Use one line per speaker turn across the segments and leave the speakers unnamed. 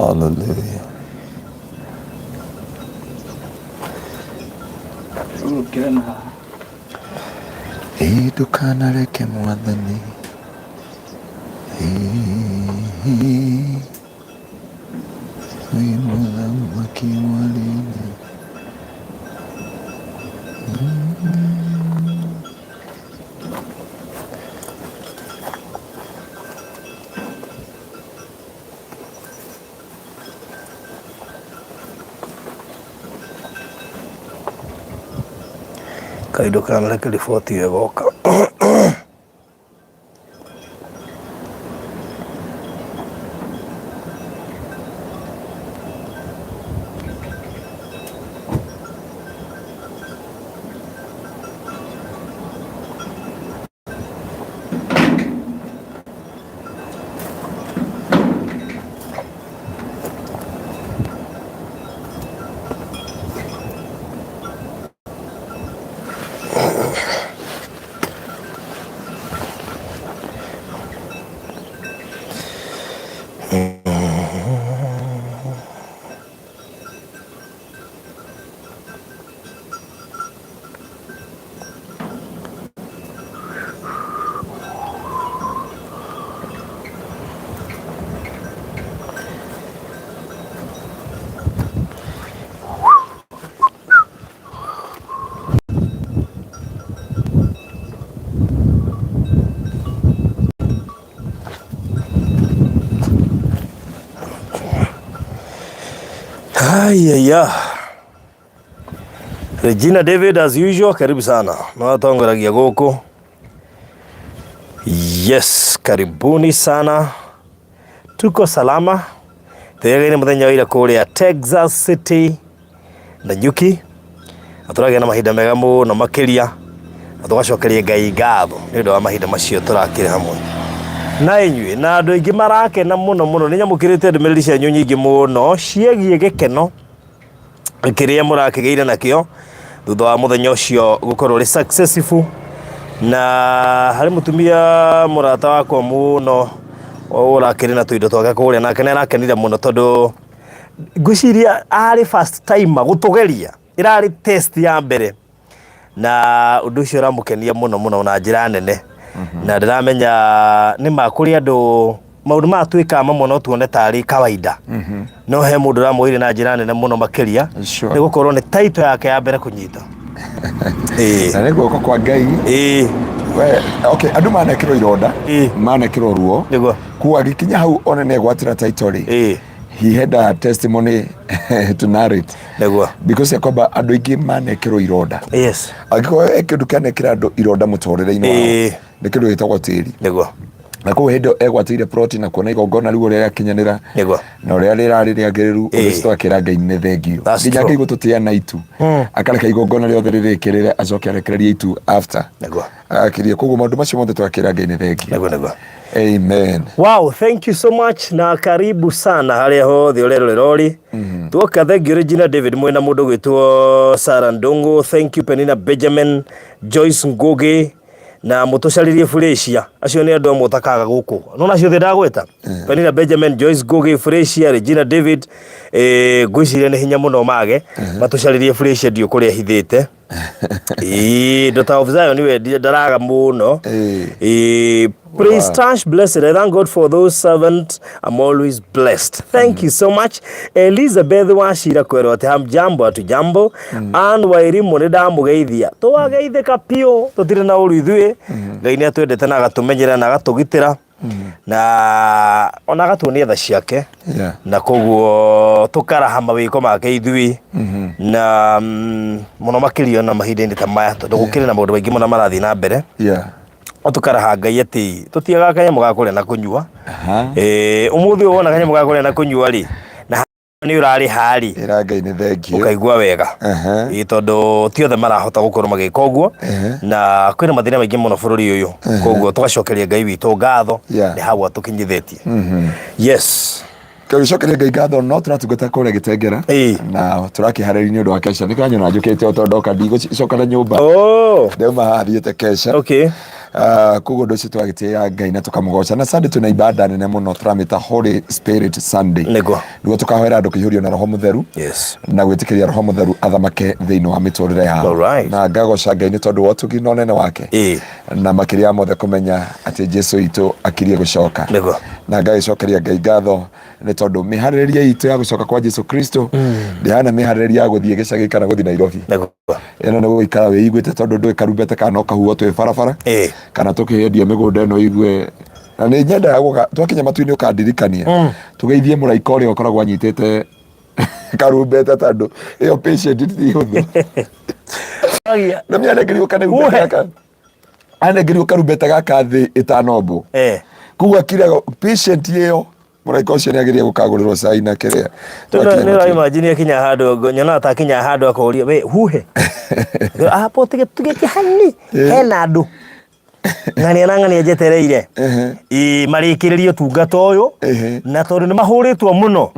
Hallelujah.
Ũrũkĩre na haha.
Ĩ ndũkanareke mwathani. Ĩ, wĩ mũthamaki wa riri. Kaĩ ndũkanareke riboti ĩyo ĩgoka. Haya. Regina David as usual, karibu sana. Nawatongoragia gũkũ. Yes, karibuni sana. Tuko salama. Twĩyagaine mũthenya wa ira kũrĩa Texas City na Nyuki. Na tũragĩa na mahinda mega mũno makĩria. Na tũgacokeria Ngai ngatho nĩ ũndũ wa mahinda macio tũrakĩrĩ hamwe na inyuĩ na andũ aingĩ marakena mũno mũno. Nĩ nyamũkĩrĩte ndũmĩrĩri cianyu nyingĩ mũno ciĩgiĩ gĩkeno kĩrĩa mũrakĩgĩire nakĩo thutha wa mũthenya ũcio gũkorwo ũrĩ successful. Na harĩ mũtumia mũrata wakwa mũno ũrakĩrĩ na tũindo twake kũrĩa, nake nĩ arakenire mũno tondũ ngwĩciria arĩ first timer gũtũgeria, ĩrarĩ test ya mbere na ũndũ ũcio ũramũkenia mũno mũno na njĩra nene. Na ndĩramenya nĩ ma kũrĩ andũ maũndũ maya twĩkaga mamwe no tuone tarĩ kawaida, no he mũndũ ũramwoire na njĩra nene mũno makĩria. Nĩ gũkorwo nĩ title yake ya mbere kũnyita. Ĩĩ.
Na nĩ guoko kwa Ngai. We, okay, andũ manekĩrwo ironda, manekĩrwo ruo. Kuo agĩkinya hau one nĩ egwatĩra title rĩ. He had a testimony to narrate. Because ya kwamba andũ aingĩ manekĩrwo ironda. Angĩkorwo he kĩndũ kĩanekĩra andũ ironda mũtũrĩre-inĩ wao, nĩ kĩndũ gĩtagwo tĩri. Na koguo hĩndĩ ĩyo egwatĩire plot na kuona igongona rĩu ũrĩa rĩakinyanĩra na ũrĩa rĩrarĩ rĩagĩrĩru, ũndũ ũcio twakĩra Ngai nĩ thengiũ.
That's
Nginya
true.
Ngai gũtũtĩa na itu, akareka igongona rĩothe rĩrĩkĩrĩre acoke arekererie itu after. Agakĩria. Koguo maũndũ macio mothe twakĩra Ngai nĩ thengiũ.
Nĩguo.
Amen.
Wow, thank you so much na karibu sana harĩa hothe ũrerorera ũrĩ. Tuoka thank you Regina David mwena mũndũ gwĩtwo Sarah Ndungu, thank you Penina Benjamin, Joyce Ngugi na mũtũcarĩrie Furacia. Acio nĩ andũ amwe ũtakaga gũkũ. Nona acio othe ndagweta. Penina Benjamin, Joyce Ngugi, Furacia, Regina David, ngwĩciria nĩ hinya mũno mage. Matũcarĩrie Furacia ndiũ kũrĩa hithĩte. Ĩĩ, Daughter of Zion we ndaraga mũno. Ĩĩ, Praise Tash blessed. I thank God for those servants. I'm always blessed. Thank you so much. Elizabeth Wachira kwĩrwo atĩ hamjambo hatujambo. Ann Wairimu nĩ ndamũgeithia. Twageithĩka biũ tũtirĩ na ũru ithuĩ. Ngai nĩ atwendete na agatũmenyerera na agatũgitĩra na ona agatuonia tha ciake. Na koguo tũkaraha mawĩko make ithuĩ na mũno makĩria na mahinda-inĩ ta maya tondũ gũkĩrĩ na maũndũ maingĩ mũno marathiĩ na mbere. No tũkaraha Ngai atĩ tũtiagaga kanyamũ ga kũrĩa na kũnyua. Ũmũthĩ ũyũ wona kanyamũ ga kũrĩa na kũnyua rĩ, na nĩ ũrarĩha rĩ,
Ĩra Ngai nĩ thengiũ.
Ũkaigua wega. Ĩĩ, tondũ ti othe marahota gũkorwo magĩka ũguo. Na kwĩna mathĩna maingĩ mũno bũrũri ũyũ. Koguo tũgacokeria Ngai witũ ngatho nĩ hau atũkinyithĩtie. Yes.
Tũgĩcokeria Ngai ngatho no tũratungata kũrĩa Gĩtengera. Na tũrakĩharĩria nĩ ũndũ wa kesha. Nĩ kanyona njũkĩte o tondũ ndoka ndigũcoka na nyũmba. Ndauma haha thiĩte kesha. Koguo ũndũ ũcio tũgagĩtĩĩa Ngai na tũkamũgoca. Na Sunday twĩna ibada nene mũno tũramĩta Holy Spirit Sunday.
Nĩguo.
Nĩguo tũkahoera andũ kũihũrio na Roho Mũtheru.
Yes.
Na gwĩtĩkĩria Roho Mũtheru athamake thĩinĩ wa mĩtũrĩre yao.
Alright.
Na ngagoca Ngai nĩ tondũ wa ũtugi na ũnene wake.
Ĩĩ.
Na makĩria ya mothe kũmenya atĩ Jesu witũ akirie gũcoka.
Nĩguo.
Na ngagĩcokeria Ngai ngatho nĩ tondũ mĩharĩrĩria itũ ya gũcoka kwa Jesu Kristo ndĩhana mĩharĩrĩria ya gũthiĩ gĩcagi kana gũthiĩ Nairobi.
Nĩguo.
Ĩno nĩ gũikara wĩiguĩte tondũ ndũĩ karumbete kana no kahuhwo twĩ barabara
Ĩĩ.
kana tũkĩendia mĩgũnda ĩno igue na nĩ nyendaga gũka twakinya matu-inĩ ũkandirikania tũgeithie mũraika ũrĩa ũkoragwo anyitĩte karumbete tondũ ĩyo patient ti hũthũ. Na mĩanengerio karumbete gaka, anengerio karumbete gaka thĩ ĩtanombwo. Koguo akiraga patient ĩyo mũraika ũcio nĩ ageria gũkagũrĩrwo cai na kĩrĩa.
Nĩ ũraimagine akinya handũ, nyonaga ta akinya handũ akoria we huhe hapo tige tige hani hena andũ ng'ania na ng'ania njetereire ĩ marĩkĩrĩrie ũtungata ũyũ na tondũ nĩ mahũrĩtwo mũno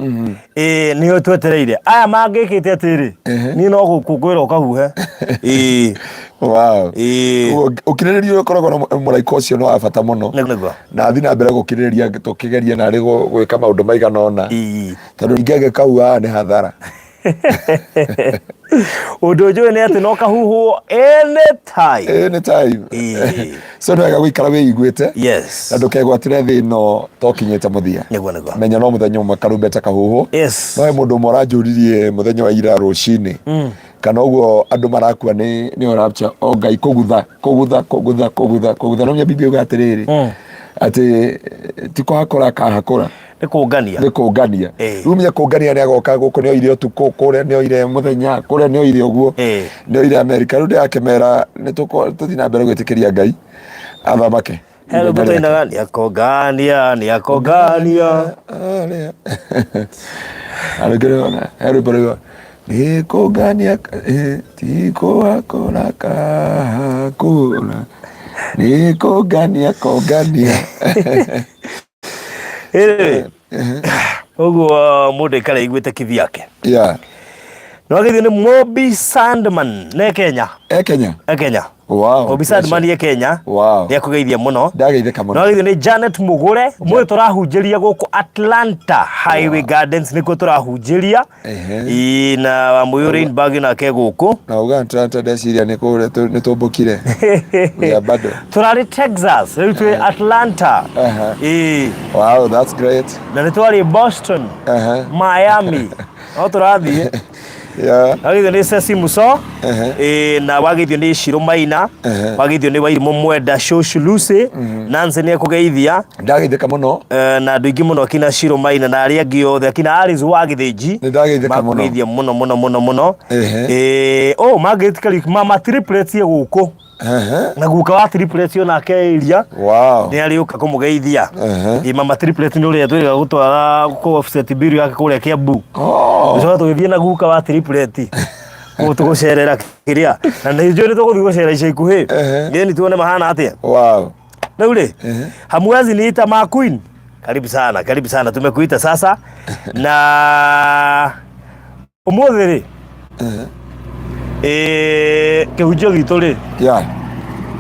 ĩ nĩo twetereire aya mangĩkĩte atĩrĩ niĩ no gũkũngũĩra ũkahuhe ĩ.
Wow.
Ĩĩ.
Ũguo ũkirĩrĩria ũrĩa ũkoragwo na mũraika ũcio nĩ wa bata mũno.
Nĩguo.
Na thiĩ na mbere gũkirĩrĩria tũkĩgeria narĩ gwĩka maũndũ maigana ũna.
Ĩĩ.
Tondũ ingĩaga kau haha nĩ hathara.
Ũndũ njũĩ nĩ atĩ no kahuhwo anytime.
Anytime.
Ĩĩ.
So nĩ wega gũikara wĩiguĩte.
Yes.
Na ndũkegwatĩre thĩ ĩno tokinyĩte mũthia.
Nĩguo nĩguo.
Menya no mũthenya ũmwe karumbeta kahuhwo.
Yes.
No he mũndũ ũmwe ũranjũririe mũthenya wa ira rũcinĩ. Kana ũguo andũ marakua nĩ nĩ rapture o Ngai kũgutha kũgutha kũgutha kũgutha kũgutha no Biblia yuga atĩrĩrĩ atĩ ti kũhakũra akahakũra.
Nĩ kũngania.
Nĩ kũngania.
Eh.
Rĩu menye kũngania nĩ agoka gũkũ nĩ oire ũtukũ, kũrĩa nĩ oire mũthenya, kũrĩa nĩ oire ũguo. Nĩ oire Amerika. Rĩu ndĩrakĩmera nĩ tũthiĩ na mbere gwĩtĩkĩria Ngai athamake.
He rwĩmbo twainaga nĩ akongania nĩ akongania.
He rwĩmbo rũu nĩ kũngania ti kũhakũra kahakũra nĩ kũngania kũngania.
Anyway, ũguo mũndũ aikare aiguĩte kivyake. Nĩ wagĩthio nĩ Mobi Sandman ne Kenya.
E Kenya.
E Kenya.
Wow.
Mobi Sandman e Kenya.
Wow.
Nĩ akũgeithia mũno.
Ndageithĩka mũno.
Nĩ wagĩthio nĩ Janet Mugure, mũyũ tũrahunjĩria gũkũ Atlanta Highway Gardens nĩkuo tũrahunjĩria. Ĩĩ, na Wamũyũ Rainbag nake gũkũ.
Na uga Atlanta ndeciria nĩ kũrĩa nĩ tũmbũkire. We are bado.
Tũrarĩ Texas, rĩu twĩ Atlanta. Ĩĩ.
Wow, that's great.
Na nĩ twarĩ Boston, Miami. No tũrathiĩ. Wagĩthio nĩ Ceci Muso. Ĩĩ, na wagĩthio nĩ Shiro Maina. Wagĩthio nĩ Wairimũ Mwenda Shoshu Lucy. Nancy nĩ ekũgeithia.
Ndageithĩka mũno.
Na andũ aingĩ mũno akina Shiro Maina na arĩa angĩ othe akina Alice wa Gĩthĩnji.
Nĩ ndageithĩka mũno.
Makũgeithia mũno mũno mũno mũno. Oh, mangĩtĩkĩria mama triplets e gũkũ. Na guka wa triplets onake area.
Wow.
Nĩ arĩũka kũmũgeithia. Ĩ mama triplet nĩ ũrĩa twĩrĩga gũtwara kũ offset bill yake kũrĩa Kiambu. Tũcoka tũgĩthiĩ na guka wa triplet. Kũu tũgũcerera kĩrĩa. Na nĩ njũĩ nĩ tũgũthiĩ gũcera ica ikuhĩ. Ngeni tuone mahana atĩa.
Wow.
Rĩu rĩ, hamwezi niita ma queen. Karibu sana, karibu sana. Tumekuita sasa. Na ũmũthĩ rĩ, kĩhunjio gitũ rĩ,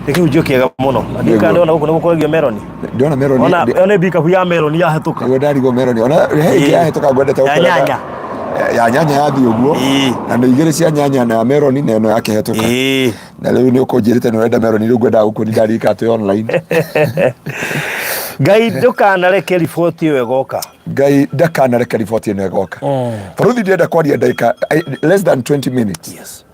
nĩ kĩhunjio kĩega mũno. Na ndiũĩ kana ndĩrona gũkũ nĩ gũkũragio meroni.
Ndĩrona meroni.
Ona ona mbikabu ya meroni yahĩtũka.
Nĩguo ndarigwo meroni. Ona he ĩngĩ yahĩtũka ngwendete
Ya
gũkũra.
nyanya.
Ya nyanya yathiĩ ũguo. Na nĩ igĩrĩ cia nyanya na ya meroni na ĩno yakĩhĩtũka. Na rĩu nĩ ũkũnjĩrĩte nĩ ũrenda meroni rĩu ngwendaga gũkuonia ndarika twĩ online.
Ngai ndũkanareke riboti ĩyo ĩgoka.
Ngai ndakanareke riboti ĩno ĩgoka. Baruthi ndĩrenda kwaria ndagĩka less than 20 minutes.
Yes.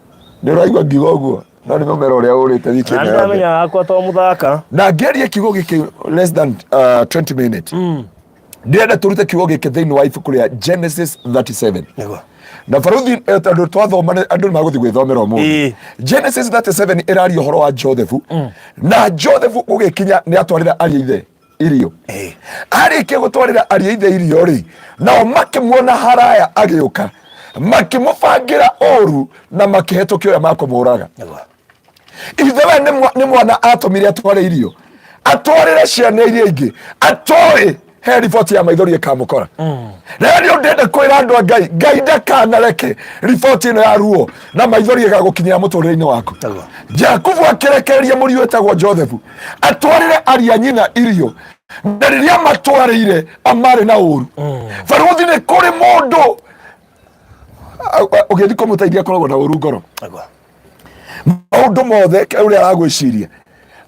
Nĩ ũraigua ngiuga ũguo? No nĩ mũmera ũrĩa ũrĩte wiki
Na
ĩno yothe.
ndamenya wakwa to mũthaka.
Na ngĩaria kiugo gĩkĩ less than 20 minutes. Ndĩrenda tũrute kiugo gĩkĩ thĩinĩ wa ibuku rĩa Genesis 37.
Nĩguo.
Na baruthi tondũ twathoma andũ nĩ magũthiĩ gwĩthomera ũmũthĩ. Genesis 37 ĩraria ũhoro wa Joseph. Na Joseph gũgĩkinya nĩ atwarĩra ariũ a ithe irio. Arĩkia gũtwarĩra ariũ a ithe irio rĩ, nao makĩmuona haraya agĩũka, makĩmũbangĩra ũru na makĩhetũkia ũrĩa makũmũraga.
Nĩguo.
Ithe we nĩ mwana atũmire atware irio, atwarĩre ciana iria ingĩ, atoĩ He riboti ya maithori ĩkamũkora. Na nĩ ndĩrenda kwĩra andũ a Ngai, Ngai ndakanareke riboti ĩno ya ruo na maithori ĩgagũkinyĩra mũtũrĩre-inĩ waku. Jakubu akĩrekereria mũriũ wĩtagwo Joseph atwarĩre aria nyina irio, na rĩrĩa matwarĩire amarĩ na ũru. Barũthi, nĩ kũrĩ mũndũ ũgĩthiĩ kũmũteithia akoragwo na ũru ngoro. Maũndũ mothe ũrĩa aragwĩciria,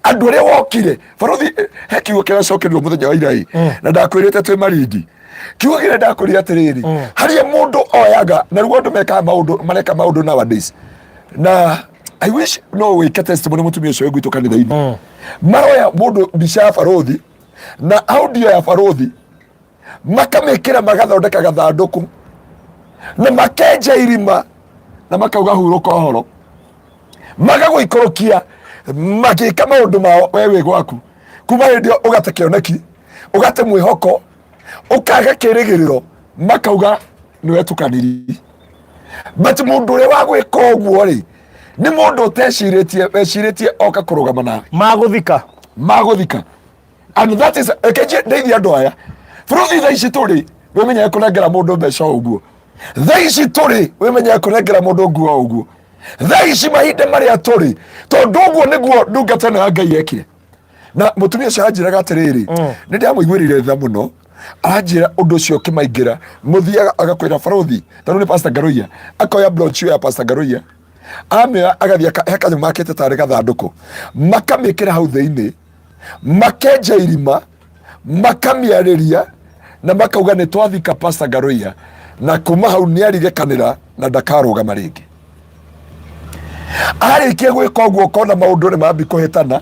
andũ arĩa wokire. Barũthi, he kiugo kĩracokerirwo mũthenya wa ira-ĩ, na ndakwĩrĩte twĩ Marindi, kiugo kĩrĩa ndakwĩrire atĩrĩrĩ, harĩa mũndũ oyaga na rĩu andũ mekaga maũndũ, mareka maũndũ nowadays, na I wish no wĩke testimony mũtumia ũcio wĩ gwitũ kanitha-inĩ. Maroya mũndũ mbica ya barũthi na audio ya barũthi, makamĩkĩra, magathondeka gathandũkũ na makenja irima na makauga hurũka ũhoro, magagũikũrũkia magĩka maũndũ mao, we wĩ gwaku. Kuma hĩndĩ ĩyo ũgate kĩoneki, ũgate mwĩhoko, ũkaga kĩrĩgĩrĩro, makauga nĩ wetukaniri. But mũndũ ũrĩa wa gwĩka ũguo rĩ, nĩ mũndũ ũtecirĩtie, wecirĩtie oka kũrũgama nawe.
Magũthika.
Magũthika. And that is reke ndeithie andũ aya. Bũrũri, thaa ici tũrĩ, wĩmenyere kũnengera mũndũ mbeca o ũguo. Thaa ici tũrĩ, wĩmenyere kũnengera mũndũ nguo o ũguo. Thaa ici, mahinda marĩa tũrĩ, tondũ ũguo nĩguo ndungata ĩno ya Ngai yekire. Na mũtumia ũcio anjĩraga atĩrĩrĩ, nĩ ndamũiguĩrĩire tha mũno. Aranjĩra ũndũ ũcio ũkĩmaingĩra, mũthiaga agakwĩra barũthi, tondũ nĩ Pastor Ngaruiya, akoya brochure ya Pastor Ngaruiya, amĩoya, agathiĩ he kanyamũ makĩte tarĩ gathandũkũ, makamĩkĩra hau thĩinĩ, makenja irima, makamĩarĩria na makauga nĩ twathika Pastor Ngaruiya, na kuma hau nĩ arigekanĩra na ndakarũgama rĩngĩ. Arĩkia gwĩka ũguo, ũkona maũndũ nĩ mambi kũhĩtana,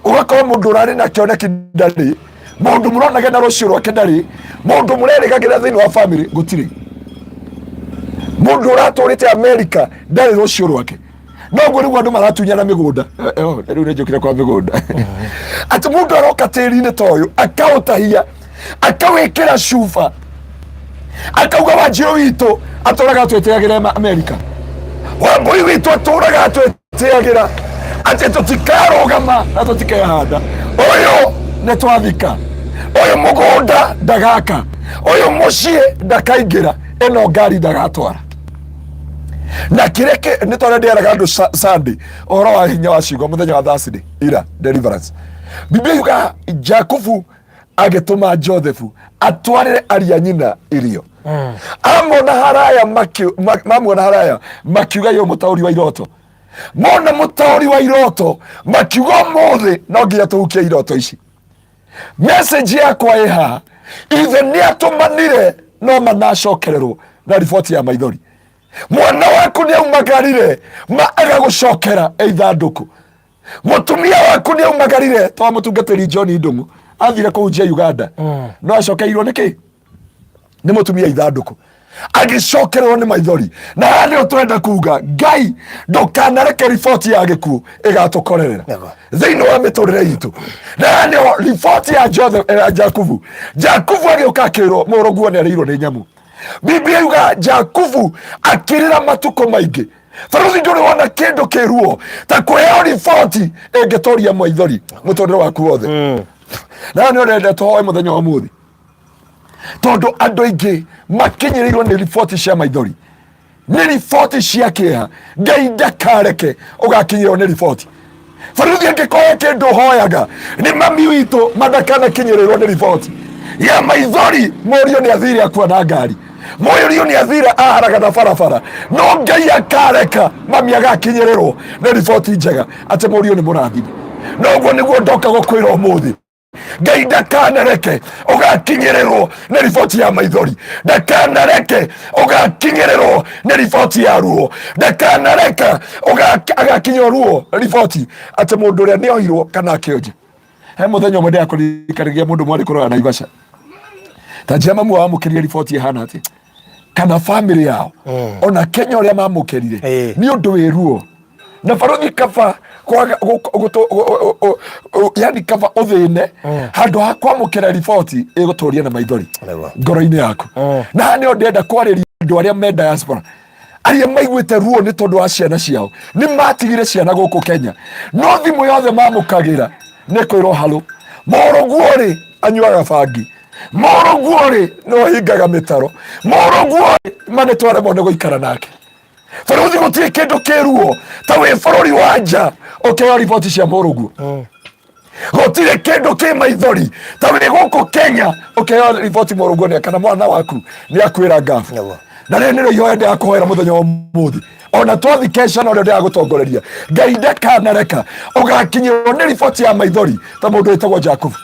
ũgakora mũndũ ũrarĩ na kĩoneki ndarĩ, mũndũ mũronage na rũciũ rwake ndarĩ, mũndũ mũrerĩgagĩra thĩinĩ wa family gũtirĩ, mũndũ ũratũrĩte Amerika ndarĩ rũciũ rwake. Noguo rĩu andũ maratunyana mĩgũnda. Rĩu nĩ njũkire kwa mĩgũnda, atĩ mũndũ aroka tĩri-inĩ ta ũyũ, akaũtahia, akawĩkĩra cuba, akauga Wanjirũ witũ atũraga atwĩtĩagĩra Amerika, Wambui witũ atũraga atwĩtĩagĩra atĩ tũtikarũgama na tũtikehanda, ũyũ nĩ twathika, ũyũ mũgũnda ndagaka, ũyũ mũciĩ ndakaingĩra, ĩno ngari ndagatwara. Na kĩrĩa nĩ tondũ ndĩeraga andũ Sunday ũhoro wa hinya wa ciugo mũthenya wa Thursday ira deliverance. Biblia yugaga Jakubu agĩtũma Joseph atwarĩre aria nyina irio. Amona haraya mamuona haraya, makiuga yo mũtaũri wa iroto. Mona mũtaũri wa iroto, makiuga ũmũthĩ no nginya tũhukie iroto ici. Message yakwa ĩ haha, ithe nĩ atũmanire no manacokererwo na riboti ya maithori. Mwana waku nĩ aumagarire ma agagũcokera ĩ ithandũkũ. Mũtumia waku nĩ aumagarire twa mũtungatĩri John Ndung'u athire kũhunjia Uganda, no acokeirwo nĩ kĩ? Nĩ mũtumia ithandũkũ, agĩcokererwo nĩ maithori. Na haha nĩho tũrenda kuga, Ngai ndũkanareke riboti ya gĩkuũ ĩgatũkorerera thĩinĩ wa mĩtũrĩre itũ. Na haha nĩho riboti ya Joseph, ya Jakubu. Jakubu agĩũka akĩrwo mũrũguo nĩ arĩirwo nĩ nyamũ. Biblia yuga Jakubu akĩrĩra matukũ maingĩ. Barũthi, ndũrĩ wona kĩndũ kĩruo ta kũheo riboti ĩngĩtoria maithori mũtũrĩre waku wothe. Na nĩ ũrenda tũhoe mũthenya wa ũmũthĩ, tondũ andũ aingĩ makinyĩrĩirwo nĩ riboti cia maithori, nĩ riboti cia kĩeha. Ngai ndakareke ũgakinyĩrwo nĩ riboti. Barũthi, angĩkorwo kĩndũ hoyaga nĩ mami witũ mandakanakinyĩrĩrwo nĩ riboti ya maithori, mũriũ nĩ athire akua na ngari, mũriũ nĩ athire aharagana barabara, no Ngai akareka mami agakinyĩrĩrwo nĩ riboti njega atĩ mũriũ nĩ mũrathime. Noguo nĩguo ndoka gũkwĩra ũmũthĩ, Ngai ndakanareke ũgakinyĩrĩrwo nĩ riboti ya maithori, ndakanareke ũgakinyĩrĩrwo nĩ riboti ya ruo, ndakanareka agakinyĩrwo ruo riboti atĩ mũndũ ũrĩa nĩ oirwo kana akĩonja. He mũthenya ũmwe ndĩrakũririkanagia mũndũ mwarĩ kũrora Naivasha, ta njĩra mamu wao amũkĩrire riboti ĩhana atĩ kana family yao ona Kenya ũrĩa mamũkĩrire nĩ ũndũ wĩ ruo. Na barũthi, kaba kwaga yani kaba ũthĩne handũ ha kwamũkĩra riboti ĩgũtũria na maithori ngoro-inĩ yaku. Na haha nĩho ndĩrenda kwarĩria andũ arĩa me diaspora, arĩa maiguĩte ruo nĩ tondũ wa ciana ciao. Nĩ matigire ciana gũkũ Kenya, no thimũ yothe mamũkagĩra nĩ kwĩrwo harũ mũrũguo rĩ anyuaga bangi. Mũrũguo rĩ nĩ ũhingaga mĩtaro. Mũrũguo rĩ ma nĩ twaremwo nĩ gũikara nake. Bũrũri gũtirĩ kĩndũ kĩruo ta wĩ bũrũri wa nja ũkĩheo riboti cia mũrũguo. Gũtirĩ kĩndũ kĩ maithori ta wĩ gũkũ Kenya ũkĩheo riboti mũrũguo nĩ kana mwana waku nĩ akuĩra ngabu. Na rĩrĩ nĩrĩo ihoya ndĩrakũhoera mũthenya wa ũmũthĩ. Ona twathi kesha no rĩo ndĩragũtongoreria. Ngai ndakanareka ũgakinyĩrwo nĩ riboti ya maithori ta mũndũ wĩtagwo Jakubu.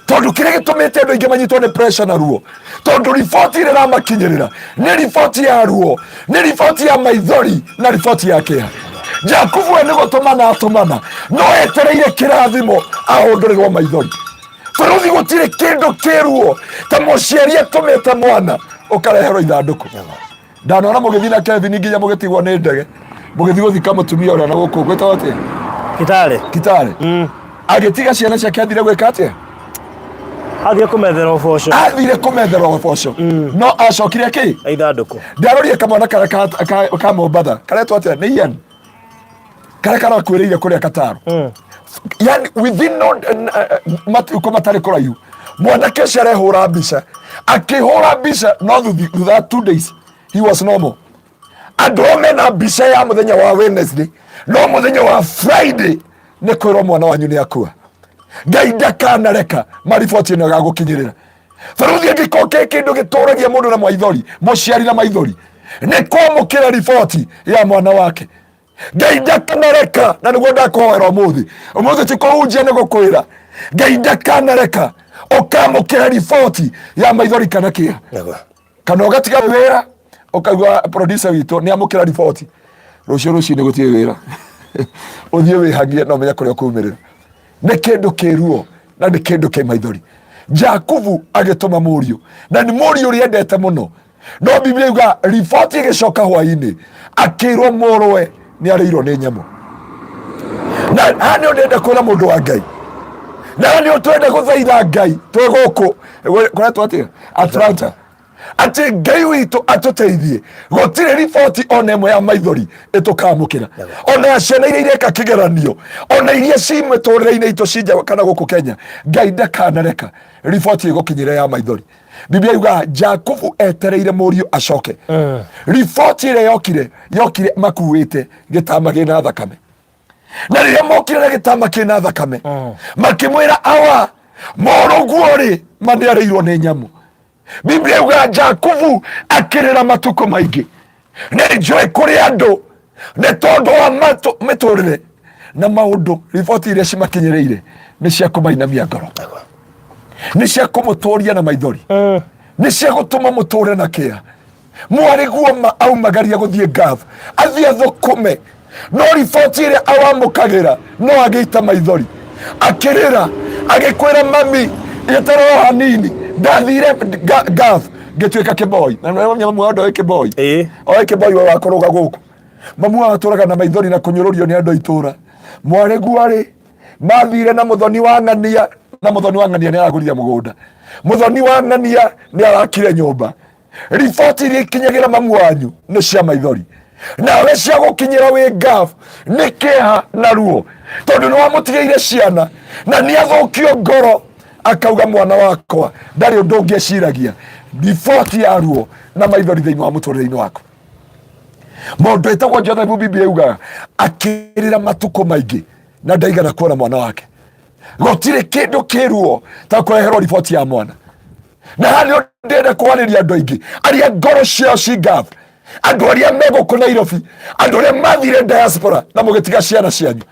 Tondũ kĩrĩa gĩtũmĩte andũ aingĩ manyitwo nĩ pressure na ruo, tondũ riboti ĩrĩa ĩramakinyĩrĩra nĩ riboti ya ruo, nĩ riboti ya maithori na riboti ya kĩeha. Jakubu we nĩ gũtũmana atũmana, no etereire kĩrathimo ahũndũrĩrwo maithori. Bũrũri gũtirĩ kĩndũ kĩ ruo ta mũciari atũmĩte mwana ũkareherwo ithandũkũ. Ndanona mũgĩthiĩ na Kevin nginya mũgĩtigwo nĩ ndege mũgĩthiĩ gũthika mũtumia ũrĩa na gũkũ gwĩtagwo atĩa?
Kitale.
Kitale. Agĩtiga ciana ciake athire gwĩka atĩa?
Athiĩ kũmethera ũboco.
Athire kũmethera ũboco. No acokire kĩ?
Ithandũkũ.
Ndarorire kamwana karĩa ka Mombatha karetwo atĩa? Nĩ Ian. Karĩa karakuĩrĩire kũrĩa Kataro. Yani within no matukũ matarĩ kũraihu mwanake ũcio arehũra mbica, akĩhũra mbica no thutha wa 2 days he was normal. Andũ o mena mbica ya mũthenya wa Wednesday, no mũthenya wa Friday nĩ kwĩrwo mwana wanyu nĩ akua. Ngai ndakanareka mariboti ĩno ĩgagũkinyĩrĩra. Barũthi, angĩkorwo kĩ kĩndũ gĩtũragia mũndũ na maithori, mũciari na maithori, nĩ kwamũkĩra riboti ya mwana wake. Ngai ndakanareka, na nĩguo ndakũhoera ũmũthĩ. Ũmũthĩ ti kũhunjia, nĩ gũkwĩra Ngai ndakanareka ũkamũkĩra riboti ya maithori kana kĩeha, kana ũgatiga wĩra ũkaigua producer witũ nĩ amũkĩra riboti rũciũ rũcinĩ gũtirĩ wĩra, ũthiĩ wĩhagie na ũmenye kũrĩa ũkumĩrĩra. Nĩ kĩndũ kĩruo na nĩ kĩndũ kĩ maithori. Jakubu agĩtũma mũriũ, na nĩ mũriũ ũrĩa endete mũno, no Biblia yuga riboti ĩgĩcoka hwainĩ akĩrwo mũrũwe nĩ arĩirwo nĩ nyamũ. Na haha nĩho ndĩrenda kwĩra mũndũ wa Ngai, na haha nĩho twenda gũthaitha Ngai twĩ gũkũ kũretwo atĩa Atlanta, atĩ Ngai witũ atũteithie gũtirĩ riboti ona ĩmwe ya maithori ĩtũkamũkĩra, ona ya ciana iria ireka kĩgeranio, ona iria ci mĩtũrĩre-inĩ itũ ci nja kana gũkũ Kenya. Ngai ndakanareka riboti ĩgũkinyĩre ya maithori. Biblia yugaga Jakubu etereire mũriũ acoke. Riboti ĩrĩa yokire, yokire makuĩte gĩtama kĩna thakame, na rĩrĩa mokire na gĩtama kĩna thakame makĩmwĩra, awa, mũrũguo rĩ ma nĩ arĩirwo nĩ nyamũ. Biblia yugaga Jakubu akĩrĩra matukũ maingĩ. Nĩ njũĩ kũrĩ andũ nĩ tondũ wa mĩtũrĩre na maũndũ, riboti iria cimakinyĩrĩire nĩ cia kũmainamia ngoro, nĩ cia kũmũtũria na maithori, nĩ cia gũtũma mũtũre na kĩeha. Mwarĩ guoma aumagaria gũthiĩ Gath athiĩ athũkũme, no riboti ĩrĩa awamũkagĩra no agĩita maithori akĩrĩra, agĩkwĩra, mami, gĩtaroo hanini, ndathire Gath ngĩtuĩka kĩboi. Na nĩ mamu wao ndoĩ kĩboi? Oĩ kĩboi we wakũrũga gũkũ. Mamu wao atũraga na maithori na kũnyũrũrio nĩ andũ a itũra. Mwarĩ guarĩ mathire na mũthoni wa ng'ania, na mũthoni wa ng'ania nĩ aragũrire mũgũnda, mũthoni wa ng'ania nĩ arakire nyũmba. Riboti iria ikinyagĩra mamu wanyu nĩ cia maithori, nawe cia gũkinyĩra wĩ ngaf nĩ kĩeha na ruo, tondũ nĩ wamũtigĩire ciana na nĩ athũkio ngoro akauga mwana wakwa ndarĩ ũndũ ũngĩ eciragia. Riboti ya ruo na maithori thĩinĩ wa mũtũrĩre-inĩ waku. Mũndũ wĩtagwo Joseph, Biblia yugaga akĩrĩra matukũ maingĩ na ndaigana kuona mwana wake. Gũtirĩ kĩndũ kĩruo ta kũreherwo riboti ya mwana. Na haha nĩho ndĩrenda kwarĩria andũ aingĩ arĩa ngoro ciao ci Gulf, andũ arĩa me gũkũ Nairobi, andũ arĩa mathire diaspora na mũgĩtiga ciana cianyu.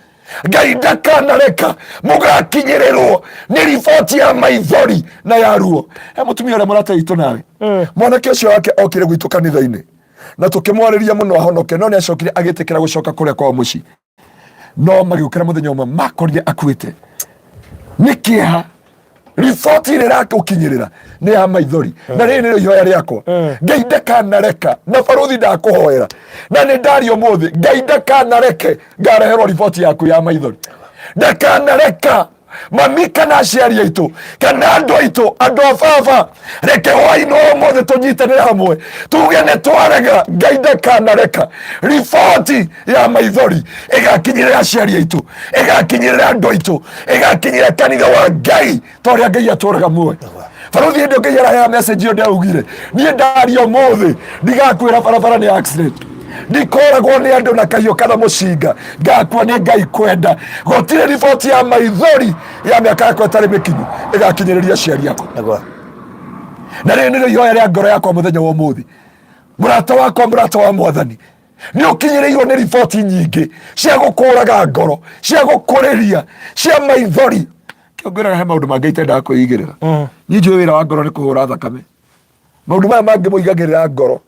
Ngai ndakanareka mũgakinyĩrĩrwo nĩ riboti ya maithori na ya ruo. He mũtumia ũrĩa mũrata witũ nawe, mwanake ũcio wake okire gwitũ kanitha-inĩ na tũkĩmwarĩria mũno ahonoke, no nĩ acokire agĩtĩkĩra gũcoka kũrĩa kwao mũciĩ, no magĩũkĩra mũthenya ũmwe makorire akuĩte nĩ kĩeha. Riboti ĩrĩa ĩrakũkinyĩrĩra nĩ ya maithori, na rĩrĩ nĩrĩo ihoya rĩakwa. Ngai ndakanareka, na barũthi ndakũhoera na nĩ ndaria ũmũthĩ, Ngai ndakanareke ngareherwo riboti yaku ya maithori. Ndakanareka mami kana aciari aitũ kana andũ aitũ, andũ a baba, reke hwainĩ wa ũmũthĩ tũnyitanĩre hamwe tuge nĩ twarega. Ngai ndakanareka riboti ya maithori ĩgakinyĩrĩra aciari aitũ, ĩgakinyĩrĩra andũ aitũ, ĩgakinyĩra kanitha wa Ngai, ta ũrĩa Ngai atũraga muoyo. Barũthi hĩndĩ ĩyo Ngai araheaga message ĩyo ndĩraugire niĩ ndaria ũmũthĩ ndigakwĩra barabara nĩ accident, ndikoragwo nĩ andũ na kahiũ kana mũcinga, ngakua nĩ Ngai kwenda. Gũtirĩ riboti ya maithori ya mĩaka yakwa ĩtarĩ mĩkinyu ĩgakinyĩrĩria aciari akwa.
Nĩguo.
Na rĩrĩ nĩrĩo ihoya rĩa ngoro yakwa mũthenya wa ũmũthĩ, mũrata wakwa, mũrata wa mwathani, nĩ ũkinyĩrĩirwo nĩ riboti nyingĩ cia gũkũraga ngoro, cia gũkũrĩria, cia maithori. Kĩo ngwĩraga he maũndũ mangĩ itendaga kwĩigĩrĩra. Niĩ njũĩ wĩra wa ngoro nĩ kũhũra thakame, maũndũ maya mangĩ mũigagĩrĩra ngoro.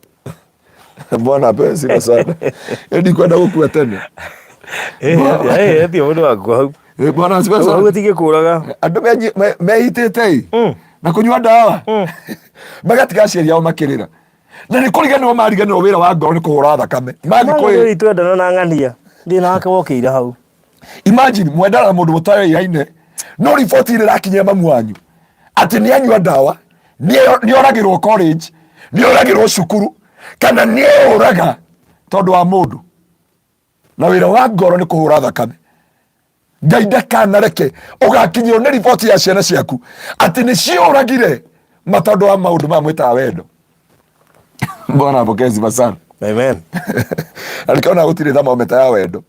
Bwana apewe sifa sana. Ndikwenda gũkua tene.
Thiĩ mũndũ wakua hau.
Bwana asifiwe
Hau
sana.
gũtingĩkũraga.
Andũ mehitĩte ĩ na kũnyua ndawa, magatiga aciari ao makĩrĩra, na nĩ kũriganĩrwo mariganĩrwo wĩra wa ngoro nĩ kũhũra thakame mathiĩ kwĩ
Twendana na ng'ania thĩna wake wokĩire hau.
Imagine mwendana na mũndũ mũtayoihaine, no riboti ĩrĩa ĩrakinyĩra mamu wanyu atĩ nĩ anyua ndawa, nĩ oragĩrwo college, nĩ oragĩrwo cukuru, kana nĩ eũraga tondũ wa mũndũ. Na wĩra wa ngoro nĩ kũhũra thakame. Ngai ndakanareke ũgakinyĩrwo nĩ riboti ya ciana ciaku atĩ nĩ ciũragire matondũ wa maũndũ maya mwĩtaga wendo. Bwana apokee sifa sana.
Amen.
Na nĩkĩona gũtirĩ thermometer ya wendo.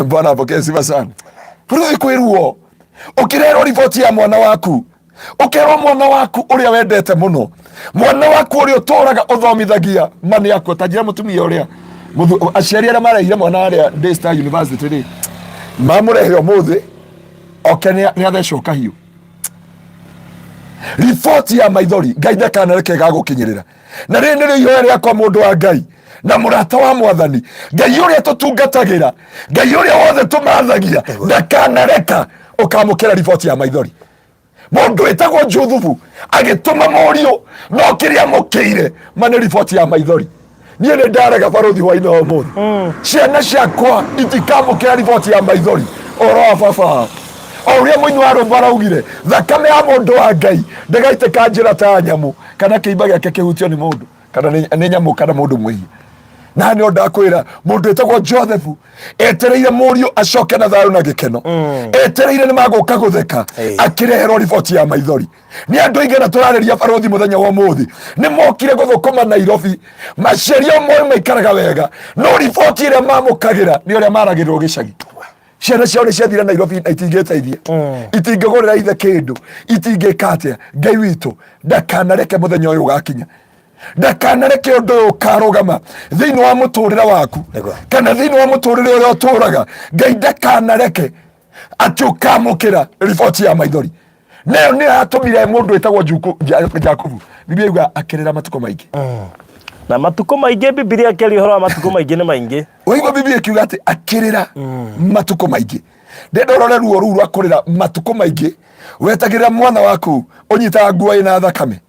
Bwana apokee sifa sana. Bũrũri kwĩruo ũkĩrerwo riboti ya mwana waku, ũkerwo mwana waku ũrĩa wendete mũno, mwana waku ũrĩa ũtũraga ũthomithagia, ma nĩ akua. Ta njĩra mũtumia ũrĩa aciari arĩa marehire mwana arĩa Daystar University rĩ, mamũrehe ũmũthĩ oke nĩ athecwo kahiũ. Riboti ya maithori Ngai ndakanareke ĩgagũkinyĩrĩra. Na rĩrĩ nĩrĩo ihoya rĩakwa, mũndũ wa Ngai na mũrata wa mwathani, Ngai ũrĩa tũtungatagĩra, Ngai ũrĩa wothe tũmathagia, ndakanareka ũkamũkĩra riboti ya maithori. Mũndũ wĩtagwo Juthubu agĩtũma mũriũ, no kĩrĩa amũkĩire ma nĩ riboti ya maithori. Niĩ nĩ ndarega barũthi hwainĩ wa ũmũthĩ, ciana ciakwa itikamũkĩra riboti ya maithori ũhoro wa baba. O ũrĩa mũini wa rwĩmbo araugire, thakame ya mũndũ wa Ngai ndĩgaitĩka njĩra ta ya nyamũ, kana kĩimba gĩake kĩhutio nĩ mũndũ kana nĩ nyamũ kana mũndũ mwĩhia. Na nĩo ndakwĩra, mũndũ wĩtagwo Joseph etereire mũriũ acoke na thayũ na gĩkeno, etereire nĩ magũka gũtheka, akĩreherwo riboti ya maithori. Nĩ andũ aigana tũrarĩria barũthi mũthenya wa ũmũthĩ nĩ mokire gũthũkũma Nairobi, maciari ao moĩ maikaraga wega, no riboti ĩrĩa mamũkagĩra nĩ ũrĩa maragĩrĩrwo gĩcagi. Ciana ciao nĩ ciathire Nairobi na itingĩteithia, itingĩgũrĩra ithe kĩndũ, itingĩka atĩa. Ngai witũ ndakanareke mũthenya ũyũ ũgakinya, ndakanareke ũndũ ũyũ ũkarũgama thĩinĩ wa mũtũrĩre waku kana thĩinĩ wa mũtũrĩre ũrĩa ũtũraga. Ngai ndakanareke atĩ ũkamũkĩra riboti ya maithori. Nayo nĩyo yatũmire mũndũ wĩtagwo Jakubu, Biblia yuga akĩrĩra matukũ maingĩ.
Na matukũ maingĩ, Bibilia ĩkĩaria ũhoro wa matukũ maingĩ nĩ maingĩ.
Waigua Biblia ĩkiuga atĩ akĩrĩra matukũ maingĩ. Ndenda ũrore ruo rũu rwa kũrĩra matukũ maingĩ wetagĩrĩra mwana waku ũnyitaga nguo ĩna thakame,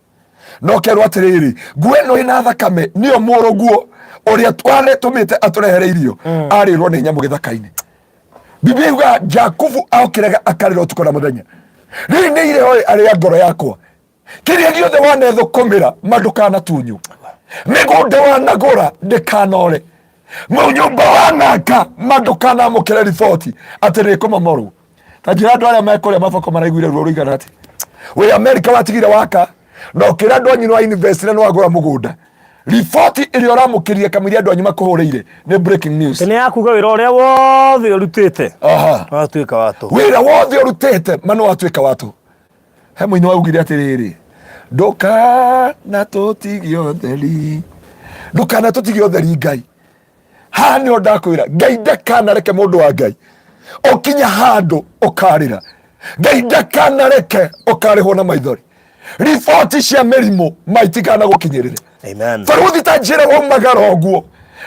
na ũkerwo atĩrĩrĩ, nguo ĩno ĩna thakame nĩyo mũrũguo ũrĩa twanetũmĩte atũrehere irio arĩrwo nĩ nyamũ gĩthaka-inĩ. Biblia yuga Jakubu aokĩraga akarĩra ũtukũ na mũthenya. Rĩrĩ nĩ irĩho arĩa ngoro yakwa, kĩrĩa gĩothe wanethũkũmĩra ma ndũkanatunywo, mĩgũnda wanagũra ndĩkanore, nyũmba wanaka ma ndũkanamũkĩre riboti atĩ nĩ ĩkũmomorwo. Ta njĩra andũ arĩa mekũrĩa maboko maraiguire ruo rũigana atĩ wĩ Amerika watigire waka na ũkĩra andũ anyu nĩ wa invest na nĩ wagũra mũgũnda, riboti ĩrĩa ũramũkĩrire kamũira andũ anyu makũhũrĩire nĩ breaking news.
Nĩ ya kuga wĩra ũrĩa wothe ũrutĩte watuĩka wa tũhũ.
Wĩra wothe ũrutĩte ma nĩ watuĩka wa tũhũ. He mũini waugire atĩrĩrĩ, ndũkanatũtigie ũtheri, ndũkanatũtigie ũtheri Ngai. Haha nĩho ndakwĩra, Ngai ndakanareke mũndũ wa Ngai ũkinya handũ ũkarĩra. Ngai ndakanareke ũkarĩhwo na maithori. Riboti cia mĩrimũ ma itikana gũkinyĩrĩre.
Amen.
Barũthi ta njĩra waumagara ũguo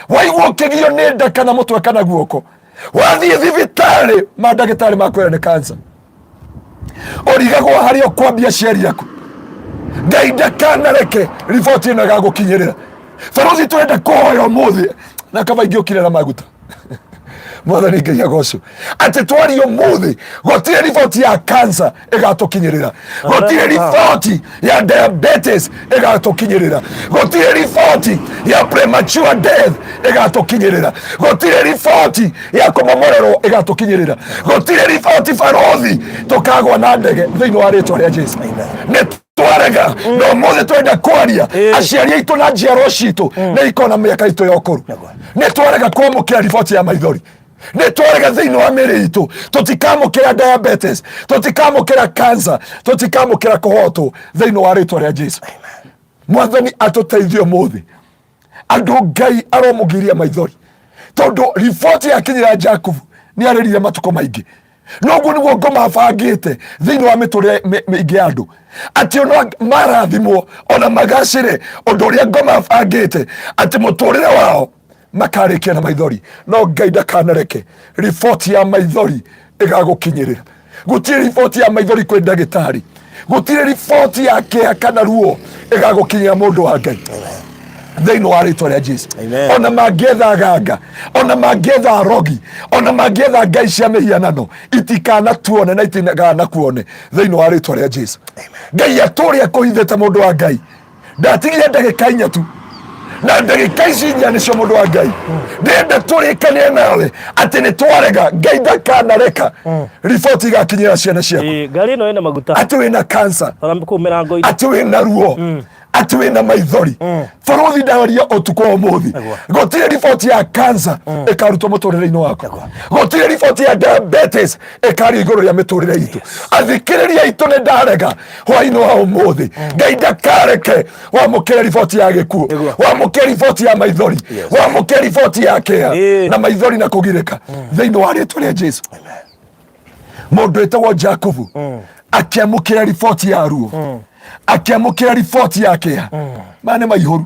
waigua ũkĩgio nĩ nda kana mũtwe kana guoko, wathiĩ thibitarĩ mandagĩtarĩ makwĩra nĩ cancer, ũrigagwo harĩa ũkwambia aciari aku. Ngai ndakanareke riboti ĩno ĩgagũkinyĩrĩra. Barũthi, tũrenda kũhoya ũmũthĩ na kaba ingĩũkire na maguta. Mwathani Ngai agocwo. Atĩ twaria ũmũthĩ gũtirĩ riboti ya cancer ĩgatũkinyĩrĩra, gũtirĩ riboti ya diabetes ĩgatũkinyĩrĩra, gũtirĩ riboti ya premature death ĩgatũkinyĩrĩra, gũtirĩ riboti ya kũmomorerwo ĩgatũkinyĩrĩra, gũtirĩ riboti barothi tũkagwa na ndege thĩinĩ wa rĩtwa rĩa Jesu. Nĩ twarega na ũmũthĩ twenda kwaria aciari aitũ na njiarwa citũ nĩ ikona mĩaka itũ ya ũkũrũ. Nĩ twarega kwamũkĩra riboti ya maithori, nĩ twarega thĩinĩ wa mĩrĩ itũ, tũtikamũkĩra diabetes, tũtikamũkĩra cancer, tũtikamũkĩra kũhotwo thĩinĩ wa rĩtwa rĩa Jesu. Mwathani atũteithie ũmũthĩ. Andũ Ngai aromũgiria maithori, tondũ riboti yakinyĩra Jakubu nĩ arĩrire matukũ maingĩ. Noguo nĩguo ngoma bangĩte thĩinĩ wa mĩtũrĩre mĩingĩ ya andũ, atĩ ona marathimwo ona magacĩre, ũndũ ũrĩa ngoma bangĩte atĩ mũtũrĩre wao makarĩkia na maithori. No Ngai ndakanareke riboti ya maithori ĩgagũkinyĩrĩra. Gũtirĩ riboti ya maithori kwĩ ndagĩtarĩ, gũtirĩ riboti ya kĩeha kana ruo ĩgagũkinyĩra mũndũ wa Ngai thĩinĩ wa rĩtwa rĩa Jesu.
Amen.
Ona mangĩetha ganga, ona mangĩetha rogi, ona mangĩetha ngai cia mĩhianano, itikanatuone na itikanakuone thĩinĩ wa rĩtwa rĩa Jesu. Ngai atũrĩa kũhithĩte mũndũ wa Ngai ndatigire ndagĩka inya tu, na ndagĩka ici inya nĩcio mũndũ wa Ngai ndĩrenda tũrĩkanie nawe atĩ nĩ twarega. Ngai ndakanareka riboti igakinyĩra ciana ciaku.
Ngari ĩno ĩna maguta,
atĩ wĩna cancer,
Rora kũu mĩrango-inĩ,
atĩ wĩna ruo, atĩ wĩna maithori. Barothi ndaria ũtukũ wa ũmũthĩ, gũtirĩ riboti ya cancer ĩkarutwo mũtũrĩre-inĩ waku, gũtirĩ riboti ya diabetes ĩkario igũrũ rĩa mĩtũrĩre itũ. Athikĩrĩria aitũ, nĩ ndarega hwainĩ wa ũmũthĩ, Ngai ndakareke wamũkĩre riboti ya gĩkuũ, wamũkĩre riboti ya maithori, wamũkĩre riboti ya kĩeha na maithori na kũgirĩka thĩinĩ wa rĩtwa rĩa Jesu. Mũndũ wĩtagwo Jakubu akĩamũkĩra riboti ya ruo, akĩamũkĩra riboti ya kĩeha, maya nĩ maihũru,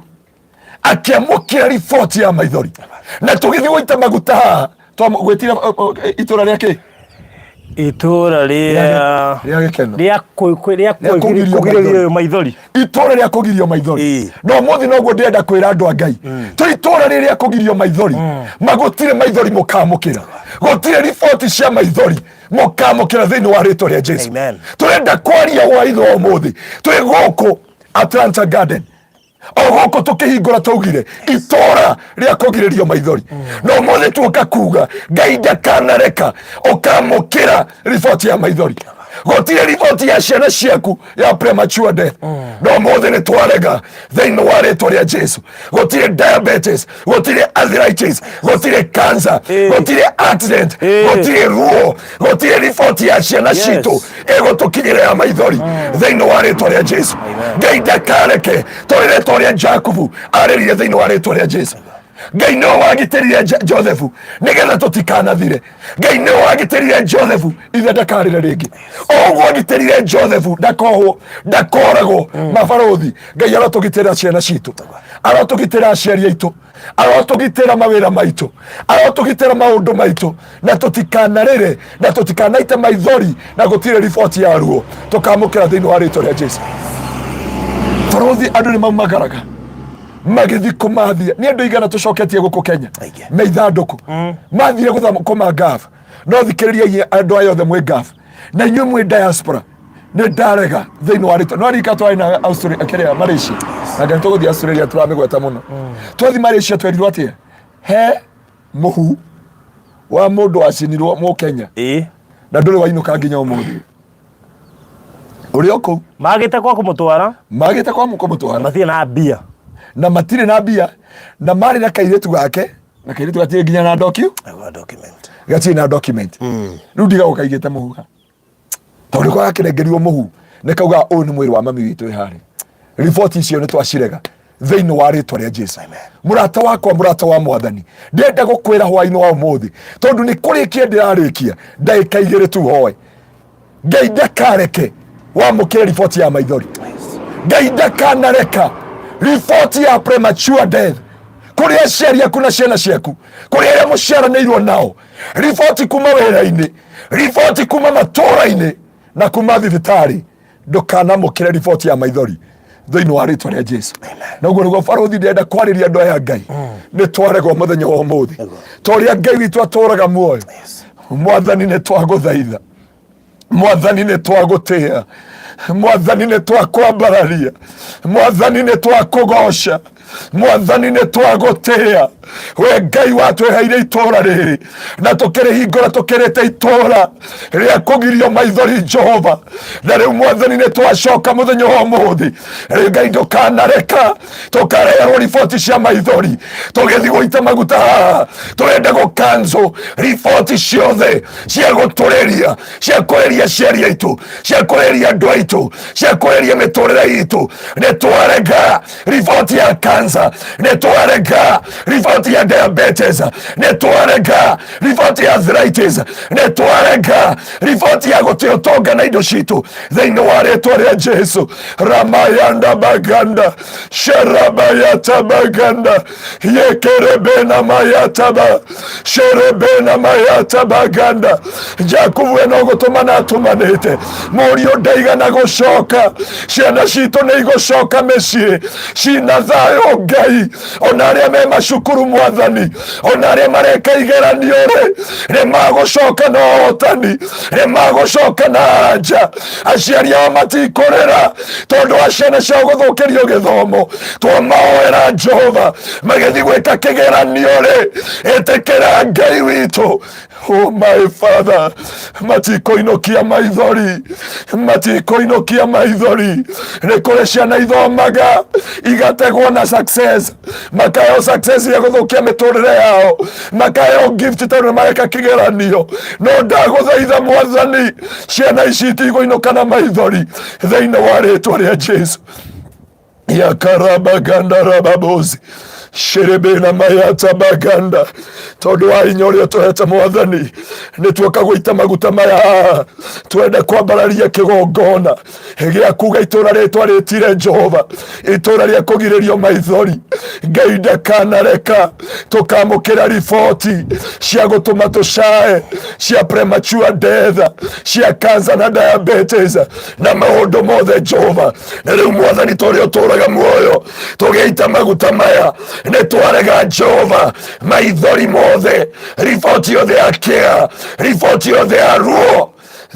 akĩamũkĩra riboti ya maithori. Na tũgĩthiĩ gũita maguta haha, twagwĩtire itũra rĩa kĩ?
Itũra rĩa
rĩa gĩkeno,
rĩa rĩa
Rĩa kũgirio
kũgirĩrio maithori,
itũra rĩa kũgirio maithori. No mũthĩ noguo ndĩrenda kwĩra andũ a Ngai, tũ itũra rĩrĩ rĩa kũgirio maithori, magũtirĩ maithori mũkamũkĩra, gũtirĩ riboti cia maithori mũkamũkĩra thĩinĩ wa rĩtwa rĩa Jesu.
Amen.
Tũrenda kwaria hwainĩ wa ũmũthĩ twĩ gũkũ Atlanta Garden, o gũkũ tũkĩhingũra twaugire itũra rĩa kũgirĩrio maithori. No ũmũthĩ tuoka kuga Ngai ndakanareka ũkamũkĩra riboti ya maithori, gũtirĩ riboti ya ciana ciaku ya premature death. No ũmũthĩ nĩ twarega thĩinĩ wa rĩtwa rĩa Jesu, gũtirĩ diabetes, gũtirĩ arthritis, gũtirĩ cancer, gũtirĩ accident, gũtirĩ ruo, gũtirĩ riboti ya ciana citũ ĩgũtũkinyĩra ya maithori thĩinĩ wa rĩtwa rĩa Jesu. Ngai ndakareke tũrĩ rĩtwa rĩa Jakubu arĩrire thĩinĩ wa rĩtwa rĩa Jesu. Ngai nĩwe wagitĩrire Josefu nĩgetha tũtikanathire. Ngai nĩwe wagitĩrire Josefu ithe ndakarĩre rĩngĩ. O ũguo agitĩrire Josefu ndakohwo, ndakoragwo mabarũthi. Ngai arotũgitĩra ciana citũ, arotũgitĩra aciari aitũ, arotũgitĩra mawĩra maitũ, arotũgitĩra maũndũ maitũ, na tũtikanarĩre na tũtikanaite maithori, na gũtirĩ riboti ya ruo tũkamũkĩra thĩinĩ wa rĩtwa rĩa Jesu. Barũthi, andũ nĩ maumagaraga magĩthiĩ kũmathia. Nĩ andũ igana tũcoketie gũkũ Kenya
Aingĩ.
me ithandũkũ mathire kũma Gulf. No thikĩrĩria andũ aya othe mwĩ Gulf na inyuĩ mwĩ diaspora, nĩ ndarega thĩinĩ wa rĩtwa. No rika twarĩ na Australia, kĩrĩa Malaysia, na ngai tũgũthiĩ Australia, tũramĩgweta mũno. Twathiĩ Malaysia twerirwo atĩa? He mũhu wa mũndũ wacinirwo mũkenya na ndũrĩ wainũka nginya ũmũthĩ, ũrĩ o kũu.
Magĩte kwa kũmũtwara.
Magĩte kwa kũmũtwara.
Matirĩ na mbia.
Na matirĩ na mbia, na marĩ na kairĩtu gake, na kairĩtu gatirĩ nginya na
document,
gatirĩ na document. Rĩu ndiga gũkaigĩte mũhu tondũ kwa gakĩrengerio mũhu nĩ kauga ũyũ nĩ mwĩrĩ wa mami witũ wĩ harĩa. Riboti icio nĩ twacirega thĩinĩ wa rĩtwa rĩa Jesu. Mũrata wakwa, mũrata wa Mwathani, ndĩrenda gũkwĩra hwainĩ wa ũmũthĩ, tondũ nĩ kũrĩkia ndĩrarĩkia, ndagĩka igĩrĩ tu hoe. Ngai ndakareke wamũkĩre riboti ya maithori. Ngai ndakanareka riboti ya premature death kũrĩ aciari aku na ciana ciaku, kũrĩ arĩa mũciaranĩirwo nao, riboti kuma wĩra-inĩ, riboti kuma matũũra-inĩ na kuma thibitarĩ. Ndũkanamũkĩre riboti ya maithori Thĩinĩ wa rĩtwa rĩa Jesu. Na ũguo nĩguo barũthi ndĩrenda kwarĩria andũ aya Ngai. Nĩ twaregwo mũthenya wa ũmũthĩ. Ta ũrĩa Ngai witũ atũraga muoyo. Mwathani, nĩ twagũthaitha. Mwathani, nĩ twagũtĩa. Mwathani, nĩ twakwambararia. Mwathani, nĩ twakũgoca. Mwathani, nĩ twagũtĩa. We Ngai watwĩheire itũra rĩrĩ na tũkĩrĩhingũra tũkĩrĩte itũra rĩa kũgirio maithori, Jehova. Na rĩu, Mwathani, nĩ twacoka mũthenya wa ũmũthĩ. Rĩu, Ngai, ndũkanareka tũkareherwo riboti cia maithori tũgĩthiĩ gũita maguta haha. Tũrenda gũkanzo riboti ciothe cia gũtũrĩria, cia kũrĩria aciari aitũ, cia kũrĩria andũ aitũ, cia kũrĩria mĩtũrĩre itũ. Nĩ twarega riboti ya cancer, nĩ twarega riboti ya diabetes, nĩ twarega riboti ya arthritis, nĩ twarega riboti ya gũtĩ ũtonga na indo citũ thĩinĩ wa rĩtwa rĩa Jesu. Ramayanda baganda sherabayata baganda yekerebena mayataba sherebena mayata baganda. Jakubu we no gũtũmana atũmanĩte mũriũ ndaigana gũcoka. Ciana citũ nĩ igũcoka mĩciĩ cina thayũ, Ngai. Ona arĩa me macukuru, Mwathani, ona arĩa mareka igeranio rĩ, nĩ magũcoka na ũhotani, nĩ magũcoka na anja. Aciari ao matikũrĩra tondũ wa ciana ciao gũthũkĩrio gĩthomo. Twamahoera, Jehova, magĩthiĩ gwĩka kĩgeranio rĩ, ĩtĩkĩra, Ngai witũ. Oh my Father, matikoinokia maithori, matikoinokia maithori. Nĩ kũrĩ ciana ithomaga igategwo na success, makaheo success ya gũthũkia mĩtũrĩre yao, makaheo gift tondũ nĩ mareka kĩgeranio. No ndagũthaitha, Mwathani, ciana ici itigũinũka na maithori thĩinĩ wa rĩtwa rĩa Jesu. Yakarabaganda rababozi sherebena mayata baganda. Tondũ wa hinya ũrĩa ũtũhete, Mwathani, nĩ tuoka gũita maguta maya haha. Twenda kwambararia kĩgongona gĩa kuga itũra rĩtwa rĩtire Jehova itũra rĩa kũgirĩrio maithori. Ngai ndakanareka tũkamũkĩra riboti cia gũtũma tũcae, cia premature death, cia cancer na diabetes na maũndũ mothe, Jehova. Na rĩu, Mwathani, tũrĩa ũtũraga muoyo, tũgĩita maguta maya, nĩ twarega, Jehova, maithori mothe, riboti yothe ya kĩeha, riboti yothe ya ruo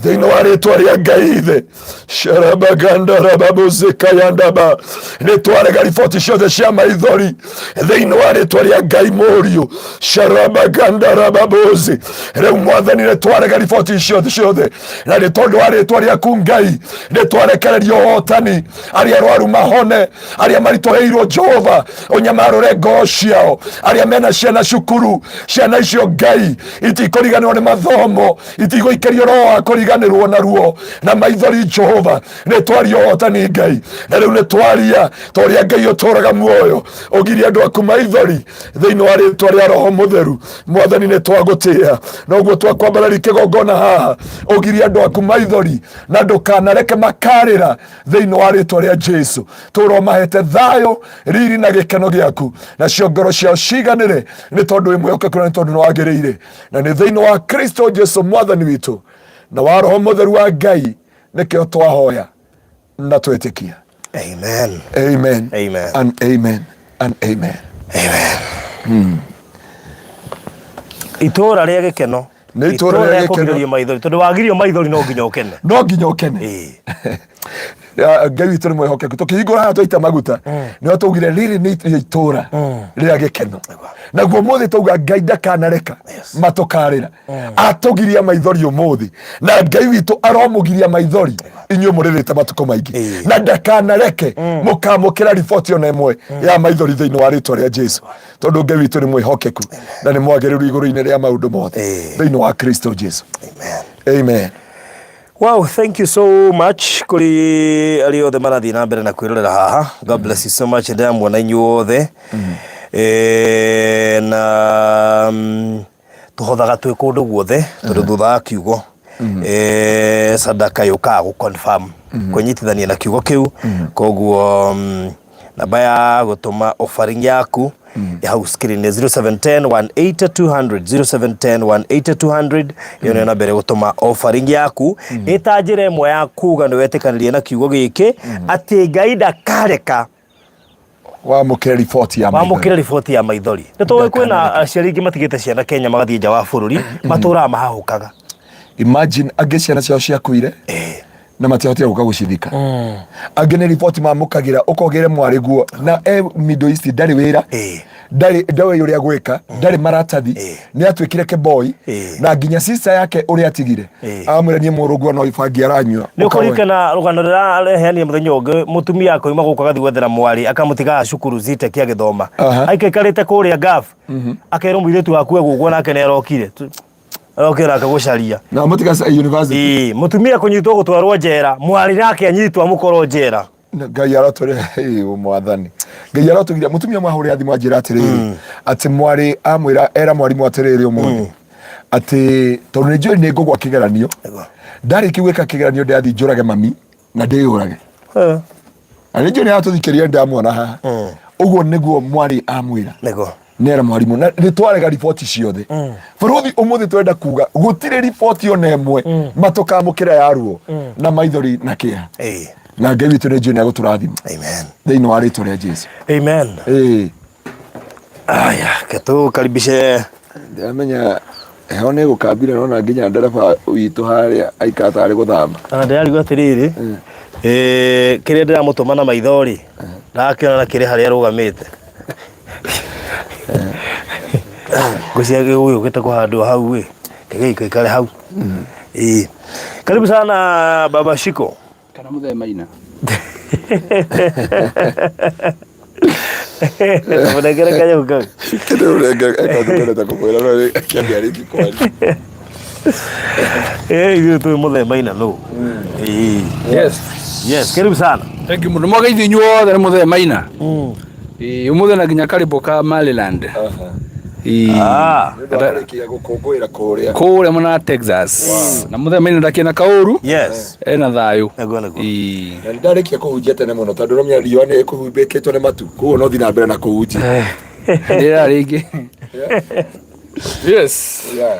thĩinĩ wa rĩtwa rĩa Ngai Ithe. Sharabaganda rababuzikayandaba. Nĩ twarega riboti ciothe cia maithori thĩinĩ wa rĩtwa rĩa Ngai Mũriũ. Sharabaganda rababuzi. Rĩu, Mwathani, nĩ twarega riboti ciothe ciothe, na nĩ tondũ wa rĩtwa rĩaku, Ngai, nĩ twarekereria ũhotani. Arĩa arwaru mahone, arĩa maritũhĩirwo, Jehova, ũnyamarũre ngoro ciao. Arĩa mena ciana cukuru, ciana icio, Ngai, itikũriganĩrwo nĩ mathomo, itigũikĩrio roho wa kũriganĩrwo na ruo na maithori. Jehova, nĩ twaria ũhotani, Ngai. Na rĩu nĩ twaria ta ũrĩa Ngai ũtũraga muoyo, ũgirie andũ aku maithori thĩinĩ wa rĩtwa rĩa Roho Mũtheru. Mwathani, nĩ twagũtĩa. Noguo twakwambarari kĩgongona haha, ũgirie andũ aku maithori na ndũkanareke makarĩra thĩinĩ wa rĩtwa rĩa Jesu. Tũra mahete thayũ, riri na gĩkeno gĩaku, nacio ngoro ciao ciganĩre, nĩ tondũ wĩ mwĩhokeku na nĩ tondũ nĩ wagĩrĩire. Na nĩ thĩinĩ wa Kristo Jesu Mwathani witũ na wa Roho Mũtheru wa Ngai nĩkĩo twahoya na twetĩkia.
Amen.
Amen.
Amen.
And amen and amen.
Amen. Itũũra rĩa gĩkeno.
Nĩ itũũra rĩa gĩkeno.
Kũgirĩrio maithori, tondũ wagirio maithori no nginya ũkene.
No nginya ũkene. Ya, Ngai witũ nĩ mwĩhokeku. Tũkĩhingũra haha twaita maguta, nĩho twaugire rĩrĩ nĩ itũũra rĩa gĩkeno. Naguo ũmũthĩ twauga Ngai ndakanareka matũkarĩra, atũgiria maithori ũmũthĩ, na Ngai witũ aromũgiria maithori inyuĩ mũrĩrĩte matukũ maingĩ, na ndakanareke mũkamũkĩra riboti ona ĩmwe ya maithori thĩinĩ wa rĩtwa rĩa Jesu, tondũ Ngai witũ nĩ mwĩhokeku na nĩ mwagĩrĩru igũrũ-inĩ rĩa maũndũ mothe thĩinĩ wa Kristo Jesu.
Amen.
Amen.
Wow, thank you so much kũrĩ arĩa othe marathiĩ na mbere na kwĩrorera haha. God bless you so much. Ndĩramuona inyuĩ othe. Na tũhothaga twĩ kũndũ guothe tondũ thutha wa kiugo sadaka yũkaga gũ confirm kwĩnyitithania na kiugo kĩu. Koguo namba ya gũtũma offering yaku. Ya hau screen nĩ 0710 180 200, 0710 180 200. Ĩyo nĩyo namba ĩrĩa gũtũma offering yaku ĩta njĩra ĩmwe ya kuga nĩ wetĩkanĩria na kiugo gĩkĩ atĩ Ngai ndakareka
Wamũkĩre riboti ya maithori.
Wamũkĩre riboti ya maithori. Nĩ tũĩ kwĩna aciari aingĩ matigĩte ciana Kenya magathiĩ nja wa bũrũri, matũraga mahahũkaga.
Imagine angĩ ciana ciao ciakuire na matiahotire gũka gũcithika. Angĩ nĩ riboti mamũkagĩra ũkogĩre mwarĩ guo na e Middle East, ndarĩ wĩra, ndarĩ ndoĩ ũrĩa gwĩka, ndarĩ maratathi, nĩ atuĩkire kĩboi na nginya sister yake ũrĩa atigire amwĩra niĩ mũrũguo no ibangi aranyua.
Nĩ ũkũririkana rũgano rĩraheanire mũthenya ũngĩ, mũtumia akoima gũkũ agathiĩ gwethera mwarĩ akamũtigaga cukuru Zetech agĩthoma, aikaikarĩte kũrĩa Gulf, akerwo mũirĩtu waku egũkwo nake nĩ arokire arokire akagũcaria.
Na mũtiga university.
Ĩĩ, mũtumia kũnyitwo gũtwarwo njera, mwarĩ nake anyitwo amũkorwo njera.
Ngai arotũre mwathani Ngai arotũgiria. Mũtumia mwahũrĩra thimũ anjĩra atĩrĩrĩ, atĩ mwarĩ amwĩra era mwarimũ atĩrĩrĩ ũmũthĩ atĩ tondũ nĩ njũĩ nĩ ngũgwa kĩgeranio, ndarĩkia gwĩka kĩgeranio ndĩrathiĩ njũrage mami na ndĩyũrage. Na nĩ njũĩ nĩ aratũthikĩrĩria, ndamuona haha. Ũguo nĩguo mwarĩ amwĩra. Nera mwarimũ na nĩ twarega riboti ciothe. Bũrũthi ũmũthĩ twenda kuga gũtirĩ riboti ona ĩmwe matũkamũkĩra ya ruo na maithori na kĩeha. Na Ngai witũ nĩ njũĩ nĩ agũtũrathima.
Amen.
Thĩinĩ wa rĩtwa rĩa Jesu.
Amen. Aya, ketukaribishe.
Ndĩramenya heho nĩ ĩgũkambira, nona nginya ndereba witũ harĩa aikara tarĩ gũthamba.
Ona ndĩrarigwo atĩrĩrĩ, kĩrĩa ndĩramũtũma na maitho rĩ, ndakĩona na kĩrĩ harĩa arũgamĩte. Ngwĩciria gĩgũgĩũkĩte kũhandwo hau ĩ, kĩgĩikaikare hau. Ĩĩ. Karibu sana Baba Shiko.
Kana mũthee Maina.
Mũnengere kanyamũ kau.
Kĩndũ ũrenge ekondete kũmwĩra no kĩambia rĩngĩ kwaria.
Ithuĩ tũĩ mũthee Maina nũ. Ĩĩ.
Yes.
Yes, karibu sana.
Thank you mũno. Mwageithio inyuothe nĩ mũthee Maina. Ĩĩ, ũmũthĩ na nginya karĩmbo ka Maryland. Ĩĩ.
Ah.
Nĩndwarĩkia gũkũngũĩra kũrĩa.
Kũrĩa mwena wa Texas. Na mũthee Maina ndakĩrĩ na kaũru.
Yes.
Ena thayũ.
Nĩguo nĩguo.
Ĩĩ.
Na nĩndarĩkia kũhunjia tene mũno tondũ ũramenya riũa nĩ ĩkũhumbĩkĩtwo nĩ matu, koguo no thiĩ na mbere na kũhunjia.
Rĩera rĩngĩ. Yes.
Yeah.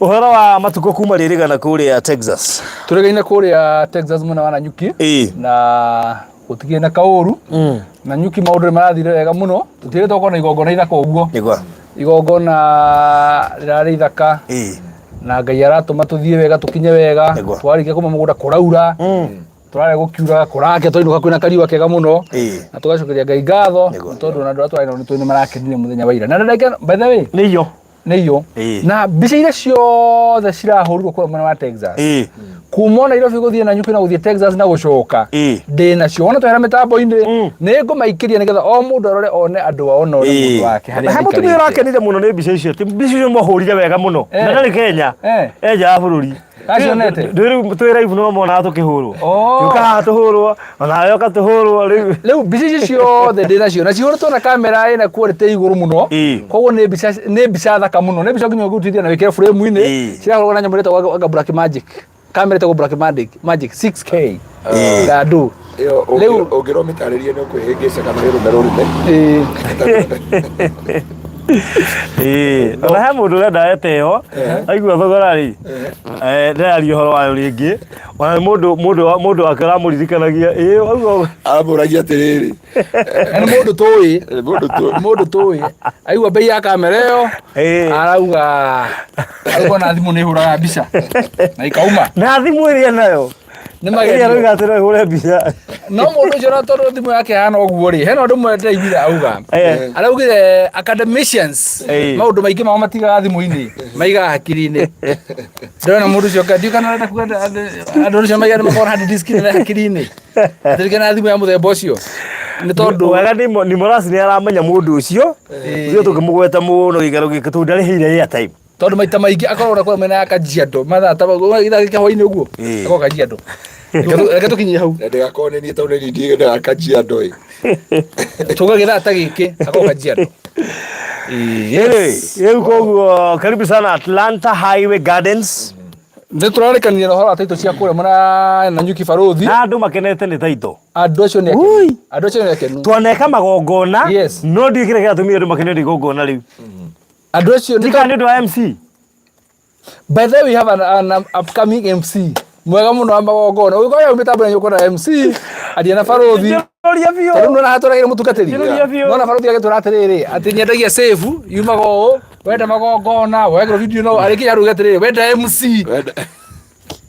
Ũhoro wa matukũ kuma rĩrĩgana kũrĩa Texas.
Tũrĩgaine kũrĩa Texas mwena wa Nanyuki. Na gũtikĩrĩ na kaũru. Nanyuki maũndũ nĩ marathire wega mũno. Tũtirĩ twakorwo na igongona ithaka ũguo. Igongona rĩrarĩ ithaka. Na Ngai aratũma tũthiĩ wega tũkinye wega. Twarĩkia kuma mũgũnda kũraura. Tũrarĩa gũkiuraga kũrake twainũka kwĩna kariũa kega mũno. Na tũgacokeria Ngai ngatho tondũ ona andũ arĩa twarĩ nao nĩ marakenire mũthenya wa ira. Na ndagĩka, by the way,
Nĩ iyo.
Nĩ iyo. Na mbica iria ciothe cirahũrirwo kũrĩa mwena wa Texas, kuma Nairobi gũthiĩ Nanyuki na gũthiĩ Texas na gũcoka, ndĩ nacio. Wona twehera mĩtambo-inĩ nĩ ngũmaikĩria nĩgetha o mũndũ arore one andũ ao na one mũndũ wake harĩa
He mũtumia
aikarĩte.
ũrakenire mũno nĩ mbica icio. Ti mbica icio mwahũrire wega mũno. Na ndarĩ Kenya. E nja wa bũrũri.
Acionete?
Rĩu twĩ live no monaga tũkĩhũrwo.
Oh.
Ũka haha tũhũrwo, onawe ũka tũhũrwo rĩu.
Rĩu mbica icio ciothe ndĩ nacio na cihũrĩtwo na kamera ĩna quality igũrũ mũno. Koguo nĩ mbica thaka mũno, nĩ mbica nginya ũngĩrutithia na wĩkĩre frame-inĩ. Cirahũrwo na nyamũ ĩretagwo anga Black Magic, kamera ĩtagwo Black Magic, Magic 6K Gandũ.
Ĩyo
Rĩu
ũngĩrwo mĩtarĩrie nĩ ũkwĩhĩngĩca kana wĩrũme rũrũme.
Ĩĩ, ona he mũndũ ũrenda ete ĩyo, aigua thogora rĩ, ndĩraria ũhoro wayo rĩngĩ. Ona nĩ mũndũ wake ũramũririkanagia, ĩĩ waigua.
Aramũragia atĩrĩrĩ.
Na nĩ mũndũ tũĩ.
Mũndũ tũĩ.
Mũndũ tũĩ. Aigua bei ya kamera ĩyo, arauga ona thimũ nĩ ĩhũraga mbica na ikauma.
Na thimũ ĩrĩa nayo.
Nĩ
Ĩrĩa
magerio.
aroiga atĩ no ĩhũre mbica.
No mũndũ ũcio na tondũ thimũ yake hana ũguo rĩ, hena ũndũ ũmwe ndĩraiguire auga. Araugire academicians maũndũ maingĩ mao matigaga thimũ-inĩ, maigaga hakiri-inĩ. Ndĩrona mũndũ ũcio ndiũĩ kana arenda kuga andũ acio maigaga nĩ makoragwo na hard disk nene hakiri-inĩ. Ndirikana na thimũ ya mũthemba ũcio. Nĩ tondũ
wega ni Morasi nĩ aramenya mũndũ ũcio. Ithuĩ tũkĩmũgweta mũno gĩikaro gĩkĩ tondũ ndarĩhĩire airtime.
Tondũ maita maingĩ akoragwo na kũrĩa mwena ya Kajiado mathaa ta gĩthaa gĩkĩ hwainĩ ũguo akoragwo Kajiado. Reke tũkinyie hau.
Na ndĩgakorwo nĩ niĩ tondũ nĩ niĩ ndiendaga Kajiado ĩ.
Tuga gĩthaa ta gĩkĩ akoragwo Kajiado.
Anyway, rĩu koguo karibu sana Atlanta Highway Gardens.
Nĩ tũrarĩkanire na ũhoro wa taito cia kũrĩa mwena Nanyuki Barũthi.
Na andũ makenete nĩ taito.
Andũ acio nĩ akenu. Andũ acio nĩ akenu.
Twaneka magongona.
Yes.
No ndiũĩ kĩrĩa kĩratũmire andũ makenio nĩ igongona rĩu.
Andũ acio
nĩ nĩ ũndũ wa MC.
By the way, we have an upcoming MC. Mwega mũno wa magongona. Ũgĩkorwo yaumĩte mbere nyũkũ na MC. Aria na Barũthi.
Njũria biũ.
Tondũ nona hatũragĩra mũtungatĩri.
Njũria biũ.
Nona Barũthi agĩtwĩra atĩrĩrĩ, atĩ nyendagia save yumaga ũũ, wenda magongona, wekĩrwo video no arĩkia aruge atĩrĩrĩ, wenda MC.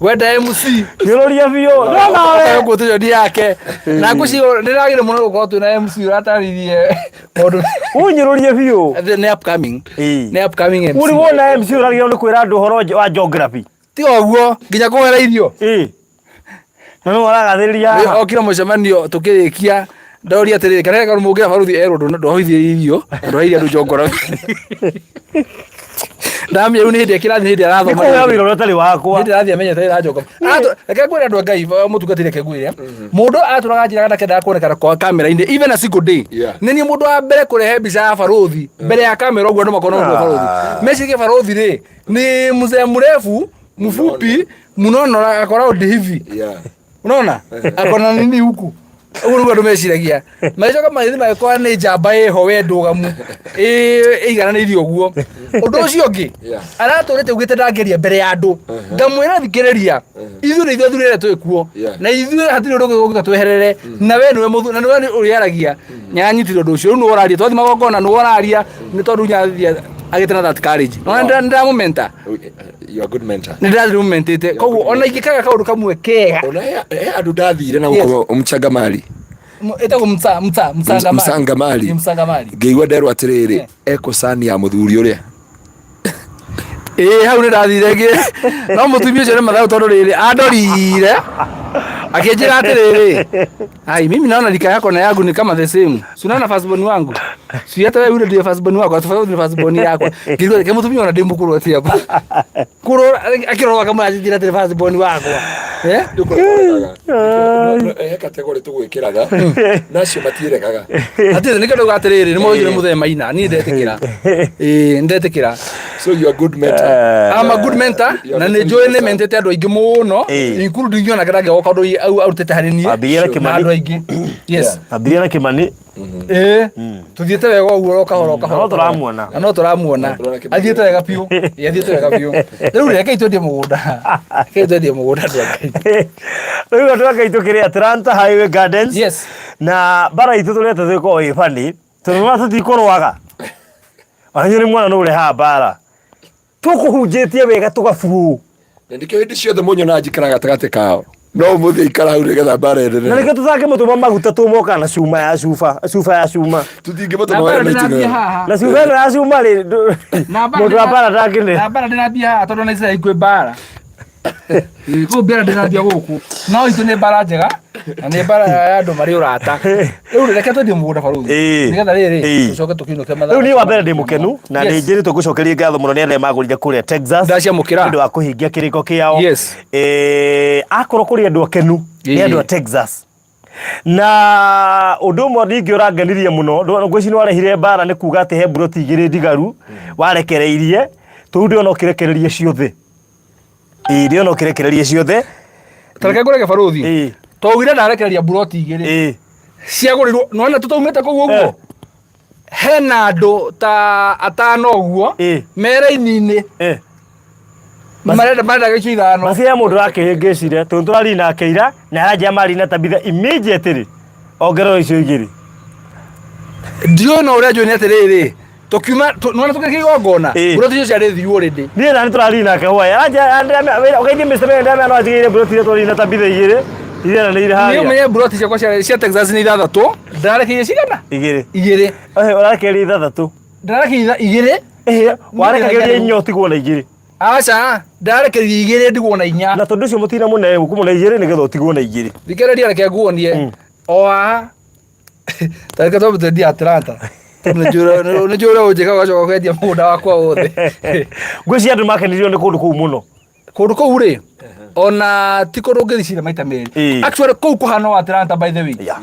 Wenda MC.
Njũria biũ. No nawe.
Quotation yake. Na ngwĩciria nĩ ndagĩrĩire mũno gũkorwo twĩna MC ũratarĩrie maũndũ.
Ũnyũrũrie biũ.
Nĩ upcoming.
Ĩĩ.
Nĩ upcoming MC.
Ũrĩ wona MC ũragĩrĩirwo nĩ kwĩra andũ ũhoro wa geography.
Ti ũguo, nginya kũgera irio.
Ĩĩ. Na nĩ ũragathĩrĩria haha.
Okire mũcemanio tũkĩrĩkia ndoria atĩrĩrĩ kana heka mũngĩra baruthi erwo ndwahoithie irio ndwaheire andũ njongoro ndamenya rĩu nĩ hĩndĩ kĩrathi nĩ hĩndĩ
Nĩ
arathoma
kũheo wĩra ũrĩa ũtarĩ wakwa.
hĩndĩ arathiĩ amenyete wĩra njoka reke ngwĩre andũ a Ngai mũtungatĩri reke ngwĩre mũndũ atũraga njĩra ndakendaga kuonekana kwa kamera-inĩ even a single day nĩ niĩ mũndũ wa mbere kũrehe mbica ya barũthi mbere ya kamera ũguo andũ makona ũguo barũthi mecirie barũthi rĩ ni mzee mrefu mfupi mnono ako round hivi unaona ako na nini huku ũguo nĩguo andũ meciragia magĩcoka magĩthiĩ magĩkora nĩ njamba ĩho we ndũgamu ĩigananĩirie ũguo ũndũ ũcio ũngĩ aratũrĩte augĩte ndangĩaria mbere ya andũ ngamwĩra thikĩrĩria ithuĩ nĩ ithuĩ athuri arĩa twĩ kuo na ithuĩ hatirĩ ũndũ ũngĩ tweherere na we nĩwe mũthu na nĩwe ũrĩaragia nyanyitire ũndũ ũcio rĩu nĩwe ũraria twathiĩ magongona nĩwe ũraria nĩ tondũ nyathia agĩte na that courage no nĩ ndĩramũmenta
You are a good mentor.
nĩ ndĩramũmentĩte koguo ona ingĩkaga kaũndũ kamwe kega
Ona he andũ ndathire na gũkũ Mchangamali.
Ĩtagwo msa msa msangamali.
Msangamali.
Msangamali.
Ngĩigua nderwo atĩrĩrĩ, eko cani ya mũthuri ũrĩa.
Ĩĩ hau nĩ ndathire ngĩ no mũtumia ũcio nĩ mathaũ tondũ rĩrĩ andorire akĩnjĩra atĩrĩrĩ ai mimi naona rika yako na yangu ni kama the same si unaona firstborn wangu si hata wewe yule ndiye firstborn wako tofauti ni firstborn yakwa ngĩrigwo ke mũtumia ona ndĩ mũkũrũ atĩa hapa kũrũ akĩrora kamwe anjĩra atĩrĩ firstborn wakwa eh
He category tũgwĩkĩraga na acio matiĩregaga.
Atĩrĩ nĩkĩo ndauga atĩrĩrĩ nĩ moigire mũthee maina niĩ ndetĩkĩra ĩĩ ndetĩkĩra.
So you are good mentor.
I'm a good mentor na nĩ njũĩ nĩ mentete andũ aingĩ mũno including ona kĩrĩa gĩoka ũndũ arutĩte harĩ niĩ
Ambĩrĩria na
na
Kĩmani.
andũ aingĩ. Yes.
Ambĩrĩria na Kĩmani.
Ĩĩ tũthiĩte wega ũguo o kahora o kahora.
Na no tũramuona.
Na no tũramuona. Athiĩte wega biũ. Ĩĩ athiĩte wega biũ. Rĩu rekei twendie mũgũnda. Rekei twendie mũgũnda andũ a Ngai.
Rĩu andũ a Ngai tũkĩrĩ Atlanta Highway Gardens.
Yes.
Na mbara itũ tũreta twĩkoragwo ĩ funny tondũ nĩwona tũtikũrũaga. Ona inyuĩ nĩ mwana nũ ũrehaga mbara. Tũkũhunjĩtie wega tũgabuũ.
Na nĩkĩo hĩndĩ ciothe mũnyonaga njikara gatagatĩ kao. No ũmũthĩ ikara hau nĩgetha mbara
Na
ĩnene.
nĩkĩo tũtangĩmũtũma maguta tũmoka na cuma ya cuba, cuba ya cuma.
Tũtingĩmũtũma
Na mbara
wĩra
ndĩrambia
mĩtino.
haha.
Na cuba ĩno ya cuma rĩ,
Na mbara
mũndũ wa
ndĩra-
mbara ndangĩnĩ.
Na mbara ndĩrambia haha tondũ na Israel kwĩ mbara. Kũu mbara ndĩrambia gũkũ. No itũ nĩ mbara njega na nĩ mbara ya andũ marĩ ũrata. Rĩu reke twendie mũgũnda barũthi.
Ĩĩ.
Nĩgetha rĩrĩ
Ĩĩ.
tũcoke tũkĩinũke mathaa.
Rĩu niĩ wa mbere ndĩ mũkenu na nĩ
Yes.
njĩrĩtwo ngũcokerie ngatho mũno nĩ arĩa magũrire kũrĩa Texas
Ndaciamũkĩra.
nĩ ũndũ wa kũhingia kĩrĩko kĩao.
Yes.
Eh, akorwo kũrĩ andũ akenu nĩ
Ĩĩ.
andũ a Texas. Na ũndũ ũmwe ningĩ ũrangenirie mũno ngwĩciria nĩ warehire mbara nĩ kuga atĩ he mburoti igĩrĩ ndigaru warekereirie tũu ndĩrona ũkĩrekereria ciothe. Ĩĩ ndĩrona ũkĩrekereria ciothe.
Ta reke ngũrege barũthi.
Ĩĩ.
Twaugire ndarekereria mburoti igĩrĩ.
Ĩĩ.
Ciagũrirwo nĩwona tũtaumĩte kũu ũguo.
Eh.
Hena andũ ta atano ũguo
Ĩĩ.
me raini-inĩ
Eh.
marenda marenda gĩcio ithano.
Macia ya mũndũ ũrakĩhĩngĩcire tondũ tũrari nake ira na aranjia mari na tabitha immediately ongererwo icio igĩrĩ.
Ndiũĩ no ũrĩa njũĩ nĩ atĩrĩrĩ tũkiuma nĩwona tũkĩrĩkia igongona
Ĩĩ.
mburoti icio ciarĩ thiu already.
Niĩ na nĩ tũrari nake hwaĩ aranjia ũgeithie Mr. Mayor ndamenya no anjigĩire mburoti iria twarĩ na tabitha igĩrĩ iria na nĩ irĩ
Niĩ
harĩa
ũmenye mburoti ciakwa cia Texas nĩ ithathatũ ndarekeire cigana
igĩrĩ.
igĩrĩ
Ehe, ũrarekereria ithathatũ.
ndarekeire igĩrĩ
Ehe, warekagĩria inya ũtigwo na igĩrĩ.
aca ndarekereirie igĩrĩ ndigwo na inya.
Na tondũ ũcio mũtina mũnene ũkũmũne igĩrĩ nĩgetha ũtigwo na igĩrĩ.
Thikĩrĩria reke nguonie o haha ta reke twambe twendie Atlanta nĩ njũĩ ũrĩa ũnjĩkaga ũgacoka ũkendia mũgũnda wakwa wothe.
Ngwĩciria andũ makenirio nĩ kũndũ kũu mũno.
Kũndũ kũu rĩ ona ti kũndũ ũngĩthiĩ maita merĩ.
Ĩĩ.
Actually kũu kũhana o Atlanta by the way.
Yeah.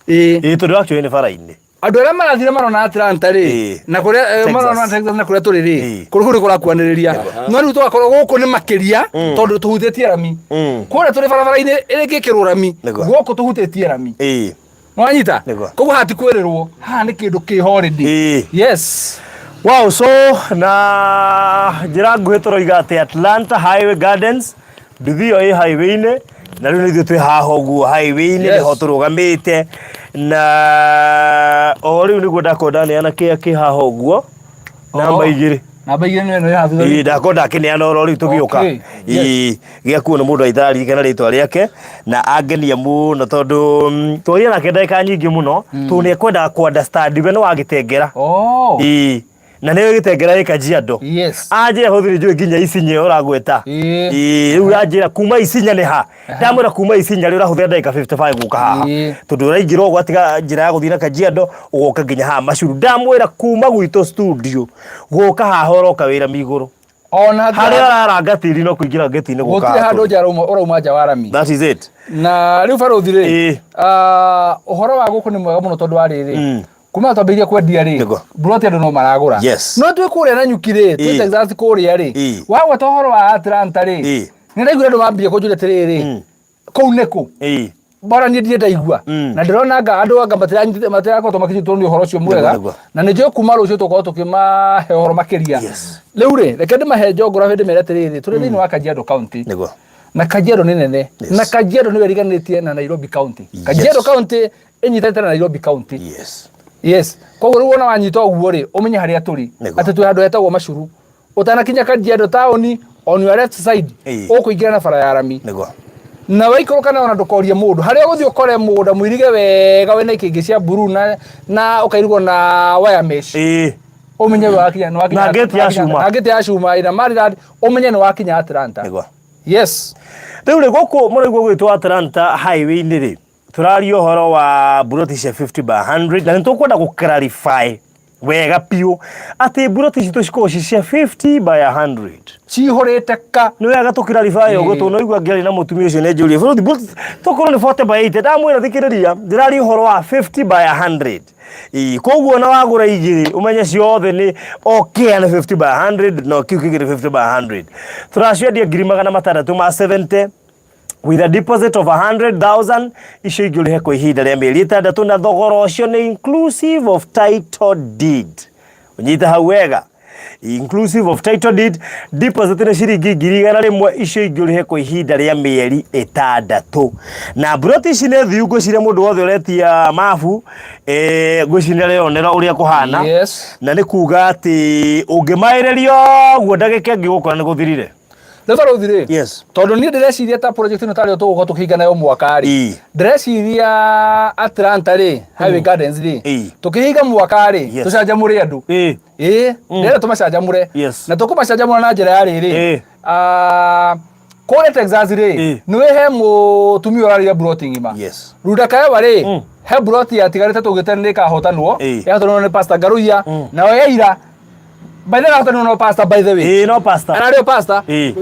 Ĩĩ.
Ĩĩ tondũ actually nĩ bara-inĩ.
Andũ arĩa marathire marona Atlanta rĩ, na kũrĩa marona Texas na kũrĩa tũrĩ rĩ, kũrĩ kũrĩ kũrakuanĩrĩria, no rĩu tũgakorwo gũkũ nĩ makĩria tondũ tũhutĩtie rami. Kũrĩa tũrĩ barabara-inĩ ĩrĩngĩ rami, gũkũ tũhutĩtie rami. Nwanyita? Koguo haha ti kwĩrĩrwo, haha nĩ kĩndũ kĩho already. Yes.
Wow, so na njĩra nguhĩ tũroiga atĩ Atlanta Highway Gardens, nduthi ĩyo ĩ highway-inĩ, na rĩu nĩ ithuĩ twĩ haha ũguo highway-inĩ. Nĩho tũrũgamĩte, na o rĩu nĩguo ndakorwo ndaneana kĩa kĩ haha ũguo namba 2.
Namba 2 nĩ ĩno ĩ haha thutha witũ.
Ndakorwo ndakĩneana oro rĩu tũgĩũka. Ĩĩ, gĩakuo nĩ mũndũ aitararirikana rĩtwa rĩake na angenia mũno tondũ twaria nake ndagĩka nyingĩ mũno, tondũ nĩ ekwendaga kũ understand we nĩ wagĩtengera. Ĩĩ, na nĩwe gĩtengera ĩ Kajiado. Anjĩra hũthĩrĩ njũĩ nginya Isinya ĩyo ũragweta. Ĩĩ, rĩu anjĩra kuma Isinya nĩ ha, ndamwĩra kuma Isinya rĩ ũrahũthĩra ndagĩka 55 gũka haha, tondũ ũraingĩra ũguo ũgatiga njĩra ya gũthiĩ na Kajiado ũgoka nginya haha Macuru. Ndamwĩra kuma gwitũ studio gũka haha ũroka wĩra migũrũ.
Ona
harĩa ũraranga tĩri no kũingĩra ngĩti-inĩ gũka
gũtirĩ handũ nja ũrauma nja wa rami.
That is it.
Na rĩu barũthi rĩ, ũhoro wa gũkũ nĩ mwega mũno tondũ wa rĩrĩ, kuma twambĩrĩria kwendia rĩ, mburoti andũ no maragũra. No twĩ kũrĩa Nanyuki rĩ, twĩ Texas kũrĩa rĩ, wagweta ũhoro wa Atlanta rĩ, nĩ ndaiguire andũ mambia kũnjũria atĩrĩrĩ, kũu nĩ kũ? Bora niĩ ndirĩ ndaigua. Na ndĩrona anga andũ anga matirakoretwo makĩnyitwo nĩ ũhoro ũcio mwega. Na nĩ njũĩ kuma rũciũ tũgũkorwo tũkĩmahe ũhoro makĩria. Rĩu rĩ, reke ndĩmahe geography ndĩmere atĩrĩrĩ, tũrĩ thĩinĩ wa Kajiado County. Na Kajiado nĩ nene. Na Kajiado nĩyo ĩriganĩtie na Nairobi County. Kajiado County ĩnyitanĩte na Nairobi County. Yes. Koguo rĩu wona wanyita ũguo rĩ, ũmenye harĩa tũrĩ. Atĩ twĩ handũ hetagwo Macuru. Ũtanakinya Kajiado taũni, on your left side, ũkũingĩra na bara ya rami. Na waikũrũka na ona ndũkorie mũndũ. Harĩa ũgũthiĩ ũkore mũgũnda mũirige wega wĩna ikĩngĩ cia blue na ũkairigwo na wire mesh. Ũmenye nĩ wakinya
Na gate ya cuma.
Na gate ya cuma ĩna Maryland, ũmenye nĩ wakinya Atlanta. Yes.
Rĩu rĩ, gũkũ mũraigua gwĩtwo Atlanta highway-inĩ rĩ, tũraria ũhoro wa mburoti cia 50 by 100, na nĩ tũkwenda gũ clarify wega biũ atĩ mburoti citũ cikoragwo ci cia 50 by 100.
Cihũrĩte ka.
Nĩ wega tũ clarify ũguo, tondũ naigua ngĩaria na mũtumia ũcio nĩ njũria bũrũri mburoti tokorwo nĩ 40 by 80, ndamwĩra thikĩrĩria, ndĩraria ũhoro wa 50 by 100. Ĩĩ, koguo ona wagũra igĩrĩ ũmenye ciothe nĩ o kĩa nĩ 50 by 100, no kĩu kĩngĩ nĩ 50 by 100. Tũraciendia ngiri magana matandatũ ma 70 with a deposit of 100,000, icio ingĩ ũrĩhe kwa ihinda rĩa mĩeri 6, na thogora ũcio nĩ inclusive of title deed. Ũnyite hau wega, inclusive of title deed. Deposit nĩ ciringi 100,000, icio ingĩ ũrĩhe kwa ihinda rĩa mĩeri 6. Na mburoti ici nĩ thiu, ngwĩciria mũndũ wothe ũretia mabu, ngwĩciria nĩ areyonera ũrĩa kũhana. Na nĩ kuga atĩ ũngĩmaĩrĩria ũguo ndagĩka ĩngĩ gũkora nĩ gũthirire.
Rĩu barũthi rĩ, tondũ niĩ ndĩreciria ta project ĩno tarĩo tũgũkorwo tũkĩhinga nayo mwaka rĩ, ndĩreciria Atlanta rĩ, Highway Gardens rĩ, tũkĩhinga mwaka rĩ, tũcanjamũre andũ. Ĩĩ, ndĩrenda tũmacanjamũre. Na tũkũmacanjamũra na njĩra ya rĩrĩ, kũrĩa Texas rĩ, nĩ he mũtumia ũrarĩire mburoti ng'ima. Runda Kaewa rĩ, he mburoti yatigarĩte tũgĩte nĩ ĩkahotanwo, yahotanwo nĩ Pastor Ngaruiya, nayo yaira. By the way, ahotanwo no pastor, by the way.
Ĩĩ, no pastor.
Ararĩ o pastor.
Nĩ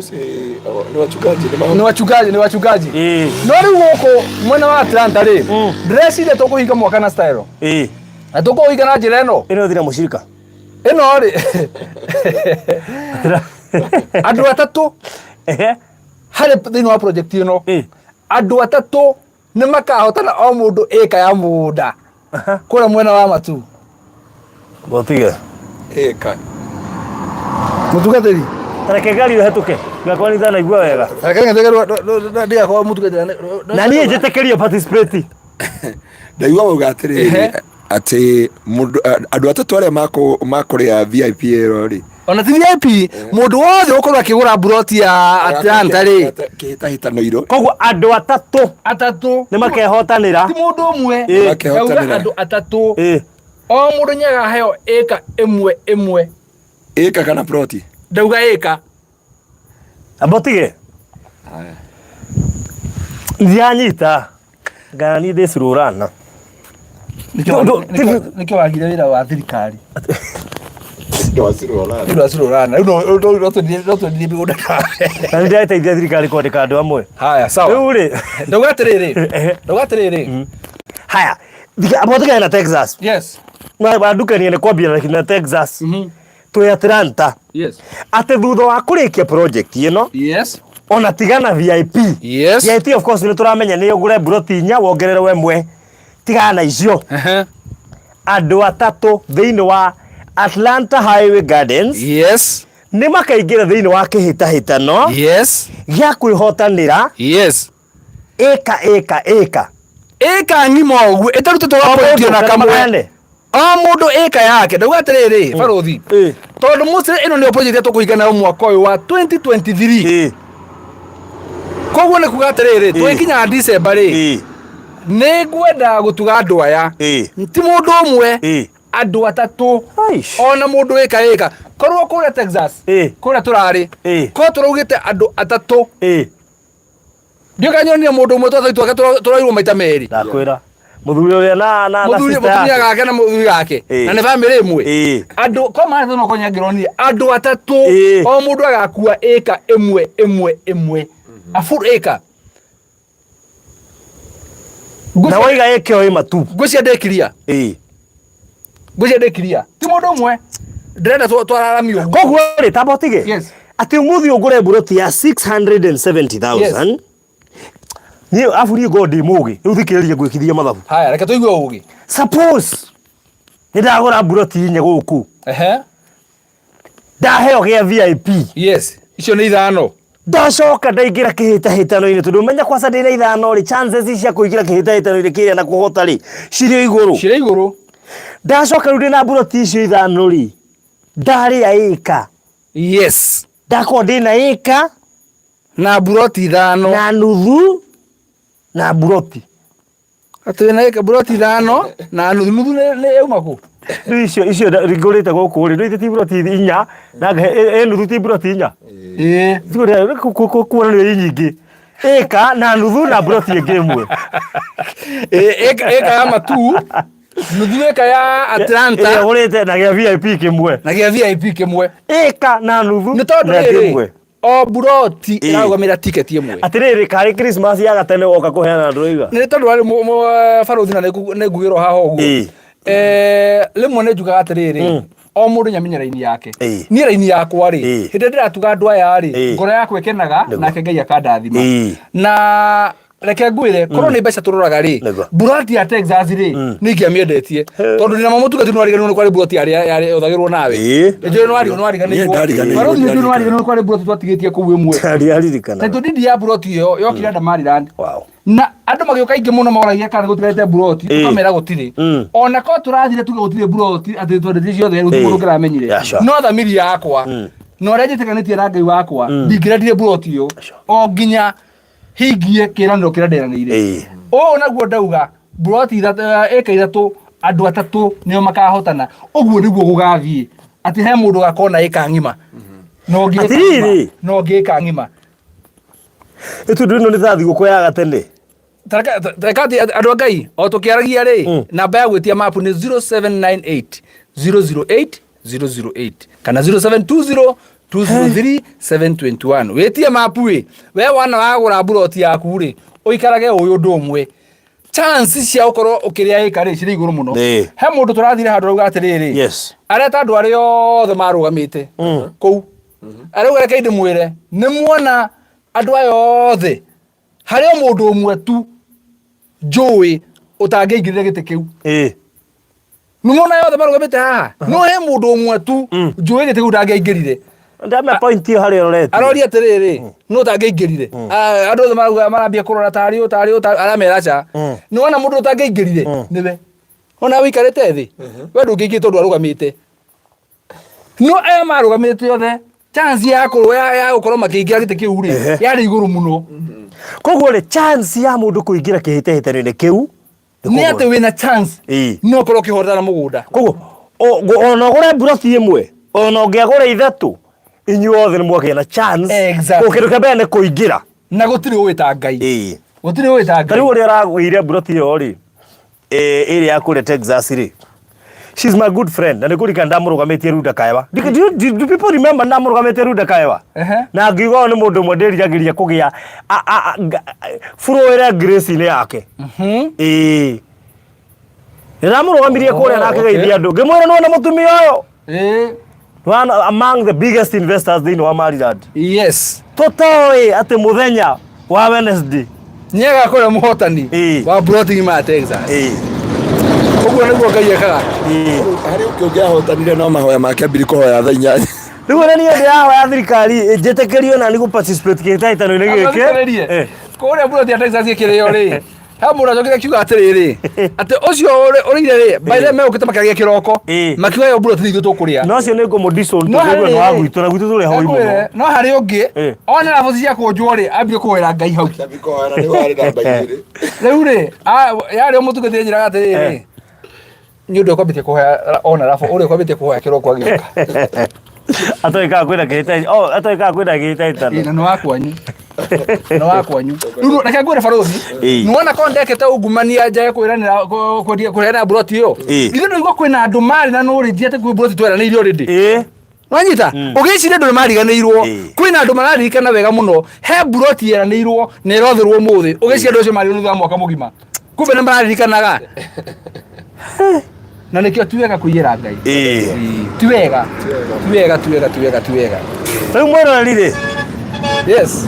wachungaji, nĩ
Nĩ wachungaji, nĩ wachungaji. No rĩu gũkũ mwena wa Atlanta rĩ, ndĩreciria tũkũhinga mwaka na style. Na tũkũhinga na njĩra ĩno.
Ĩno thira mũcirika.
Ĩno rĩ, andũ atatũ harĩ thĩinĩ wa project ĩno, andũ atatũ nĩ makahotana o mũndũ ĩka ya mũgũnda kũrĩa mwena wa Matu.
Gũtige.
Ĩka.
Mũtungatĩri.
Reke ngari ĩhetũke. Ngakwa nĩ ndanaigua wega.
Reke ngari ndigakorwo mũtungatĩri.
Na niĩ njĩtĩkĩrio participate.
Ndaigua wauga atĩrĩrĩ atĩ mũndũ andũ atatũ arĩa makũrĩa VIP ĩyo rĩ,
Ona ti VIP, mũndũ wothe ũkorwo akĩgũra mburoti ya Atlanta rĩ,
kĩhĩtahĩtano iro.
Koguo andũ atatũ
atatũ
nĩ makehotanĩra.
Ti mũndũ ũmwe.
Makehotanĩra.
Ndauga andũ atatũ. O mũndũ nĩ agaheo ĩka ĩmwe ĩmwe.
Ĩka kana ploti?
Ndauga ĩka.
Amba ũtige. Ndiranyita. Ngani ndĩ sururana.
Nĩkĩo wagire wĩra wa thirikari.
Ndwacirorana.
Ndwacirorana. Rĩu no twendirie mĩgũnda.
Na nĩ ndĩrateithia thirikari kwandĩka andũ amwe.
Haya, sawa.
Rĩu rĩ.
Ndauga atĩrĩrĩ. Ndauga atĩrĩrĩ.
Haya. Amba ũtigane na Texas.
Yes.
Wandukania nĩ kwambia na Texas. Twĩ Atlanta.
Yes.
Atĩ thutha wa kũrĩkia project ĩno ona tigana VIP. VIP of course nĩ tũramenya nĩ ũgũre mburoti inya wongererwo ĩmwe. Tigana na icio. Andũ atatũ thĩinĩ wa Atlanta Highway Gardens nĩ makaingĩra thĩinĩ wa kĩhĩtahĩtano gĩa kwĩhotanĩra ĩka ĩka ĩka.
Ĩka ng'ima ũguo ĩtarutĩtwo
O
ga point
mũndũ
ona
kana
kamwe.
magane.
O mũndũ ĩka yake. Ndauga atĩrĩrĩ, barũthi. Tondũ mostly ĩno nĩyo project ĩrĩa tũkũhinga nayo mwaka ũyũ wa 2023. Koguo nĩ kuga atĩrĩrĩ, tũgĩkinya December rĩ, nĩ ngwenda gũtuga andũ aya. Ti mũndũ ũmwe, andũ atatũ.
Aish.
Ona mũndũ ĩka ĩka. Korwo kũrĩa Texas, kũrĩa tũrarĩ, korwo tũraugĩte andũ atatũ. Ndiũĩ kana nyonire mũndũ ũmwe twathiĩ twake tũroirwo maita merĩ.
Ndakwĩra. Mũthuri ũrĩa na na na
Mũthuri
sister
mũtumia
yake.
gake na mũthuri gake. Na nĩ bamĩrĩ ĩmwe. Andũ ko marĩ no konya ngĩronire andũ atatũ o mũndũ agakua ĩka ĩmwe ĩmwe ĩmwe. A full acre.
Na waiga ĩka ĩyo ĩ matu.
Ngwĩciria ndĩ clear. Ngwĩciria ndĩ clear. Ti mũndũ ũmwe. Ndĩrenda twararamio ũguo.
Koguo rĩ tamba ũtige.
Yes.
Atĩ ũmũthĩ ũgũre mburoti ya 670,000. Niĩ abu niĩ ngorwo ndĩ mũgĩ. Rĩu thikĩrĩria ngwĩkithie mathabu.
Haya, reke tũigue ũgĩ.
Suppose nĩ ndagũra mburoti inya gũkũ. Ndaheo gĩa VIP.
Yes. Icio nĩ ithano.
Ndacoka ndaingĩra kĩhĩtahĩtano-inĩ tondũ menya kwaca ndĩna ithano rĩ chances cia kũingĩra kĩhĩtahĩtano-inĩ kĩrĩa na kũhota rĩ cirĩ igũrũ.
Cirĩ igũrũ.
Ndacoka rĩu ndĩna mburoti icio ithano rĩ ndarĩa ĩka.
Yes.
Ndakorwo ndĩna ĩka
na mburoti ithano
na nuthu na mburoti.
Atĩ wĩna ĩka mburoti ithano na nuthu. Nuthu nĩ yauma kũ?
Rĩu icio icio ngũrĩte gũkũ rĩ, ndũĩ ti mburoti inya na ngahe ĩ nuthu ti mburoti inya.
Ĩĩ.
Kuona nĩ nyingĩ. Ĩka na nuthu na mburoti ĩngĩ ĩmwe.
Ĩka ĩka ya matu, nuthu ĩka ya Atlanta.
Ĩrĩa ũgũrĩte na gĩa VIP kĩmwe.
Na gĩa VIP kĩmwe.
Ĩka na nuthu
Nĩ tondũ
na
rĩrĩ,
kĩmwe.
o mburoti ĩrarũgamĩrĩra tiketi ĩmwe.
Atĩrĩrĩ, karĩ Christmas ya gatene woka kũheana ndũraiga.
Nĩ tondũ warĩ barũthi na nĩ ngugĩrwo haha ũguo. Rĩmwe nĩ njugaga atĩrĩrĩ, o mũndũ nĩamenye raini yake. Niĩ raini yakwa rĩ, hĩndĩ ĩrĩa ndĩratuga andũ aya rĩ, ngoro yakwa ĩkenaga, nake Ngai akandathima. Na reke ngwĩre, korwo nĩ mbeca tũroraga rĩ, mburoti ya Texas rĩ, nĩ ingĩamĩendetie. Tondũ ndĩna mamũtungati nĩ wariganĩirwo nĩ kwarĩ mburoti yarĩ yothagĩrwo nawe. Nĩnjũĩ nĩ wariganĩirwo.
Niĩ ndariganĩirwo,
Barũthi nĩnjũĩ nĩ wariganĩirwo nĩ kwarĩ mburoti twatigĩtie kũu ĩmwe.
Ndiaririkana.
Title deed ya mburoti ĩyo yokire under Maryland.
Wow.
Na andũ magĩũka aingĩ mũno moragia kana gũtigarĩte mburoti, tũkamera gũtirĩ. Ona korwo tũrathire tuge gũtirĩ mburoti atĩ twendetie ciothe gũtirĩ mũndũ ũngĩramenyire.
Yeah, sure.
No thamiri yakwa na ũrĩa njĩtĩkanĩtie na Ngai wakwa ndingĩrendirie mburoti ĩyo o nginya hingie kĩranĩro kĩrĩa nderanĩire. Ũũ naguo ndauga mburoti ĩka ithatũ andũ atatũ nĩo makahotana. Ũguo nĩguo gũgathiĩ atĩ he mũndũ ũgakorwo na ĩka ng'ima na ũngĩ ĩka ng'ima,
Atĩrĩrĩ.
na ũngĩ ĩka ng'ima.
Ĩtundũ ĩno nĩ ta thigũkũ ya gatene.
Tareka atĩ andũ a Ngai o tũkĩaragia rĩ, namba ya gwĩtia mapu nĩ 0798 008 008 kana 0720 203 721. Wĩtie mapu ĩ, we wana wagũra mburoti yaku rĩ, ũikarage ũĩ ũndũ ũmwe. Chance cia gũkorwo ũkĩrĩa ĩka rĩ cirĩ igũrũ mũno. He mũndũ tũrathire handũ arauga atĩrĩrĩ, areta andũ arĩa othe marũgamĩte kũu. Arauga reke ndĩmwĩre, nĩ muona andũ aya othe, harĩ o mũndũ ũmwe tu njũĩ ũtangĩaingĩrire gĩtĩ kĩu. Nĩ muona aya othe marũgamĩte haha, no he mũndũ ũmwe tu njũĩ gĩtĩ kĩu ndangĩaingĩrire.
Ndame point ĩyo harĩa ũrorete.
Aroria atĩrĩrĩ, nũ ũtangĩaingĩrire? Andũ othe marauga marambia kũrora tarĩ ũ, tarĩ ũ, tarĩ ũ, aramera aca. Nĩ wona mũndũ ũtangĩaingĩrire? Nĩwe. Ona ũikarĩte thĩ, we ndũngĩingĩra tondũ arũgamĩte. No aya marũgamĩte othe, chance ya kũrũa ya gũkorwo makĩingĩra gĩtĩ kĩu rĩ, yarĩ igũrũ mũno.
Koguo rĩ, chance ya mũndũ kũingĩra kĩhĩtahĩtano-inĩ kĩu
nĩ atĩ wĩna chance no ũkorwo ũkĩhotana mũgũnda.
Koguo ona ũgũre mburoti ĩmwe, ona ũngĩagũra ithatũ, inyuĩ othe nĩ mwagĩa na chance.
Exactly.
Koguo kĩndũ kĩa mbere nĩ kũingĩra.
Na gũtirĩ ũĩ ta Ngai. Gũtirĩ ũĩ ta Ngai.
Ta rĩu ũrĩa ũragũire mburoti ĩyo rĩ, ĩrĩa ya kũrĩa Texas rĩ, she's my good friend na nĩngũririkana ndamũrũgamĩtie Runda Kaewa. Do people remember ndamũrũgamĩtie Runda Kaewa? Na ngiuga ũyũ nĩ mũndũ ũmwe ndĩriragĩria kũgĩa bũrũĩre grace-inĩ yake. Ĩĩ. Ndĩramũrũgamirie kũrĩa na
Oh,
akĩgeithia
okay.
andũ. Ngĩmwĩra nĩwona mũtumia ũyũ.
Ĩĩ.
One among the biggest investors thĩinĩ wa Maryland.
Yes.
Tũtoĩ atĩ mũthenya wa Wednesday.
Nĩ agakorwo mũhotani
Ĩĩ.
wa ploti ng'ima ya Texas.
Ĩĩ.
Ũguo nĩguo Ngai ekaga.
Ĩĩ.
Harĩ ũngĩ ũngĩahotanire no mahoya make ambiri kũhoya thaa inyanya.
Rĩu ona niĩ ndĩrahoya thirikari njĩtĩkĩrio na nĩ gũ participate kĩhĩtahĩtano-inĩ gĩkĩ.
Athikĩrĩrie.
Eh.
Kũrĩa ploti ya Texas ĩkĩrĩo rĩ. He mũndũ acokire akiuga atĩrĩrĩ atĩ ũcio ũrĩire rĩ by the way megũkĩte makĩagia kĩroko
Ĩĩ.
makiuga ĩyo ploti nĩ ithuĩ tũkũrĩa.
Na ũcio nĩ ngũmũ-disown
No
tondũ
harĩ
ũguo nĩ wa
rĩrĩ.
gwitũ na gwitũ tũrĩ ahoi mũno.
Ngwĩre, no harĩ ũngĩ
Ĩĩ.
ona raboci cia kũnjwo rĩ ambire kũhoera Ngai hau.
Ambiri kũhoera nĩguo harĩ namba igĩrĩ.
Rĩu rĩ yarĩ o mũtungatĩri anjĩraga atĩrĩrĩ nĩ ũndũ ũkwambĩtie kũhoya ona rabo ũrĩa ũkwambĩtie kũhoya kĩroko agĩũka.
Atoĩ kana kwĩna kĩhĩtahĩtano. Oh, atoĩ kana kwĩna kĩhĩtahĩtano.
Ĩĩ, na nĩ wa kwanyu. Nĩ wa kwanyu. Rĩu reke ngwĩre barũthi.
Ĩĩ.
Nĩwona korwo ndekĩte ungumania njage kwĩranĩra kwendia kũheana mburoti ĩyo.
Ĩĩ.
Githĩ ndũigua kwĩna andũ marĩ na knowledge atĩ kwĩ mburoti tweranĩire already.
Ĩĩ.
Wanyita? Ũgĩciria andũ nĩmariganĩirwo.
Ĩĩ.
Kwĩna andũ mararirikana wega mũno. He mburoti yeranĩirwo na ĩrothĩrwo ũmũthĩ. Ũgĩciria andũ acio marĩ thutha wa mwaka mũgima. Kumbe nĩ mararirikanaga. Na nĩkĩo ti wega kũiyĩra Ngai.
Ĩĩ.
Ti wega. Ti wega, ti wega, ti wega, ti wega.
Rĩu mwĩroreri rĩ.
Yes.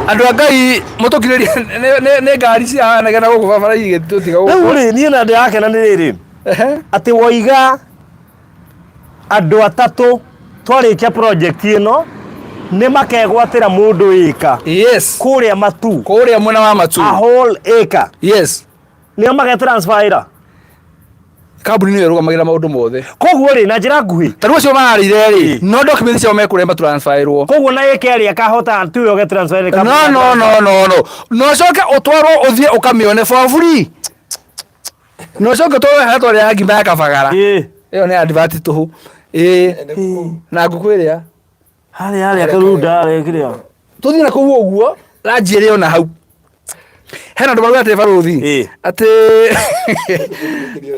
Andũ a Ngai mũtũkirĩrie nĩ ngari cirahanagana gũkũ barabara igĩtũtiga
Rĩu
gũkũ.
rĩ niĩ na ndĩrakena nĩ rĩrĩ.
Ehe.
Atĩ woiga andũ atatũ twarĩkia project ĩno nĩ makegwatĩra mũndũ ĩka
Yes.
kũrĩa matu
Kũrĩa mwena wa Matu.
a whole acre
Yes.
nĩo mage transfer ĩra
Kambuni nĩyo ĩrũgamagĩrĩra maũndũ mothe.
koguo rĩ na njĩra nguhĩ
Ta rĩu acio mararĩire rĩ,
Ĩĩ.
no document ciao mekũrehe matransferirwo.
koguo na ĩka ĩrĩa ĩkahota tuwe ũge transfer nĩ
No
kambuni
no no no no. No ũcoke ũtwarwo ũthiĩ ũkamĩone for free. Na ũcoke ũtwarwo harĩa twarĩaga ngima ya kabagara.
Ĩĩ.
Ĩyo nĩ advert tũhũ. Ĩĩ. Na ngũkũ ĩrĩa.
Harĩa harĩa karunda harĩa kĩrĩa
Tũthiĩ na kũu ũguo, ranji ĩrĩ ona hau. Hena andũ marauga atĩ barũthi
Ĩĩ.
atĩ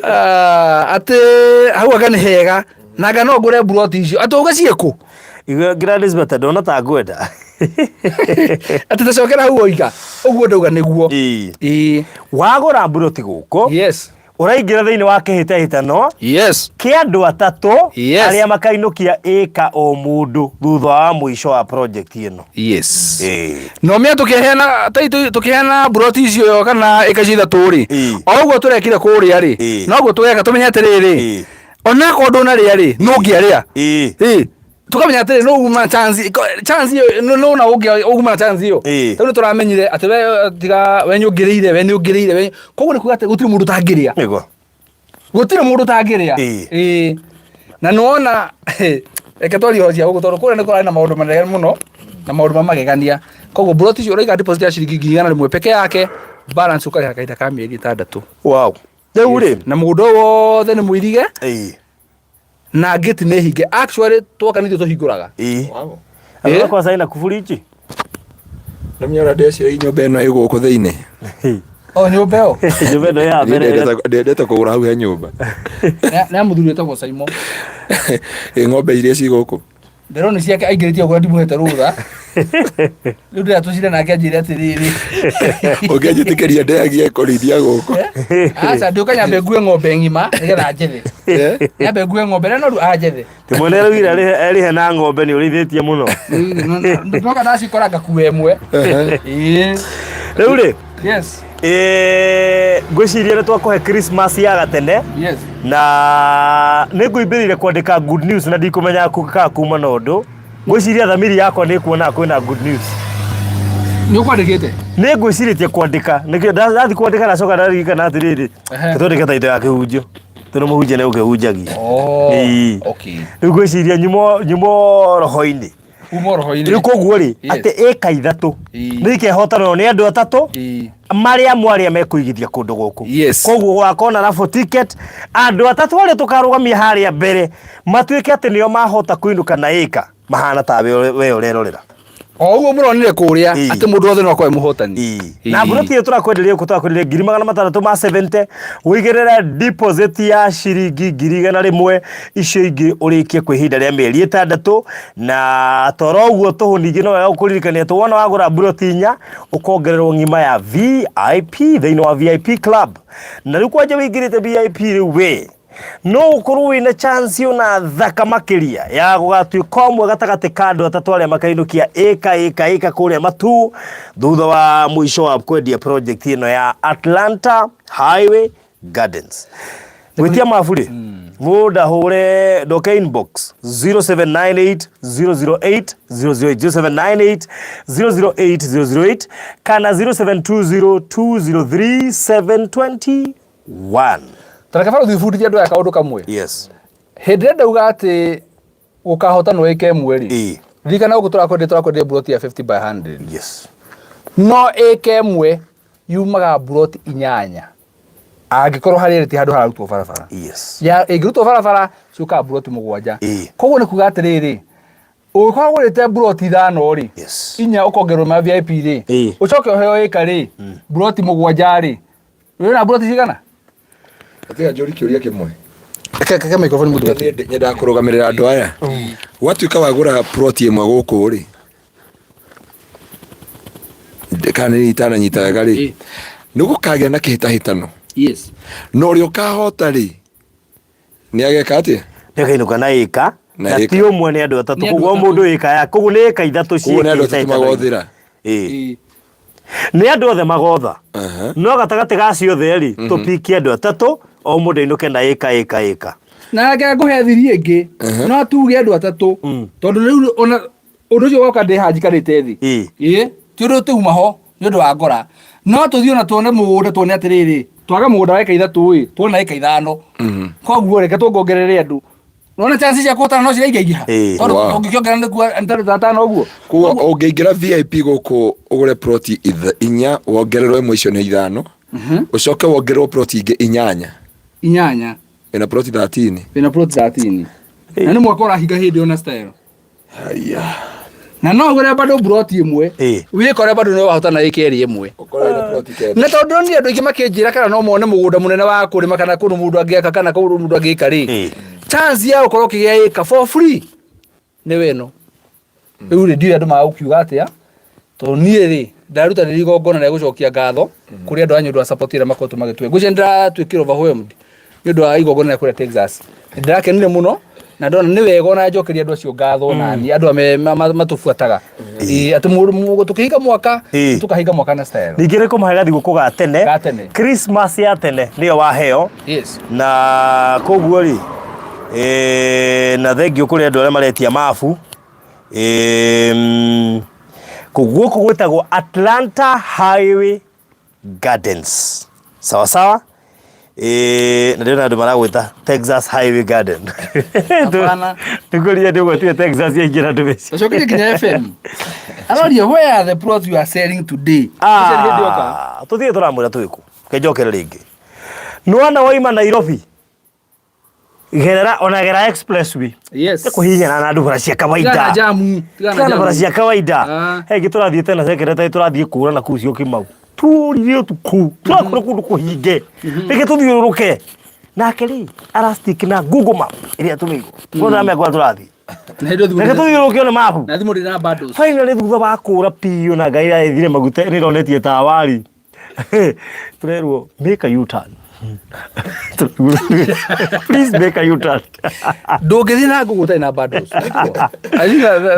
ah, atĩ hau anga nĩ hega na anga no ngũre mburoti icio atĩ uge ciĩ kũ
Igwe Gladys Bata ndona ta ngwenda
atĩ tacokera hau oiga ũguo ndauga nĩguo
Ĩĩ.
Ĩĩ.
Wagũra mburoti gũkũ
Yes.
ũraingĩra thĩinĩ wa kĩhĩtahĩtano
Yes.
kĩa andũ atatũ
Yes.
arĩa makainũkia ĩka o mũndũ thutha wa mũico wa project ĩno.
Yes.
Ĩĩ.
No mĩa tũkĩheana tũkĩheana mburoti icio kana ĩka icio ithatũ rĩ
Ĩĩ.
o ũguo tũrekire kũrĩa rĩ
Ĩĩ.
noguo tũgeka tũmenye atĩrĩrĩ
Ĩĩ.
onakorwo ndũnarĩa rĩ nũngĩarĩa
Ĩĩ.
Ĩĩ. Tukamenya atĩrĩ no uma chance chance ĩyo no no na ũngĩ ũguma na chance ĩyo
Ĩĩ.
tondũ tũramenyire atĩ we tiga we nĩũngĩrĩire we nĩũngĩrĩire we koguo nĩ kuga atĩ gũtirĩ mũndũ ũtangĩrĩa
Nĩguo.
gũtirĩ mũndũ ũtangĩrĩa
Ĩĩ.
Ĩĩ. Na nĩwona reke twarie ũhoro cia gũkũ tondũ kũrĩa nĩ kũrarĩ na maũndũ manene mũno na maũndũ ma magegania koguo mburoti icio ũraiga deposit ya ciringi 100,000 peke yake balance ũkarĩha kahinda ka mĩeri ĩtandatũ
Wow. Rĩu rĩ.
Na mũgũnda ũyũ wothe nĩ mũirige
Ĩĩ.
Na gate nĩ hinge actually twoka nĩ ithuĩ tũhingũraga.
Ĩĩ.
Wow.
Andũ akwa caina kuburi ici.
Na mĩona ndeciria nyũmba ĩno ĩ gũkũ thĩinĩ.
O nyũmba ĩyo.
Nyũmba ĩno ya mbere.
Ndendete kũgũra hau he nyũmba.
Nĩ ya mũthuri wĩtagwo Simon.
Ĩ ng'ombe iria ci gũkũ.
Ndĩrona ciake aingĩrĩtie ũguo ndimũhete rũtha. Rĩu ndĩratũcire nake anjĩre atĩrĩrĩ.
Ũngĩanjĩtĩkĩria ndeagie kũrĩithia gũkũ.
Aca ndĩũka nyambe ngue ng'ombe ng'ima nĩgetha njethe. Nyambe ngue ng'ombe ĩrĩa noru anjethe.
Timwene araugire arĩhe na ng'ombe nĩ ũrĩithĩtie mũno.
Ndoka ndacikora ngakua ĩmwe. Ĩĩ.
Rĩu rĩ.
Yes.
Ngwĩciria nĩ twakũhe Christmas ya gatene.
Yes.
Na nĩ ngũimbĩrĩire kwandĩka good news na ndikũmenya kana kuma na ũndũ. Ngwĩciria thamiri yakwa nĩ ĩkuona kwĩna good news.
Nĩ ũkwandĩkĩte?
Nĩ ngwĩcirĩtie kwandĩka. Nĩkĩo ndathiĩ kwandĩka ndacoka ndaririkana atĩrĩrĩ.
Ehe.
Twandĩke title ya kĩhunjio. Tondũ mũhunjia nĩ gũkĩhunjagia.
Oh.
Ĩĩ.
Okay.
Rĩu ngwĩciria nyumo roho-inĩ.
Uma roho-inĩ.
Rĩu koguo rĩ,
Yes.
atĩ ĩka ithatũ
Ĩĩ.
nĩ ikehotanwo nĩ andũ atatũ
Ĩĩ.
marĩa amwe arĩa mekũigithia kũndũ gũkũ.
Yes.
Koguo gũgakorwo na raffle ticket andũ atatũ arĩa tũkarũgamia harĩa mbere matuĩke atĩ nĩo mahota kũinũka na ĩka mahana ta we ũrerorera.
O ũguo mũronire kũrĩa atĩ mũndũ wothe no akorwo e mũhotani.
Na mburoti ĩyo tũrakwenderia gũkũ tũrakwenderia 670,000, ũigĩrĩre deposit ya ciringi 100,000, icio ingĩ ũrĩkie kwa ihinda rĩa mĩeri 6. Na toro ũguo tũhũ, ningĩ no wega gũkũririkania atĩ wona wagũra mburoti inya ũkongererwo ng'ima ya VIP thĩinĩ wa VIP club. Na rĩu kwanja wĩingĩrĩte VIP rĩu we no ũkorwo wĩna chance ona thaka makĩria ya gũgatuĩka ũmwe gatagatĩ ka andũ atatũ arĩa makainũkia ĩka ĩka ĩka kũrĩa matu thutha wa mũico wa kwendia project ĩno ya Atlanta Highway Gardens. Gwĩtia mabu rĩ, mũndũ ahũre ndoke inbox 0798 008 008, 0798 008 008 kana 0720 203 721.
Tareke barũthi ũbundithie andũ aya kaũndũ kamwe.
Yes.
Hĩndĩ ĩrĩa ndauga atĩ gũkahotanwo ĩka ĩmwe rĩ, ririkana gũkũ tũrakwendia tũrakwendia mburoti ya 50 by 100. No ĩka ĩmwe yumaga mburoti inyanya angĩkorwo harĩa ĩrĩ ti handũ hararutwo barabara. Ya ĩngĩrutwo barabara ciũkaga mburoti 7. Koguo nĩ kuga atĩrĩrĩ, ũngĩkorwo ũgũrĩte mburoti 5 rĩ, inya ũkongererwo ma VIP rĩ, ũcoke ũheo ĩka rĩ, mburoti 7 rĩ, wĩna mburoti cigana?
Tiga njũri kĩũria kĩmwe.
Reke microphone mũndũ gatĩ.
Nyendaga kũrũgamĩrĩra andũ aya. Gwatuĩka wagũra plot ĩmwe gũkũ rĩ, kana nĩ itananyita wega rĩ, nĩ gũkagĩa na kĩhĩtahĩtano. Na ũrĩa ũkahota rĩ, nĩ ageka atĩa?
Nĩ akainũka na ĩka, na ti ũmwe, nĩ andũ atatũ. Koguo mũndũ ĩka ya, koguo nĩ ĩka ithatũ.
Koguo nĩ andũ atatũ magothĩra.
Nĩ andũ othe magotha, no gatagatĩ ga ciothe rĩ, tũpikie andũ atatũ, o mũndũ ainũke na ĩka ĩka ĩka.
Na reke ngũhe thiri ĩngĩ, no tuge andũ atatũ, tondũ rĩu ona ũndũ ũcio woka ndĩ haha njikarĩte thĩ. Ĩĩ, ti ũndũ tũuma ho nĩ ũndũ wa ngora, no tũthiĩ ona tuone mũgũnda, tuone atĩrĩrĩ, twaga mũgũnda wa ĩka 3 ĩ, tuona ĩka 5. Koguo reke tũngongerere andũ. Nona chance cia kũhotana no ciraingaingĩha. Tondũ ũngĩkĩongerera nĩ kuga nĩ ta atano ũguo.
Koguo ũngĩingĩra VIP gũkũ ũgũre ploti inya, wongererwo ĩmwe, icio nĩ 5, ũcoke wongererwo ploti ingĩ inyanya.
Inyanya.
Wĩna ploti 13.
Wĩna ploti 13. Na nĩ mwaka ũrahinga hĩndĩ ĩyo na style.
Haya.
Na no ũgũre bado ploti ĩmwe. Wĩkore bado no wahotana ĩka ĩrĩ ĩmwe. Na tondũ ndonire andũ aingĩ makĩnjĩra kana no mone mũgũnda mũnene wa kũrĩma kana kũndũ mũndũ angĩaka kana kũndũ mũndũ angĩka rĩ, chance ya gũkorwo ũkĩgĩa ĩka for free nĩ weno. Rĩu rĩ, ndiũĩ andũ magũkiuga atĩa, tondũ niĩ rĩ, ndarutanĩria igongona rĩa gũcokia ngatho kũrĩ andũ a nĩ ũndũ wa support ĩrĩa makoretwo magĩtũhe. Ngwĩciria nĩ ndĩratuĩkire overwhelmed nĩ ũndũ wa igongona rĩa kũrĩa Texas. Nĩ ndĩrakenire mũno na ndona nĩ wega ona njokeria andũ acio ngatho nani andũ aya matũbuataga. Atĩ tũkĩhinga mwaka, tũkahinga mwaka na style.
Ningĩ nĩ kũmahe gathigũkũ ga tene.
Ga tene.
Christmas ya tene nĩyo waheo. Na koguo rĩ, na thengiũ kũrĩ andũ arĩa maretia mabu. Gũkũ gwĩtagwo Atlanta Highway Gardens. Sawa sawa? Na ndĩrona andũ maragwĩta Texas Highway Garden.
Hapana.
Tũkũria ndĩgwetire Texas yaingĩra ndũmĩci.
Tũcokerie nginya FM. Aroria, where are the plots you are selling today?
Tũthiĩ tũramwĩra twĩkũ. Kenjokere rĩngĩ. Nĩwona waima Nairobi, gerera ona gera expressway. Kũhihinyana na andũ bara cia kawaida.
Tigana na jamu.
Tigana bara cia kawaida. He ingĩ tũrathiĩte na secretary, tũrathiĩ kũra na kũu Syokimau. Tũrire ũtukũ. Tũrakora kũndũ kũhinge. Reke tũthiũrũrũke. Nake rĩ, arastick na Google Map ĩrĩa tũmĩirwo. Kwanza amekwa tũrathiĩ. Reke tũthiũrũrũke one mapu.
Na thimũ ndĩ na bundles.
Finally thutha wa kũra piũ na ngai irathire maguta nĩ ĩronetie tawari. Tũrerwo make a U-turn. Please make a U-turn.
Ndũngĩthiĩ na Google ũtarĩ na bundles.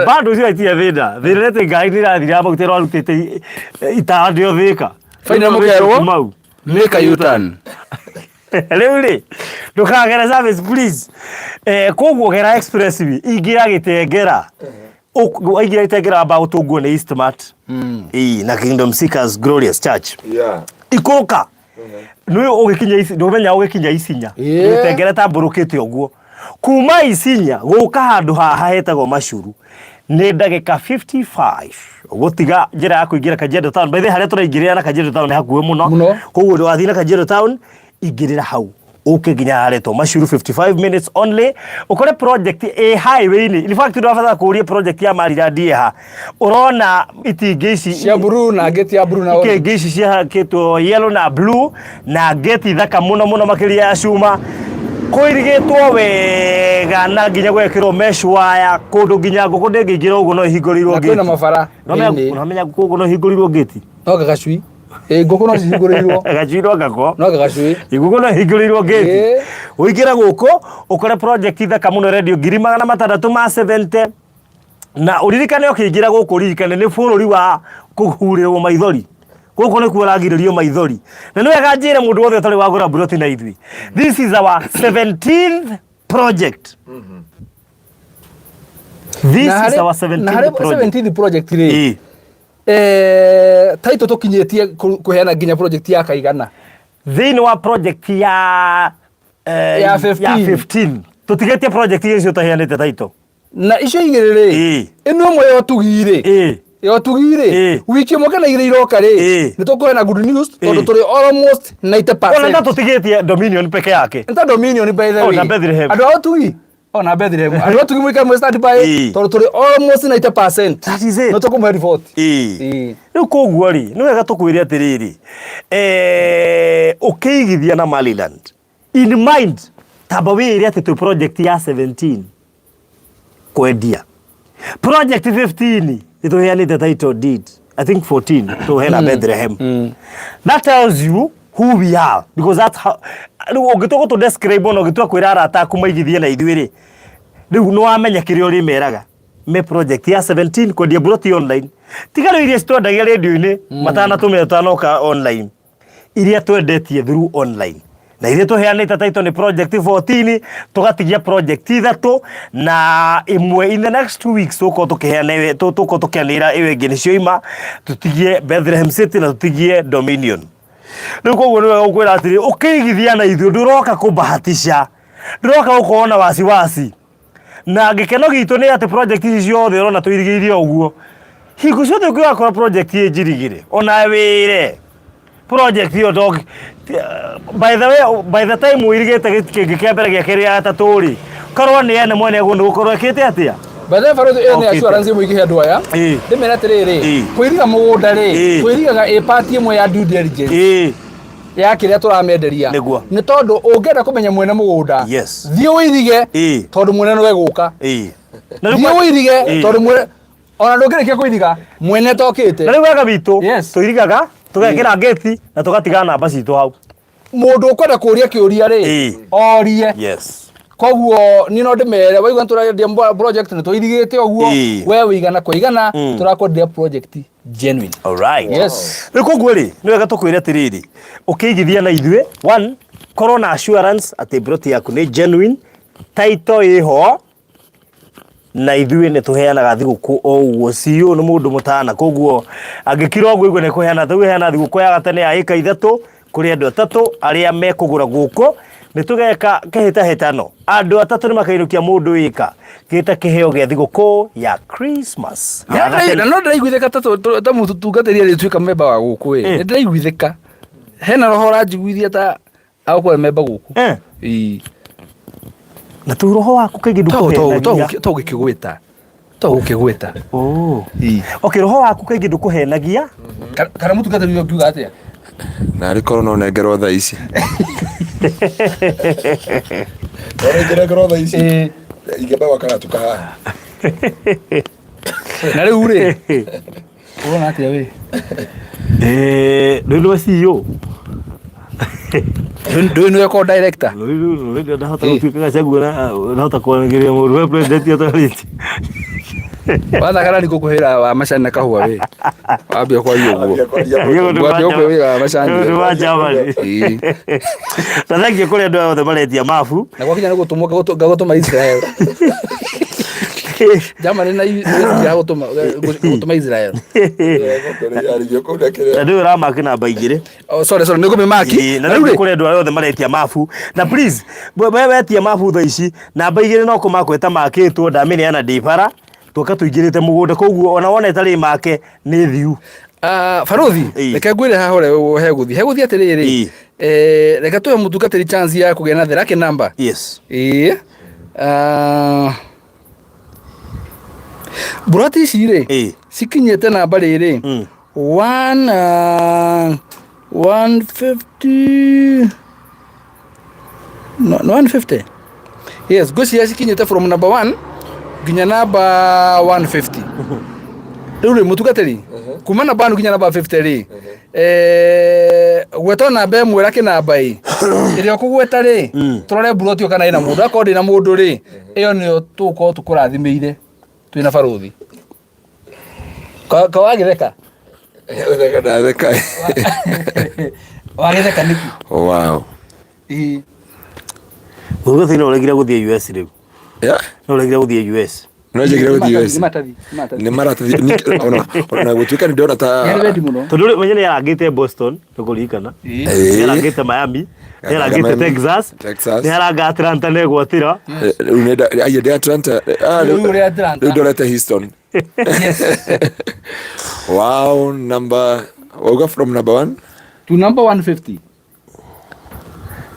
Bado ũcio itirĩ thĩna. Thĩna nĩ atĩ ngari nĩ ĩrathira maguta ĩrarutĩte itawa ndĩo thĩka.
Finally mũkerwo
Mau.
make a U-turn.
Rĩu rĩ, ndũkagere service please. Koguo gera expressway ingĩra Gĩtengera. Waingĩra Gĩtengera wamba gũtũngwo nĩ Eastmart. Ĩĩ, na Kingdom Seekers Glorious Church. Ikũrũka. Nĩ ũgĩkinya ici, ndũmenya ũgĩkinya Isinya. Gĩtengera tambũrũkĩte ũguo. Kuma Isinya gũka handũ haha hetagwo Macuru nĩ ndagĩka 55 gũtiga njĩra ya kũingĩra Kajiado town. By the way, harĩa tũraingĩrĩra na Kajiado town nĩ hakuhĩ mũno.
Mũno.
Koguo wathiĩ na Kajiado town ingĩrĩra hau. Ũke nginya haretwo Mashuru, 55 minutes only, ũkore project ĩ highway-inĩ. In fact, ndũrabatara kũũria project ya Maryland ĩ ha. Ũrona itingĩ ici
cia blue na gate ya blue na orange.
Itingĩ ici ciahakĩtwo yellow na blue na gate thaka mũno mũno makĩria ya cuma, kũirigĩtwo wega na nginya gwekĩrwo mesh wire, kũndũ nginya ngũkũ ndĩngĩingĩra ũguo, no ĩhingũrĩirwo
Na kwĩna
gate.
mabara thĩinĩ.
Ũramenya ngũkũ ũguo no ĩhingũrĩirwo gate?
No gacui. Ĩ, ngũkũ no cihingũrĩirwo.
Gacui no gako.
No gacui.
Ngũkũ no ĩhingũrĩirwo gate.
Ĩ.
Ũingĩre gũkũ ũkore project thaka mũno, ĩrendio ngiri magana matandatũ ma 70. Na ũririkane, ũkĩingĩra gũkũ, ũririkane nĩ bũrũri wa kũhurĩrwo maithori. Gũkũ nĩkuo ũragirĩrio maithori. Na nĩ wega njĩre mũndũ wothe ũtarĩ wagũra mburoti na ithuĩ, this is our 17th project. This
Na
is
harĩ-
our
na harĩ
17th project.
17th project rĩ, title tũkinyĩtie kũheana nginya project ya kaigana?
Thĩinĩ wa project ya
Ya 15.
Ya 15, tũtigĩtie project icio tũheanĩte title.
Na icio igĩrĩ rĩ, ĩno ĩmwe ya ũtugi rĩ, ya ũtugi rĩ, wiki ĩmwe kana igĩrĩ iroka rĩ, nĩ tũkũheana good news tondũ tũrĩ almost 90%.
Ona tũtigĩtie Dominion peke yake.
Nĩ ta Dominion, by the
Oh,
way.
na Bethlehem.
Andũ a ũtugi ona Bethlehem, andũ a ũtugi mũikare mwĩ stand by tondũ tũrĩ almost 90%.
That is it.
Nĩ tũkũmũhe report.
Rĩu koguo rĩ, nĩ wega tũkwĩre atĩrĩrĩ, ũkĩigithia na Maryland in mind, tamba wĩĩre atĩ twĩ project ya 17 kwendia. Project 15 nĩ tũheanĩte title deed, I think 14 tũheana Bethlehem. That tells you who we are, because that's how rĩu ũngĩtua gũtũ describe, ona ũngĩtua kwĩra arata aku maigithie na ithuĩ rĩ, rĩu nĩ wamenya kĩrĩa ũrĩmeraga. Me project ya 17 kwendia mburoti online, tiga rĩu iria citwendagia rĩndio-inĩ matanatũmĩra tũtanoka online, iria twendetie through online na iria tũheanĩte title nĩ project 14. Tũgatigia project ithatũ na ĩmwe in the next 2 weeks tũgũkorwo tũkĩheana, tũgũkorwo tũkĩanĩrĩra ĩyo ĩngĩ nĩcio ima. Tũtigie Bethlehem City na tũtigie Dominion. Rĩu koguo nĩ wega gũkwĩra atĩrĩ, ũkĩigithia na ithuĩ, ndũroka kũbahatisha, ndũroka gũkorwo na wasiwasi. Na gĩkeno gitũ nĩ atĩ project ici ciothe ũrona tũirigĩire ũguo, hingo ciothe ũngĩgakora project ĩ njirigĩre, ona wĩre project ĩyo ndongi. By the way, by the time ũirigĩte kĩngĩ kĩa mbere, gĩa kerĩ, gĩa gatatũ rĩ, korwo nĩ ene mwene agwo nĩ gũkorwo ekĩte atĩa?
By the way, Barothi, ĩyo nĩ
Okĩte.
assurance ĩmwe ingĩhe andũ aya. Ndĩmere atĩrĩrĩ, kũiriga mũgũnda rĩ, kũirigaga ĩ part ĩmwe ya due diligence ya kĩrĩa tũramenderia. Nĩ tondũ ũngĩenda kũmenya mwene mũgũnda, thiĩ ũirige, tondũ mwene nĩwe gũka.
Na rĩu
Thiĩ ũirige, tondũ mwene ona ndũngĩrĩkia kũiriga mwene tokĩte.
Na rĩu wega witũ, tũirigaga, tũgekĩra ngĩti na tũgatiga namba citũ hau.
Mũndũ ũkwenda kũria kĩũria rĩ, orie. Koguo niĩ no ndĩmere, waigua nĩ tũrendia project, nĩ tũirigĩte ũguo, we wĩigana kwa igana, tũrakwenderia project genuine.
Alright.
Yes.
Rĩu koguo rĩ, nĩ wega tũkwĩre atĩrĩrĩ, ũkĩigithia na ithuĩ, one, korwo na assurance atĩ plot yaku nĩ genuine, title ĩho, na ithuĩ nĩ tũheanaga thigũkũ o ũguo. CEO nĩ mũndũ mũtana, koguo angĩkira ũguo igua nĩ kũheana, tũheana thigũkũ ya gatene ya ĩka 3 kũrĩ andũ atatũ arĩa mekũgũra gũkũ. Nĩ tũgeka kĩhĩtahĩtano, andũ atatũ nĩ makainũkia mũndũ ĩka gĩta kĩheo gĩa thigũkũ ya Christmas ya gatene.
Na no ndĩraiguithĩka ta mũtungatĩri arĩtuĩka memba wa gũkũ ĩ. Nĩ ndĩraiguithĩka, hena roho ũranjiguithia ta agũkorwo memba gũkũ. Ĩĩ.
Na tu roho waku kaingĩ ndũkũhenagia.
To gũkĩgwĩta, to gũkĩgwĩta.
Oh.
Ĩĩ.
Okay, roho waku kaingĩ ndũkũhenagia.
Kana mũtungatĩri ũyũ ũngiuga atĩa?
Narĩ korwo no nengerwo thaa ici. Korwo ingĩnengerwo thaa ici. Ingĩamba gwaka gatuka haha.
Na rĩu rĩ, ũrona atĩa wĩ?
Rĩu nĩwe CEO.
Ndũĩ nĩwe ko director?
Rĩu ndahota gũtuĩka Gachagua na ndahota kwaranĩria mũndũ we president atarĩtie.
Wathakara nĩ ngũkũhĩra wa macani na kahũa wĩ. Wambia kwaria ũguo. Ngwambia gũkũhe wĩra wa macani.
Nĩ wa Germany. Na thank you kũrĩ andũ aya othe maretia mabu.
Na gwakinya nĩ gũtũmwo ngagũtũma Israel. Germany na gũtũma gũtũma Israel.
Na ndũĩ ũramaki namba 2.
Oh, sorry, sorry, nĩ ngũmĩmaki.
Na rĩu kũrĩ andũ arĩa othe maretia mabu, na please, we wetia mabu thaa ici, namba 2 no kũmakwo ĩtamakĩtwo, ndamĩneana ndĩ bara twoka tũingĩrĩte mũgũnda, koguo ona wona ĩtarĩ make nĩ thiu.
Ah, Barothi, reke ngwĩre haha ũrĩa hegũthiĩ. Hegũthiĩ atĩrĩrĩ, Reke tũhe mũtungatĩri chance ya kũgĩa na the lucky number.
Yes.
Ĩĩ. Ah, mburoti ici rĩ cikinyĩte namba rĩrĩ one, 150, no, no 150, yes, ngwĩciria cikinyĩte from number 1 nginya namba 150. Rĩu rĩ, mũtungatĩri, kuma namba 1 nginya namba 50 rĩ, gweta namba ĩmwe raki namba ĩ ĩrĩa ũkũgweta rĩ, tũrore mburoti ĩyo kana ĩna mũndũ. Akorwo ndĩna mũndũ rĩ, ĩyo nĩyo tũgũkorwo tũkũrathimĩire twĩna barũthi. Ka wagĩtheka?
Theka ndatheka.
Wagĩtheka nĩkĩ?
Wow.
Ĩĩ.
Mũtungatĩri, no ũregire gũthiĩ US rĩu?
Yeah.
No ũregire gũthiĩ US?
No njagire gũthiĩ
Nĩ
US.
maratathi, nĩ maratathi.
Nĩ maratathi ona gũtuĩka nĩ ndĩrona ta
Nĩ wendi mũno.
Tondũ rĩ, menye nĩ arangĩte Boston, nĩkũririkana.
Ĩĩ.
Nĩ arangĩte Miami, nĩ arangĩte
Miami,
Texas,
Texas.
nĩ aranga Atlanta nĩ egwatĩra.
Rĩu nĩ aiye ndĩ Atlanta. Ah,
Rĩu ũrĩ Atlanta.
Rĩu ndorete Houston.
Yes.
Wow, number wauga from number 1?
To number 150.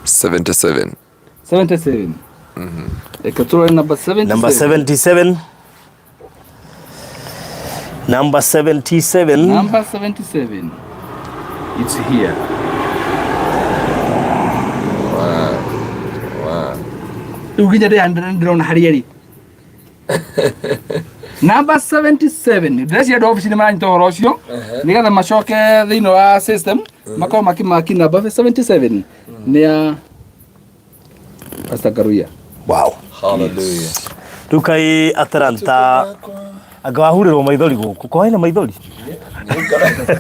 77.
77. Reke tũrore number 77.
Number 77. Number 77.
Number 77. It's here. Rĩu nginya ndĩrona harĩa ĩrĩ. Number 77. Ndĩreciria andũ a obici nĩ maranyita ũhoro ũcio nĩgetha macoke thĩinĩ wa system makorwo makĩmaki number 77 nĩ ya Pastor Ngaruiya.
Wow.
Hallelujah.
Rĩu kaĩ Atlanta anga wahurĩrwo maithori gũkũ kwa wĩna maithori?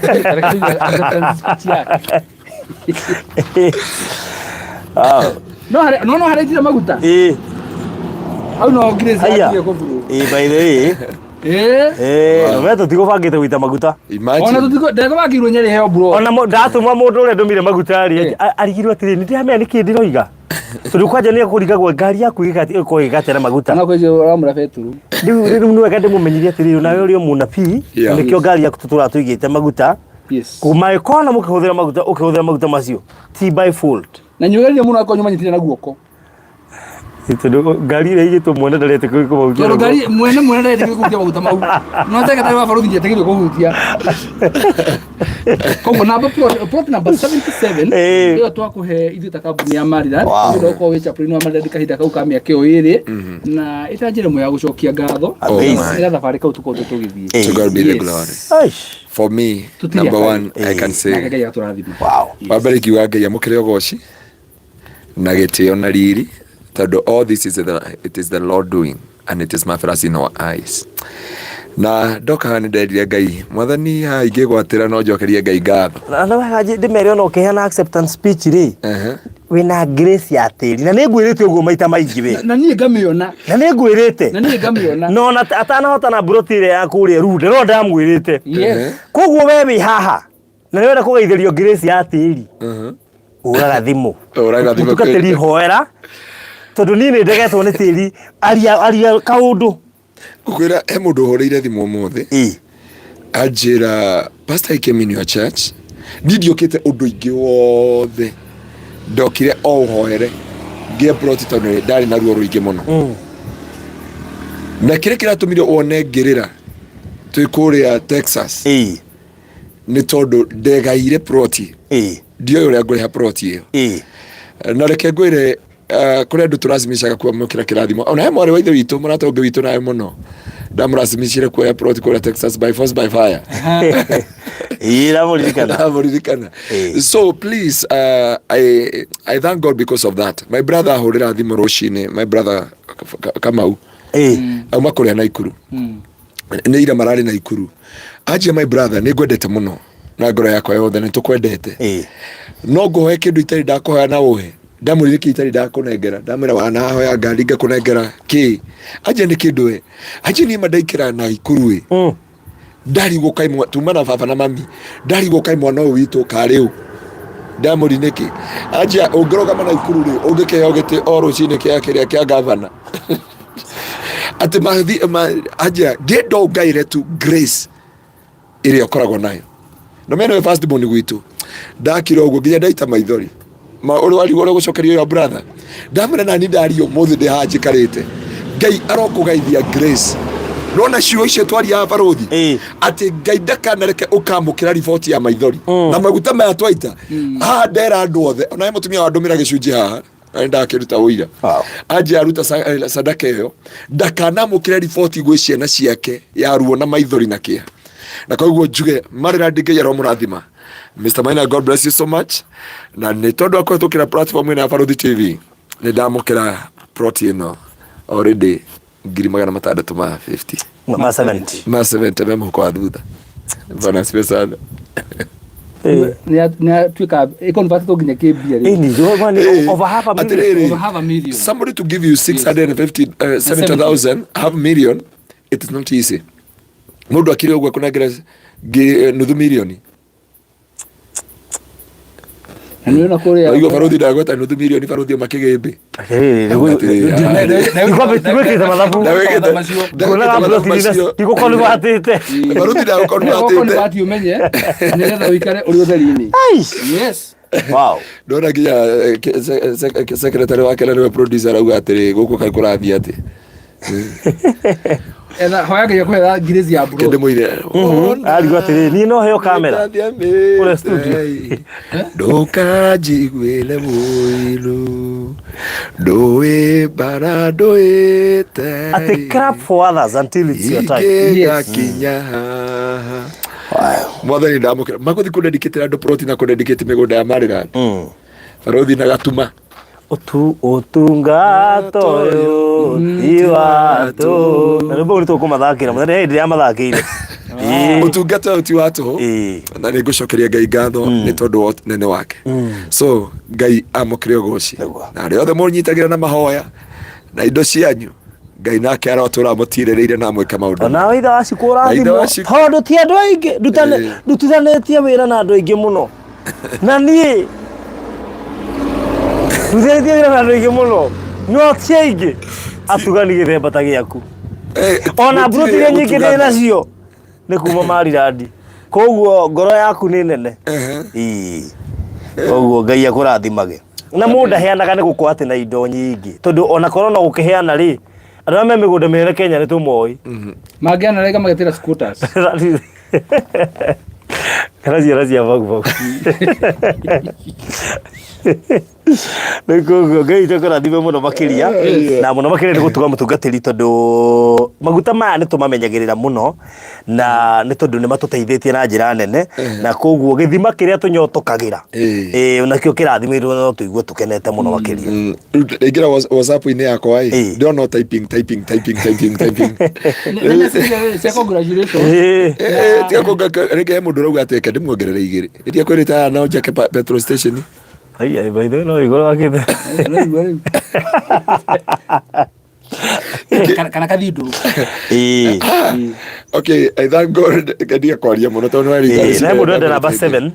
Reke tũigue acceptance speech yake.
Ah,
No harĩa no no harĩa itire maguta. Hau no Grace
Aya.
yakirie kũburwo.
By the way, we tũtigũbangĩte gũita maguta.
Ona
Imagine.
tũtiko ndekũbangĩirwo nyarĩ heo bro.
Ona ndatũma mũndũ ũrĩa ndũmire maguta rĩ, arigirwo atĩrĩ, nĩ ndĩramenya nĩkĩ ndĩroiga, tondũ kwanja nĩ ekũrigagwo ngari yaku ĩgĩkorwo ĩgĩgatera maguta.
Ona kwĩ ũramũra beturu.
Rĩu nĩ wega ndĩmũmenyirie atĩrĩrĩ, nawe ũrĩ o mũnabii, nĩkĩo ngari yaku tũtũraga tũigĩte maguta. Mangĩkona mũkĩhũthĩra maguta, ũkĩhũthĩra maguta macio ti by fault.
Na nyũgerie mũno akorwo nyumanyitire na guoko.
Tondũ ngari ĩrĩa ĩigĩtwo mwene ndaretĩkĩrio kũmahutia.
Tondũ ngari mwene ndaretĩkĩrio kũhutia maguta mau. No secretary wa barũthi ndetĩkĩrio kũhutia. Koguo namba plot number 77 ĩyo twakũhe ithuĩ ta kambuni ya Maryland. Nĩ ũndũ wa gũkorwo wĩ chaplain wa Maryland kahinda kau ka mĩaka ĩyo 2 na ĩta njĩra ĩmwe ya gũcokia ngatho
Oh my.
nĩ gathabarĩ kau tũkoretwo tũgĩthiĩ.
To God be the glory. For me,
Tũtirĩ
number
akari.
one, I can say.
Nake Ngai atũrathime.
Wow.
Wa mbere ingiuga Ngai amũkĩre ũgoci na gĩtĩo na riri, tondũ all this is the, it is the Lord doing and it is marvelous in our eyes. Na ndoka haha nĩ nderire Ngai, Mwathani, haha ingĩgwatĩra no njokerie Ngai ngatho.
Na wega ndĩmere ona ũkĩheana acceptance speech rĩ, wĩna grace ya tĩri, na nĩ ngwĩrĩte ũguo maita maingĩ we.
Na niĩ ngamĩona.
Na nĩ ngwĩrĩte.
Na niĩ ngamĩona.
No ona atanahota na mburoti ĩrĩa ya kũrĩa Runda no ndamwĩrĩte. Koguo we wĩ haha na nĩ wenda kũgeithĩrio grace ya tĩri, ũraga thimũ.
Ũraga thimũ.
Mũtungatĩri, hoera, tondũ niĩ nĩ ndegetwo nĩ tĩri. Aria, aria kaũndũ.
Ngũkwĩra, he mũndũ ũhũrĩire thimũ ũmũthĩ anjĩra, "Pastor, I came in your church, niĩ ndiũkĩte ũndũ ingĩ wothe, ndokire o ũhoere ngĩe plot tondũ ndarĩ na ruo rũingĩ mũno." Na kĩrĩa kĩratũmire wone ngĩrĩra twĩ kũrĩa Texas nĩ tondũ ndegaire plot, ndioĩ ũrĩa ngũrĩha plot ĩyo. Na reke ngwĩre, kũrĩ andũ tũracimishaga kwamũkĩra kĩrathimo. Ona he mwarĩ wa ithe witũ, mũrata ũngĩ witũ nawe mũno, ndamũracimicire kuoya plot kũrĩa Texas by force by fire.
Ndamũririkana.
Ndamũririkana. So please, I thank God because of that. My brother ahũrĩra thimũ rũcinĩ, my brother Kamau auma kũrĩa Naikuru, nĩ ira mararĩ Naikuru, anjia, "My brother, nĩ ngwendete mũno na ngoro yakwa yothe, nĩ tũkwendete, no ngũhoe kĩndũ itarĩ ndakũhoya na ũhe." Ndamwĩrire kĩ itarĩ ndakũnengera, ndamwĩra wanahoya ngari ngakũnengera kĩ. Anjia, "Nĩ kĩndũ we?" Anjia, "Niĩ ma ndaikĩra Naikuru ĩ, ndarigwo kaĩ tuma na baba na mami, ndarigwo kaĩ mwana ũyũ witũ karĩ ũ." Ndamũri, "Nĩkĩ?" Anjia, "Ũngĩrũgama Naikuru rĩ, ũngĩkĩheo gĩtĩ o rũcinĩ kĩa kĩrĩa kĩa gavana atĩ mathi ma." Anjia, "Ngĩenda ũngaĩre tu grace ĩrĩa ũkoragwo nayo." No mena we first born gwitũ, ndakira ũguo nginya ndaita maithori. Ũrĩa warigwo ũrĩa ũgũcokeria your brother. Ndamwĩra nani ndaria ũmũthĩ ndĩ haha njikarĩte. Ngai arokũgaithia grace. Nona ciugo icio twaria haha barũthi atĩ Ngai ndakanareke ũkamũkĩra riboti ya maithori na maguta maya twaita haha ndera andũ othe ona he mũtumia wandũmĩra gĩcunjĩ haha na nĩ ndakĩruta ũira anjia aruta sadaka ĩyo ndakanamũkĩre riboti gwĩ ciana ciake ya ruo na maithori na kĩeha. Na koguo njuge marĩra Ngai aromũrathima. Mr. Maina, God bless you so much. Na nĩ tondũ wa kũhetũkĩra platform ĩno ya Barũthi TV nĩ ndamũkĩra plot ĩno already 650,000.
Ma 70.
Ma 70 me mũhuko wa thutha. Bwana asifiwe sana.
Nĩ atuĩka ĩconvertĩtwo nginya kĩmbia rĩu.
Ĩni, over half a million.
Atĩrĩrĩ,
Over half a million.
Somebody to give you 650, 70,000, half million, it is not easy. Mũndũ akire ũguo akũnengere nuthu milioni.
Na nĩ ũrona kũrĩa.
Waigua barũthi ndagweta nuthu milioni barũthi o makĩgĩmbĩ.
Atĩrĩrĩ, Ndigwĩkĩte mathabu.
Ndawĩkĩte-
Nguonaga
ndawĩkĩte mathabu
plot iria
macio.
ndigũkorwo nĩgwatĩte.
Barũthi ndagũkorwo
Gũkorwo nĩ
nĩwatĩte.
bahati ũmenye nĩgetha ũikare ũrĩ ũtheri-inĩ. Yes.
Wow.
Ndona nginya secretary wake na nĩwe producer arauga atĩrĩ gũkũ kaĩ kũrathiĩ atĩ.
Etha hoya Ngai akũhe grace ya bro.
Kĩndĩ mũire.
Arigwo atĩrĩrĩ, niĩ no heo kamera. Kũrĩa studio.
Ndũkanjiguĩre mũiru ndũĩ mbara ndũĩte
Atĩ clap for others until it's your time.
ingĩgakinya haha. Mwathani ndamũkĩra magũthiĩ kũdedicate andũ plot na kũdedicate mĩgũnda ya Maryland. Barũthi na Gatuma.
Utu ũtungata ũyũ ti wa tũhũ. Na rwĩmbo rũu nĩtũkũmathakĩra mũthenya hĩndĩ ĩrĩa mathakĩire.
Ũtungata ũyũ ti wa tũhũ. Na nĩ ngũcokeria Ngai ngatho nĩ tondũ wa ũnene wake. So Ngai amũkĩre ũgoci. Na arĩa othe mũnyitagĩra na mahoya na indo cianyu Ngai nake arotũra amũtirĩrĩire na amwĩke maũndũ.
Ona ithe wa Cikũ
Na ithe
ũrathimwo
wa Cikũ.
tondũ ti andũ aingĩ ndutithanĩtie wĩra na andũ aingĩ mũno. Na niĩ ndutithanĩtie wĩra na andũ aingĩ mũno no ti aingĩ atugani gĩthemba ta gĩaku. Ona
Gũtirĩ
mburoti iria nyingĩ ndĩ
ũtugani.
nacio nĩ kuma Marirandi. Koguo ngoro yaku nĩ nene. Ĩĩ. Koguo Ngai akũrathimage. Na mũndũ ndaheanaga nĩ gũkorwo atĩ na indo nyingĩ tondũ ona korwo no gũkĩheana rĩ andũ arĩa me mĩgũnda mĩnene Kenya nĩ tũmoĩ.
Mangĩana rega magetĩra scooters.
Kana ciana cia bagubagu. Rĩu koguo Ngai witũ akũrathime mũno makĩria na mũno makĩria nĩ gũtuga mũtungatĩri tondũ maguta maya nĩ tũmamenyagĩrĩra mũno na nĩ tondũ nĩ matũteithĩtie na njĩra nene na koguo gĩthima kĩrĩa tũnyotokagĩra nakĩo kĩrathimĩirwo no tũigue tũkenete mũno makĩria.
Rĩu ndaingĩra WhatsApp-inĩ yakwa ĩ ndĩrona o typing typing typing typing typing.
Nĩ message cia congratulations.
Tiga rĩngĩ he mũndũ ũrauga atĩ reke ndĩmuongerere igĩrĩ. Iria kwĩrĩte aya no njake petrol station.
Ai, by the way, no igũrũ wakĩte.
No igũrũ rĩu. Kana kathiĩ ndũrũ.
Okay, I thank God ngendia kwaria mũno tondũ nĩ
Ĩĩ, na he mũndũ enda number 7.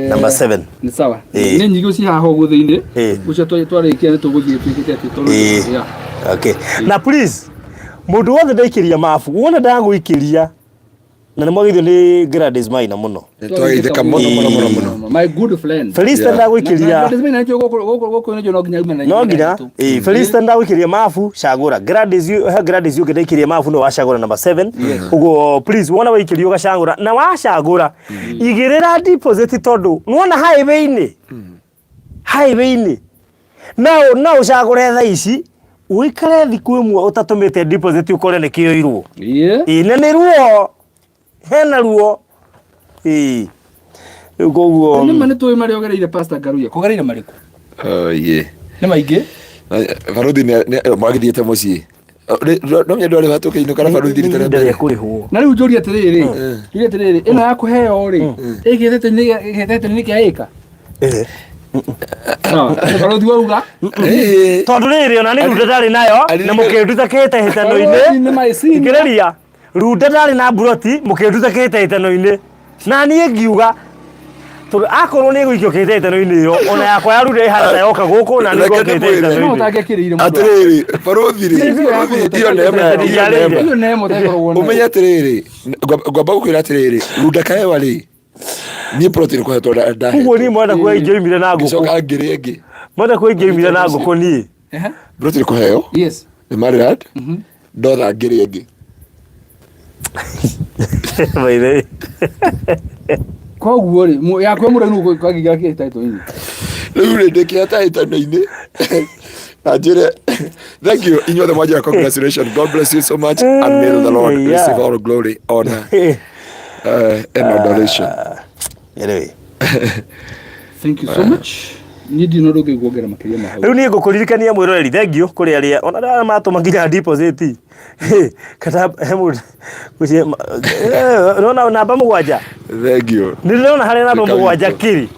Number 7.
Nĩ sawa. Nĩ nyingĩ ci haha ũguo thĩinĩ. Ũcio twarĩkia nĩ tũgũthiĩ twĩkĩte atĩ tondũ yeah.
Okay. Na please, mũndũ wothe ndaikĩria mabu, wona ndagũikĩria na nĩ mwagĩrĩirwo nĩ Gladys Maina mũno.
Nĩtwageithĩka mũno mũno mũno mũno.
My good friend.
Felista ndagũikĩria.
Gladys Maina nĩnjũĩ gũkũ gũkũ gũkũ nĩnjũĩ no nginya ume na
No nginya ĩĩ Felista ndagũikĩria mabu cagũra Gladys he Gladys ũngĩ ndaikĩria mabu no wacagũra number 7 ũguo please wona waikĩrio ũgacagũra na wacagũra igĩrĩra deposit tondũ nĩwona highway-inĩ highway-inĩ no no ũcagũre thaa ici ũikare thikũ ĩmwe ũtatũmĩte deposit ũkore nĩ kĩoirwo. Ĩĩ na nĩ ruo hena ruo. Ĩĩ rĩu koguo
Nĩ ma nĩ tũĩ marĩa ũgereire Pastor Ngaruiya. Kũgereire marĩkũ?
Oh, yeah.
Nĩ maingĩ.
Baruthi mwagĩthiĩte mũciĩ. No nyende arĩ hatũkĩinũka na baruthi rita rĩa mbere.
Kũrĩhwo.
Na rĩu njũrie atĩrĩrĩ, njũrie atĩrĩrĩ, ĩno ya kũheo rĩ, ĩgĩtete kĩa ĩka? Baruthi wauga.
Tondũ rĩrĩ ona nĩ runda ndarĩ nayo na mũkĩnduta kĩhĩtahĩtano-inĩ. Thikĩrĩria. Runda ndarĩ na mburoti mũkĩnduta kĩhĩtahĩtano-inĩ. Na niĩ ngiuga tondũ akorwo nĩ gũikio kĩhĩtahĩtano-inĩ ĩyo ona yakwa ya runda ĩhana ta yoka gũkũ na nĩ ngorwo kĩhĩtahĩtano-inĩ.
Atĩrĩrĩ baruthi rĩ, iyo neema, iyo neema. Ũmenye atĩrĩrĩ, ngwamba gũkwĩra atĩrĩrĩ, runda kaewa rĩ, Niĩ plot nĩ kũhetwo ndahetwo.
Koguo niĩ mwenda kuga ingĩoimire na ngũkũ.
Ngĩcoka ngĩrĩa ĩngĩ.
Mwenda kuga ingĩoimire na ngũkũ niĩ.
Ehe.
Plot nĩ kũheo.
Yes.
Nĩ Maryland. Ndotha ngĩrĩa ĩngĩ.
By the way.
Koguo rĩ, yaku ya mũrainu kwagĩra kĩhĩtahĩtano-inĩ.
Rĩu rĩ ndĩkĩra tahĩtano-inĩ na njĩre thank you inyuothe mwanjĩra congratulations god bless you so much and may the lord
Yeah.
receive all glory honor and adoration
Anyway.
Thank you so much. Niĩ ndirĩ na ũndũ ũngĩ nguongerera makĩria ma hau.
Rĩu niĩ ngũkũririkania mwĩroreri thengiũ kũrĩ arĩa ona arĩa matũma nginya deposit kana he mũndũ gũcie ũrona namba mũgwanja
thank you
nĩ ndĩrona harĩa namba
Ĩka
mũgwanja
witũ.
kiri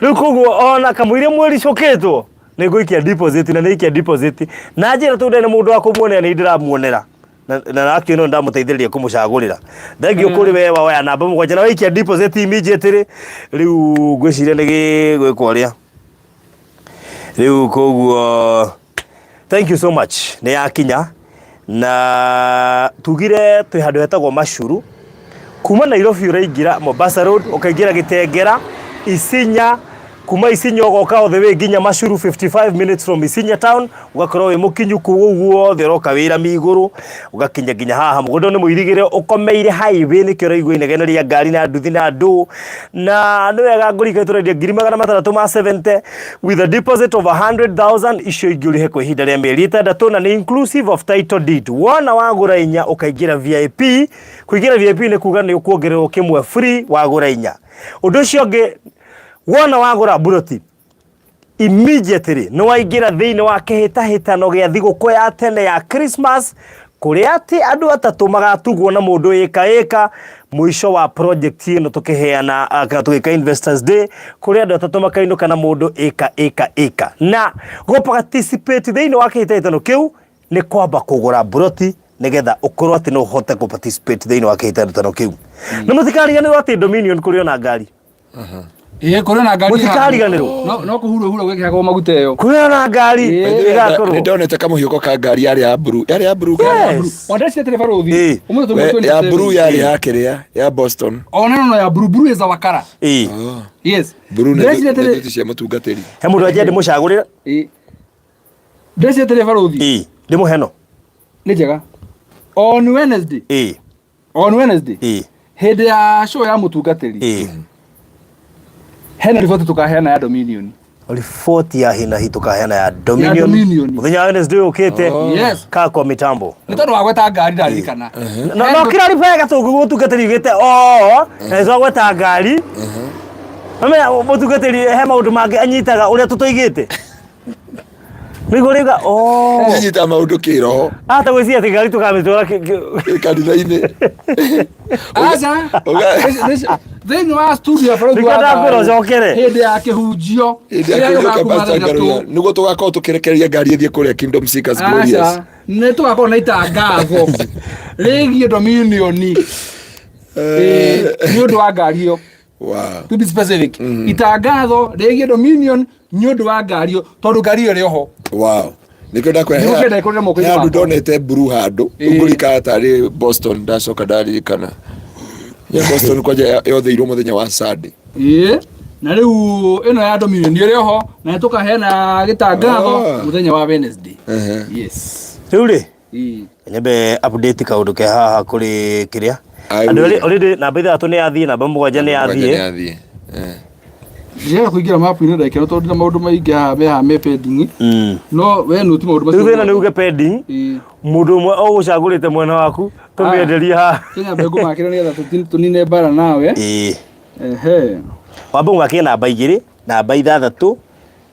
rĩu koguo ona kamũira mweri cũkĩtwo nĩ ngũikia deposit na nĩ ikia deposit na njĩra tondũ ndarĩ na mũndũ wa kũmuonera nĩ ndĩramuonera na na nake ĩno ndamũteithĩrĩria kũmũcagũrĩra thengiũ kũrĩ we woya namba mũgwanja na waikia deposit immediately rĩu ngwĩciria nĩ gĩgwĩkwo ũrĩa rĩu koguo thank you so much nĩ yakinya na tugire twĩ handũ hetagwo macuru kuma Nairobi ũraingĩra Mombasa Road ũkaingĩra Gĩtengera Isinya kuma Isinya ũgoka all the way nginya Macuru 55 minutes from Isinya town ũgakorwo wĩ mũkinyu kũu guothe ũroka wĩ rami igũrũ ũgakinya nginya haha mũgũnda nĩ mũirigĩre ũkomeire highway nĩkĩo ũraigua inegene rĩa ngari na nduthi na andũ na nĩ wega ngũrika tũrendia 670,000 with a deposit of 100,000 icio ingĩ ũrĩhe kwa ihinda rĩa mĩeri ĩtandatũ na nĩ inclusive of title deed wona wagũra inya ũkaingĩra VIP kũingĩra VIP nĩ kuga nĩ ũkuongererwo kĩmwe free wagũra inya ũndũ ũcio ũngĩ wona wagũra mburoti immediately nĩ waingĩra thĩinĩ wa kĩhĩtahĩtano gĩa thigũkũ ya tene ya Christmas kũrĩa atĩ andũ atatũ magatugwo na mũndũ ĩka ĩka mũico wa project ĩno tũkĩheana ah, kana tũgĩka investors day kũrĩa andũ atatũ makainũka na mũndũ ĩka ĩka ĩka na gũ participate thĩinĩ wa kĩhĩtahĩtano kĩu nĩ kwamba kũgũra mburoti nĩgetha ũkorwo atĩ no ũhote kũ participate thĩinĩ wa kĩhĩtahĩtano kĩu na mũtikariganĩrwo atĩ Dominion kũrĩ ona ngari
Ĩĩ kũrĩ na ngari.
Mũtikariganĩrwo.
No no kũhurwo hurwo gwĩkĩragwo maguta ĩyo.
kũrĩ ona ngari
Ĩĩ.
ĩgakorwo
nĩ ndonete kamũhiũko ka ngari yarĩ ya blue yarĩ ya blue kana ya blue?
Yes.
Wandeci atĩrĩ barũthi.
Ĩĩ.
Ũmũthĩ tũrĩ
We- ya
27.
blue yarĩ ya kĩrĩa ya Boston
Ona no ya blue blue is our color.
Ĩĩ.
Yes.
blue nĩ
Ndĩreciria
nĩ
atĩrĩ.
thuti cia mũtungatĩri
he mũndũ anjia ndĩmũcagũrĩre
Ĩĩ. Ndĩreciria atĩrĩ barũthi.
Ĩĩ. ndĩmũhe no
Nĩ njega. On Wednesday.
Ĩĩ.
On Wednesday.
Ĩĩ.
Hĩndĩ ya show ya mũtungatĩri.
Ĩĩ.
Hena riboti tũkaheana ya Dominion.
riboti ya hinahi tukaheana ya Dominion
Ya Dominion.
muthenya wa Wednesday ukite
Yes.
ka kwa mitambo
Nĩ tondũ wagweta ngari ndaririkana.
na no kira riba gatungu mutungatĩri ugite o na twagweta ngari Mamenya mutungatĩri he maũndũ mangĩ anyitaga ũrĩa tũtoigĩte nĩguo rĩuga o
nyita maũndũ kĩroho
ata gwĩciria atĩ ngari tũkamĩtwara
ĩ kanitha-inĩ
Aca. Thĩinĩ wa studio ya bũrũri
Nĩkĩo
wa
ndakwĩra
Thayũ,
ũcokere.
hĩndĩ ya kĩhunjio
hĩndĩ ya
kĩrĩa
kĩhunjio kĩa
gĩgakorwo
Pastor
kuma
Ngaruiya,
thaa
nĩguo tũgakorwo tũkĩrekereria ngari ĩthiĩ kũrĩa Kingdom Seekers Glorious
Aca, nĩ tũgakorwo na itangatho rĩgiĩ Dominion ĩĩ, nĩ ũndũ wa ngari ĩyo
Wow.
to be specific itangatho rĩgiĩ Dominion nĩ ũndũ wa ngari ĩyo tondũ ngari ĩyo ĩrĩ oho
Wow. Nĩkĩo ndakwĩra
Nĩguo kĩenda ĩkũrĩre moko-inĩ
he handũ
makwa.
ndonete blue handũ
Ĩĩ.
ngũrikana tarĩ Boston ndacoka ndaririkana ya Boston kwanja yotheirwo mũthenya wa Sunday
ĩĩ na rĩu ĩno ya Dominion ĩrĩ oho na nĩ tũkaheana gĩtangatho
Ah.
mũthenya wa Wednesday
Ehe.
yes
rĩu rĩ
Ĩĩ.
nyambe update kaũndũ ke haha kũrĩ kĩrĩa
I
andũ
will.
erĩ already namba ithathatũ nĩ yathiĩ namba mũgwanja nĩ
Mũgwanja
yathiĩ
nĩyathiĩ. Eh.
Ndiaga kũingĩra mapu-inĩ ndagĩka ĩno tondũ ndĩ na maũndũ maingĩ haha me haha me pending
Mm.
no we nũ ti maũndũ
rĩu
macio
thĩna nĩ uge pending
Ĩĩ.
mũndũ ũmwe ũgũcagũrĩte mwena waku tũmĩenderie haha
Kenya mbegũ makĩra nĩgetha tũnine mbara nawe
ĩĩ
ehe
wambe ũmakie namba igĩrĩ namba ithathatũ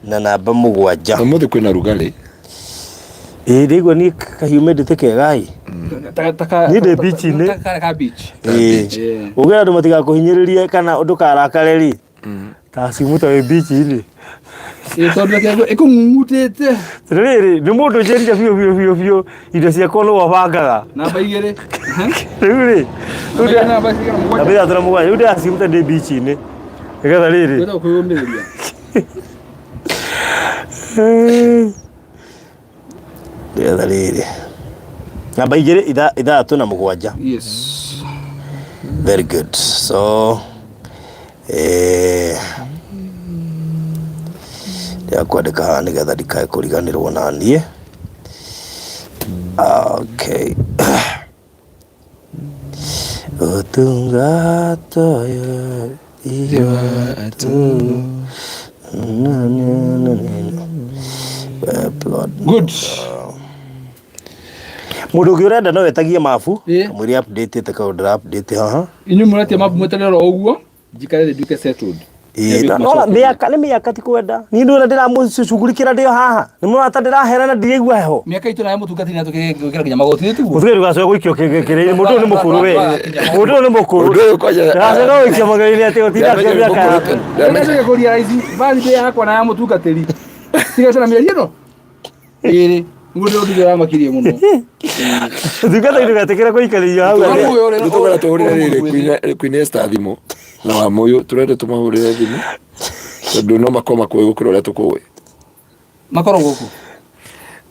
na namba mũgwanja
Ũmũthĩ kwĩna rugarĩ
ĩĩ ndĩigua niĩ kahiumĩndĩte kega ĩ Niĩ ndĩ beach-inĩ.
ka beach
Ĩĩ.
Ĩĩ.
Ũngĩenda andũ matigakũhinyĩrĩrie kana ndũkarakare rĩ ta cimu ta wĩ beach-inĩ
Ĩĩ, tondũ reke ĩkũng'ung'utĩte
rĩrĩ nĩ mũndũ njĩrire biũ biũ biũ biũ indo ciakwa nĩwe ũbangaga
namba igĩrĩ
rĩu rĩ rĩu ndĩ-
namba cigana
namba
mũgwanja
ithathatũ na mũgwanja rĩu ndĩracimu ta ndĩ beach-inĩ nĩgetha rĩrĩ
kwenda kwĩyũmĩrĩria
nĩgetha rĩrĩ namba igĩrĩ ithathatũ na mũgwanja
yes
very good so Eh, Ndĩrakwandĩka haha nĩgetha ndikae kũriganĩrwo na niĩ. Okay. Ũtungata ũyũ iwatu.
Good.
Mũndũ ũngĩ ũrenda no etagie mabu
Ĩ.
kamũira update ĩte kaũndũ ndĩra update haha.
Inyuĩ mũretia mabu mweterere o ũguo njikare thĩ nduĩke settled.
Ĩ, na- nona mĩaka nĩ mĩaka ti kwenda niĩ ndũra ndĩramũcugurikĩra ndĩ o haha nĩ mũrata ndĩrahera na ndiraigua heho.
Mĩaka itũ nayo mũtungatĩri na tũkĩgwĩkĩra nginya magoti nĩ tiguo.
Mũthuri ndũgacoke gũikio kĩrĩ-inĩ mũndũ ũyũ nĩ mũkũrũ we, mũndũ ũyũ nĩ mũkũrũ,
Mũndũ ũyũ kwanja-
ndũgacoke gũikio mageri-inĩ atĩ ũtinda
Ndĩramenya nĩ
mĩaka
mũkũrũ.
yaku.
Ndĩracoka kũria ici birthday yakwa na ya mũtungatĩri. Tigacana na mĩeri ĩno ĩrĩ nĩguo ndĩrũndire ramakirie mũno.
Thungata ndũgetĩkĩre gũikarĩrio hau atĩ.
Rĩu tũkwenda tũhũrĩre rĩrĩ Queen Esther thimũ na Wamũyũ, tũrenda tũmahũrĩre thimũ tondũ no makorwo makũĩ gũkĩra ũrĩa tũkũĩ.
Makorwo gũkũ.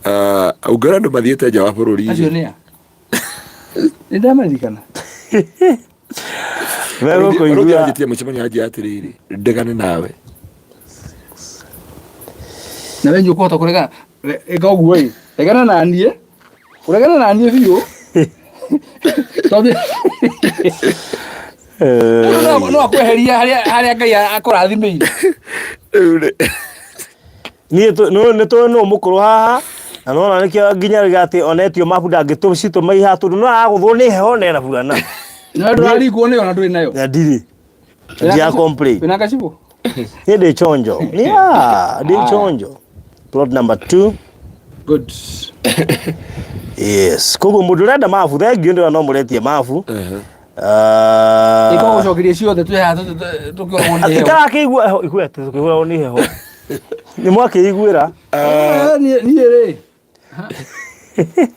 Ah, ũngĩona andũ mathiĩte nja wa bũrũri
Acio nĩ a? Nĩ ndamaririkana.
Megũkũigua.
Anjĩtie mũcemanio anjia atĩrĩrĩ, ndegane nawe.
Na we ũkũhota kũregana ĩka ũguo ĩ regana na niĩ ũregane na niĩ biũ tondũ mũndũ no akweheria harĩa harĩa Ngai akũrathimĩire.
Rĩu rĩ,
Niĩ nĩ tũĩ nũ mũkũrũ haha na nona nĩkĩo nginya rĩga atĩ onetio mabu ndangĩtũcitũma ihaha tondũ no aragũthwo nĩ heho na ena burana.
Na ndũraringwo nĩyo na ndũrĩ nayo.
Na ndirĩ. Ndia complain.
Wĩna gacibũ?
Niĩ ndĩ chonjo. Yeah, ndĩ chonjo. Plot number 2.
Good.
Yes. Koguo mũndũ ũrenda mabu thengiũ ndĩrona no mũretie mabu.
Ĩka gũcokeria ciothe twĩ haha tũkĩoragwo nĩ heho.
Ikarakĩigua heho, igua atĩ tũkĩhũragwo nĩ heho. Nĩ mwakĩiguĩra?
Ah, niĩ rĩ.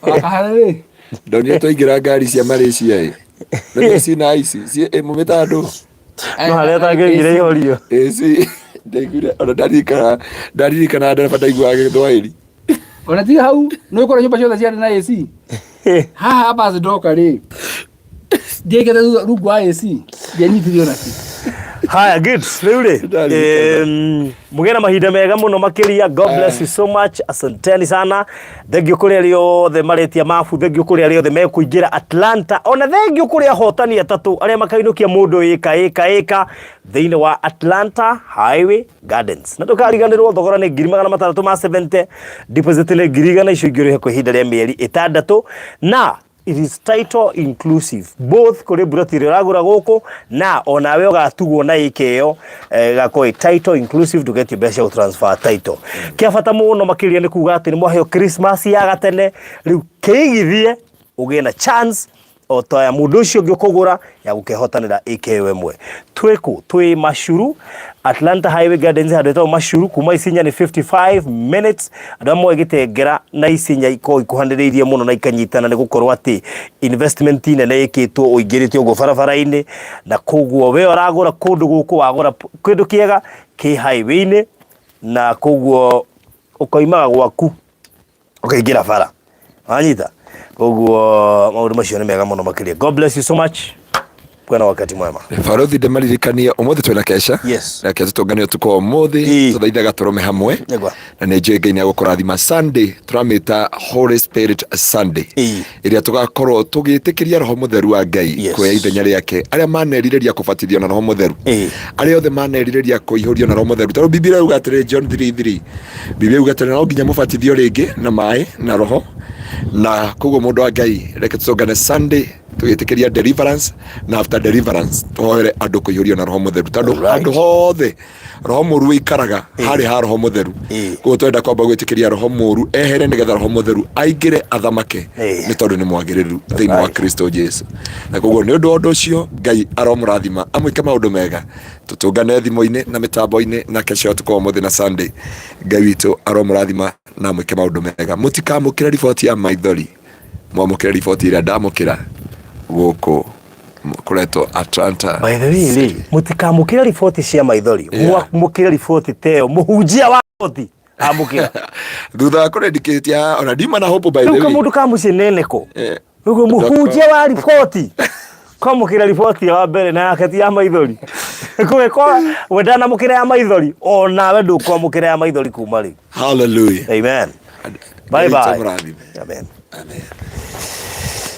Wakahara rĩ.
Ndonire twaingĩra ngari cia Malaysia ĩ. Nĩ cina ici, mũmĩtaga ndũ?
No harĩa atangĩoigire ihorio.
AC ndaiguire ona ndaririkana ndaririkana ndereba ndaiguaga gĩthwaĩri.
Ona ti hau, nĩ ũkora nyũmba ciothe ciarĩ na AC. Haha basi ndoka rĩ. Ndiaigĩte rungu wa AC. Ndianyitire ona kĩ.
Haya, good. Rĩu rĩ, mũgĩe na mahinda mega mũno makĩria. God bless you so much. Asanteni sana. Thengiũ kũrĩ arĩa othe maretia mabu, thengiũ kũrĩ arĩa othe mekũingĩra Atlanta, ona thengiũ kũrĩ ahotani atatũ arĩa makainũkia mũndũ ĩka ĩka ĩka thĩinĩ wa Atlanta Highway Gardens. Na ndũkariganĩrwo thogora nĩ 670,000, deposit nĩ 100,000, icio ingĩ ũrĩhe kwa ihinda rĩa mĩeri ĩtandatũ, na it is title inclusive both kũrĩ mburoti ĩrĩa ũragũra gũkũ na onawe ũgatugwo na ĩka ĩyo ĩgakorwo ĩ title inclusive, ndũgetio mbeca cia gũtransfer title. Kĩa bata mũno makĩria nĩ kuga atĩ nĩ mwaheo Christmas ya gatene, rĩu kĩigithie ũgĩe na chance o ta ya mũndũ ũcio ũngĩ ũkũgũra ya gũkehotanĩra ĩka ĩyo ĩmwe. Twĩ kũ? Twĩ Mashuru, Atlanta Highway Gardens handũ hetagwo Mashuru, kuma Isinya nĩ 55 minutes. Andũ arĩa moĩ Gĩtengera na Isinya ikoragwo ikuhanĩrĩirie mũno na ikanyitana nĩ gũkorwo atĩ investment nene ĩkĩtwo ũingĩrĩte ũguo barabara-inĩ, na koguo we ũragũra kũndũ gũkũ wagũra kĩndũ kĩega kĩ highway-inĩ, na koguo ũkoimaga gwaku ũkaingĩra bara, wanyita. Koguo maũndũ macio nĩ mega mũno makĩria. God bless you so much. Kuwe na wakati mwema.
Barothi ndĩmaririkanie ũmũthĩ twĩna kesha.
Yes.
Reke tũtũngane ũtukũ wa ũmũthĩ. Tũthaithe gatũrũme hamwe.
Nĩguo.
Na nĩ njũĩ Ngai nĩ agũkũrathima. Sunday tũramĩta Holy Spirit Sunday. Ĩrĩa tũgakorwo tũgĩtĩkĩria Roho Mũtheru wa Ngai kuoya ithenya rĩake. Arĩa manerirĩria kũbatithio na Roho Mũtheru. Arĩa othe manerirĩria kũihũrio na Roho Mũtheru. Tondũ Biblia yuga atĩrĩ, John 3:3. Biblia yuga atĩrĩ, no nginya mũbatithio rĩngĩ na maĩ na Roho. Na koguo mũndũ wa Ngai, reke tũtũngane Sunday tũgĩtĩkĩria deliverance, na after deliverance tũhoere andũ kũihũrio na Roho Mũtheru, tondũ handũ hothe roho mũru wĩikaraga harĩ ha Roho Mũtheru. Koguo twenda kwamba gwĩtĩkĩria roho mũru ehere nĩgetha Roho Mũtheru aingĩre athamake, nĩ tondũ nĩ mwagĩrĩru thĩinĩ wa Kristo Jesu. Na koguo nĩ ũndũ wa ũndũ ũcio, Ngai aromũrathima amwĩke maũndũ mega. Tũtũngane thimũ-inĩ na mĩtambo-inĩ na kesho ũtukũ wa ũmũthĩ na Sunday. Ngai witũ aromũrathima na amwĩke maũndũ mega. Mũtikamũkĩre riboti ya maithori, mwamũkĩre riboti ĩrĩa ndamũkĩra gũkũ kũretwo Atlanta.
By the way rĩ, mũtikamũkĩre riboti cia maithori, mwamũkĩre riboti ta ĩyo mũhunjia wa riboti amũkĩra.
Thutha wa kũrendikĩtia ona ndiuma na hope by the
Rĩu
way.
kamũndũ ka mũciĩ neneko. Rĩu mũhunjia wa riboti kwamũkĩra riboti ya mbere na yake ti ya maithori. Kũgĩkorwo we ndanamũkĩra ya maithori, onawe ndũkwamũkĩra ya maithori kuma rĩu.
Hallelujah.
Amen. Bye
Ngai
bye.
tũmũrathime.
Amen.
Amen.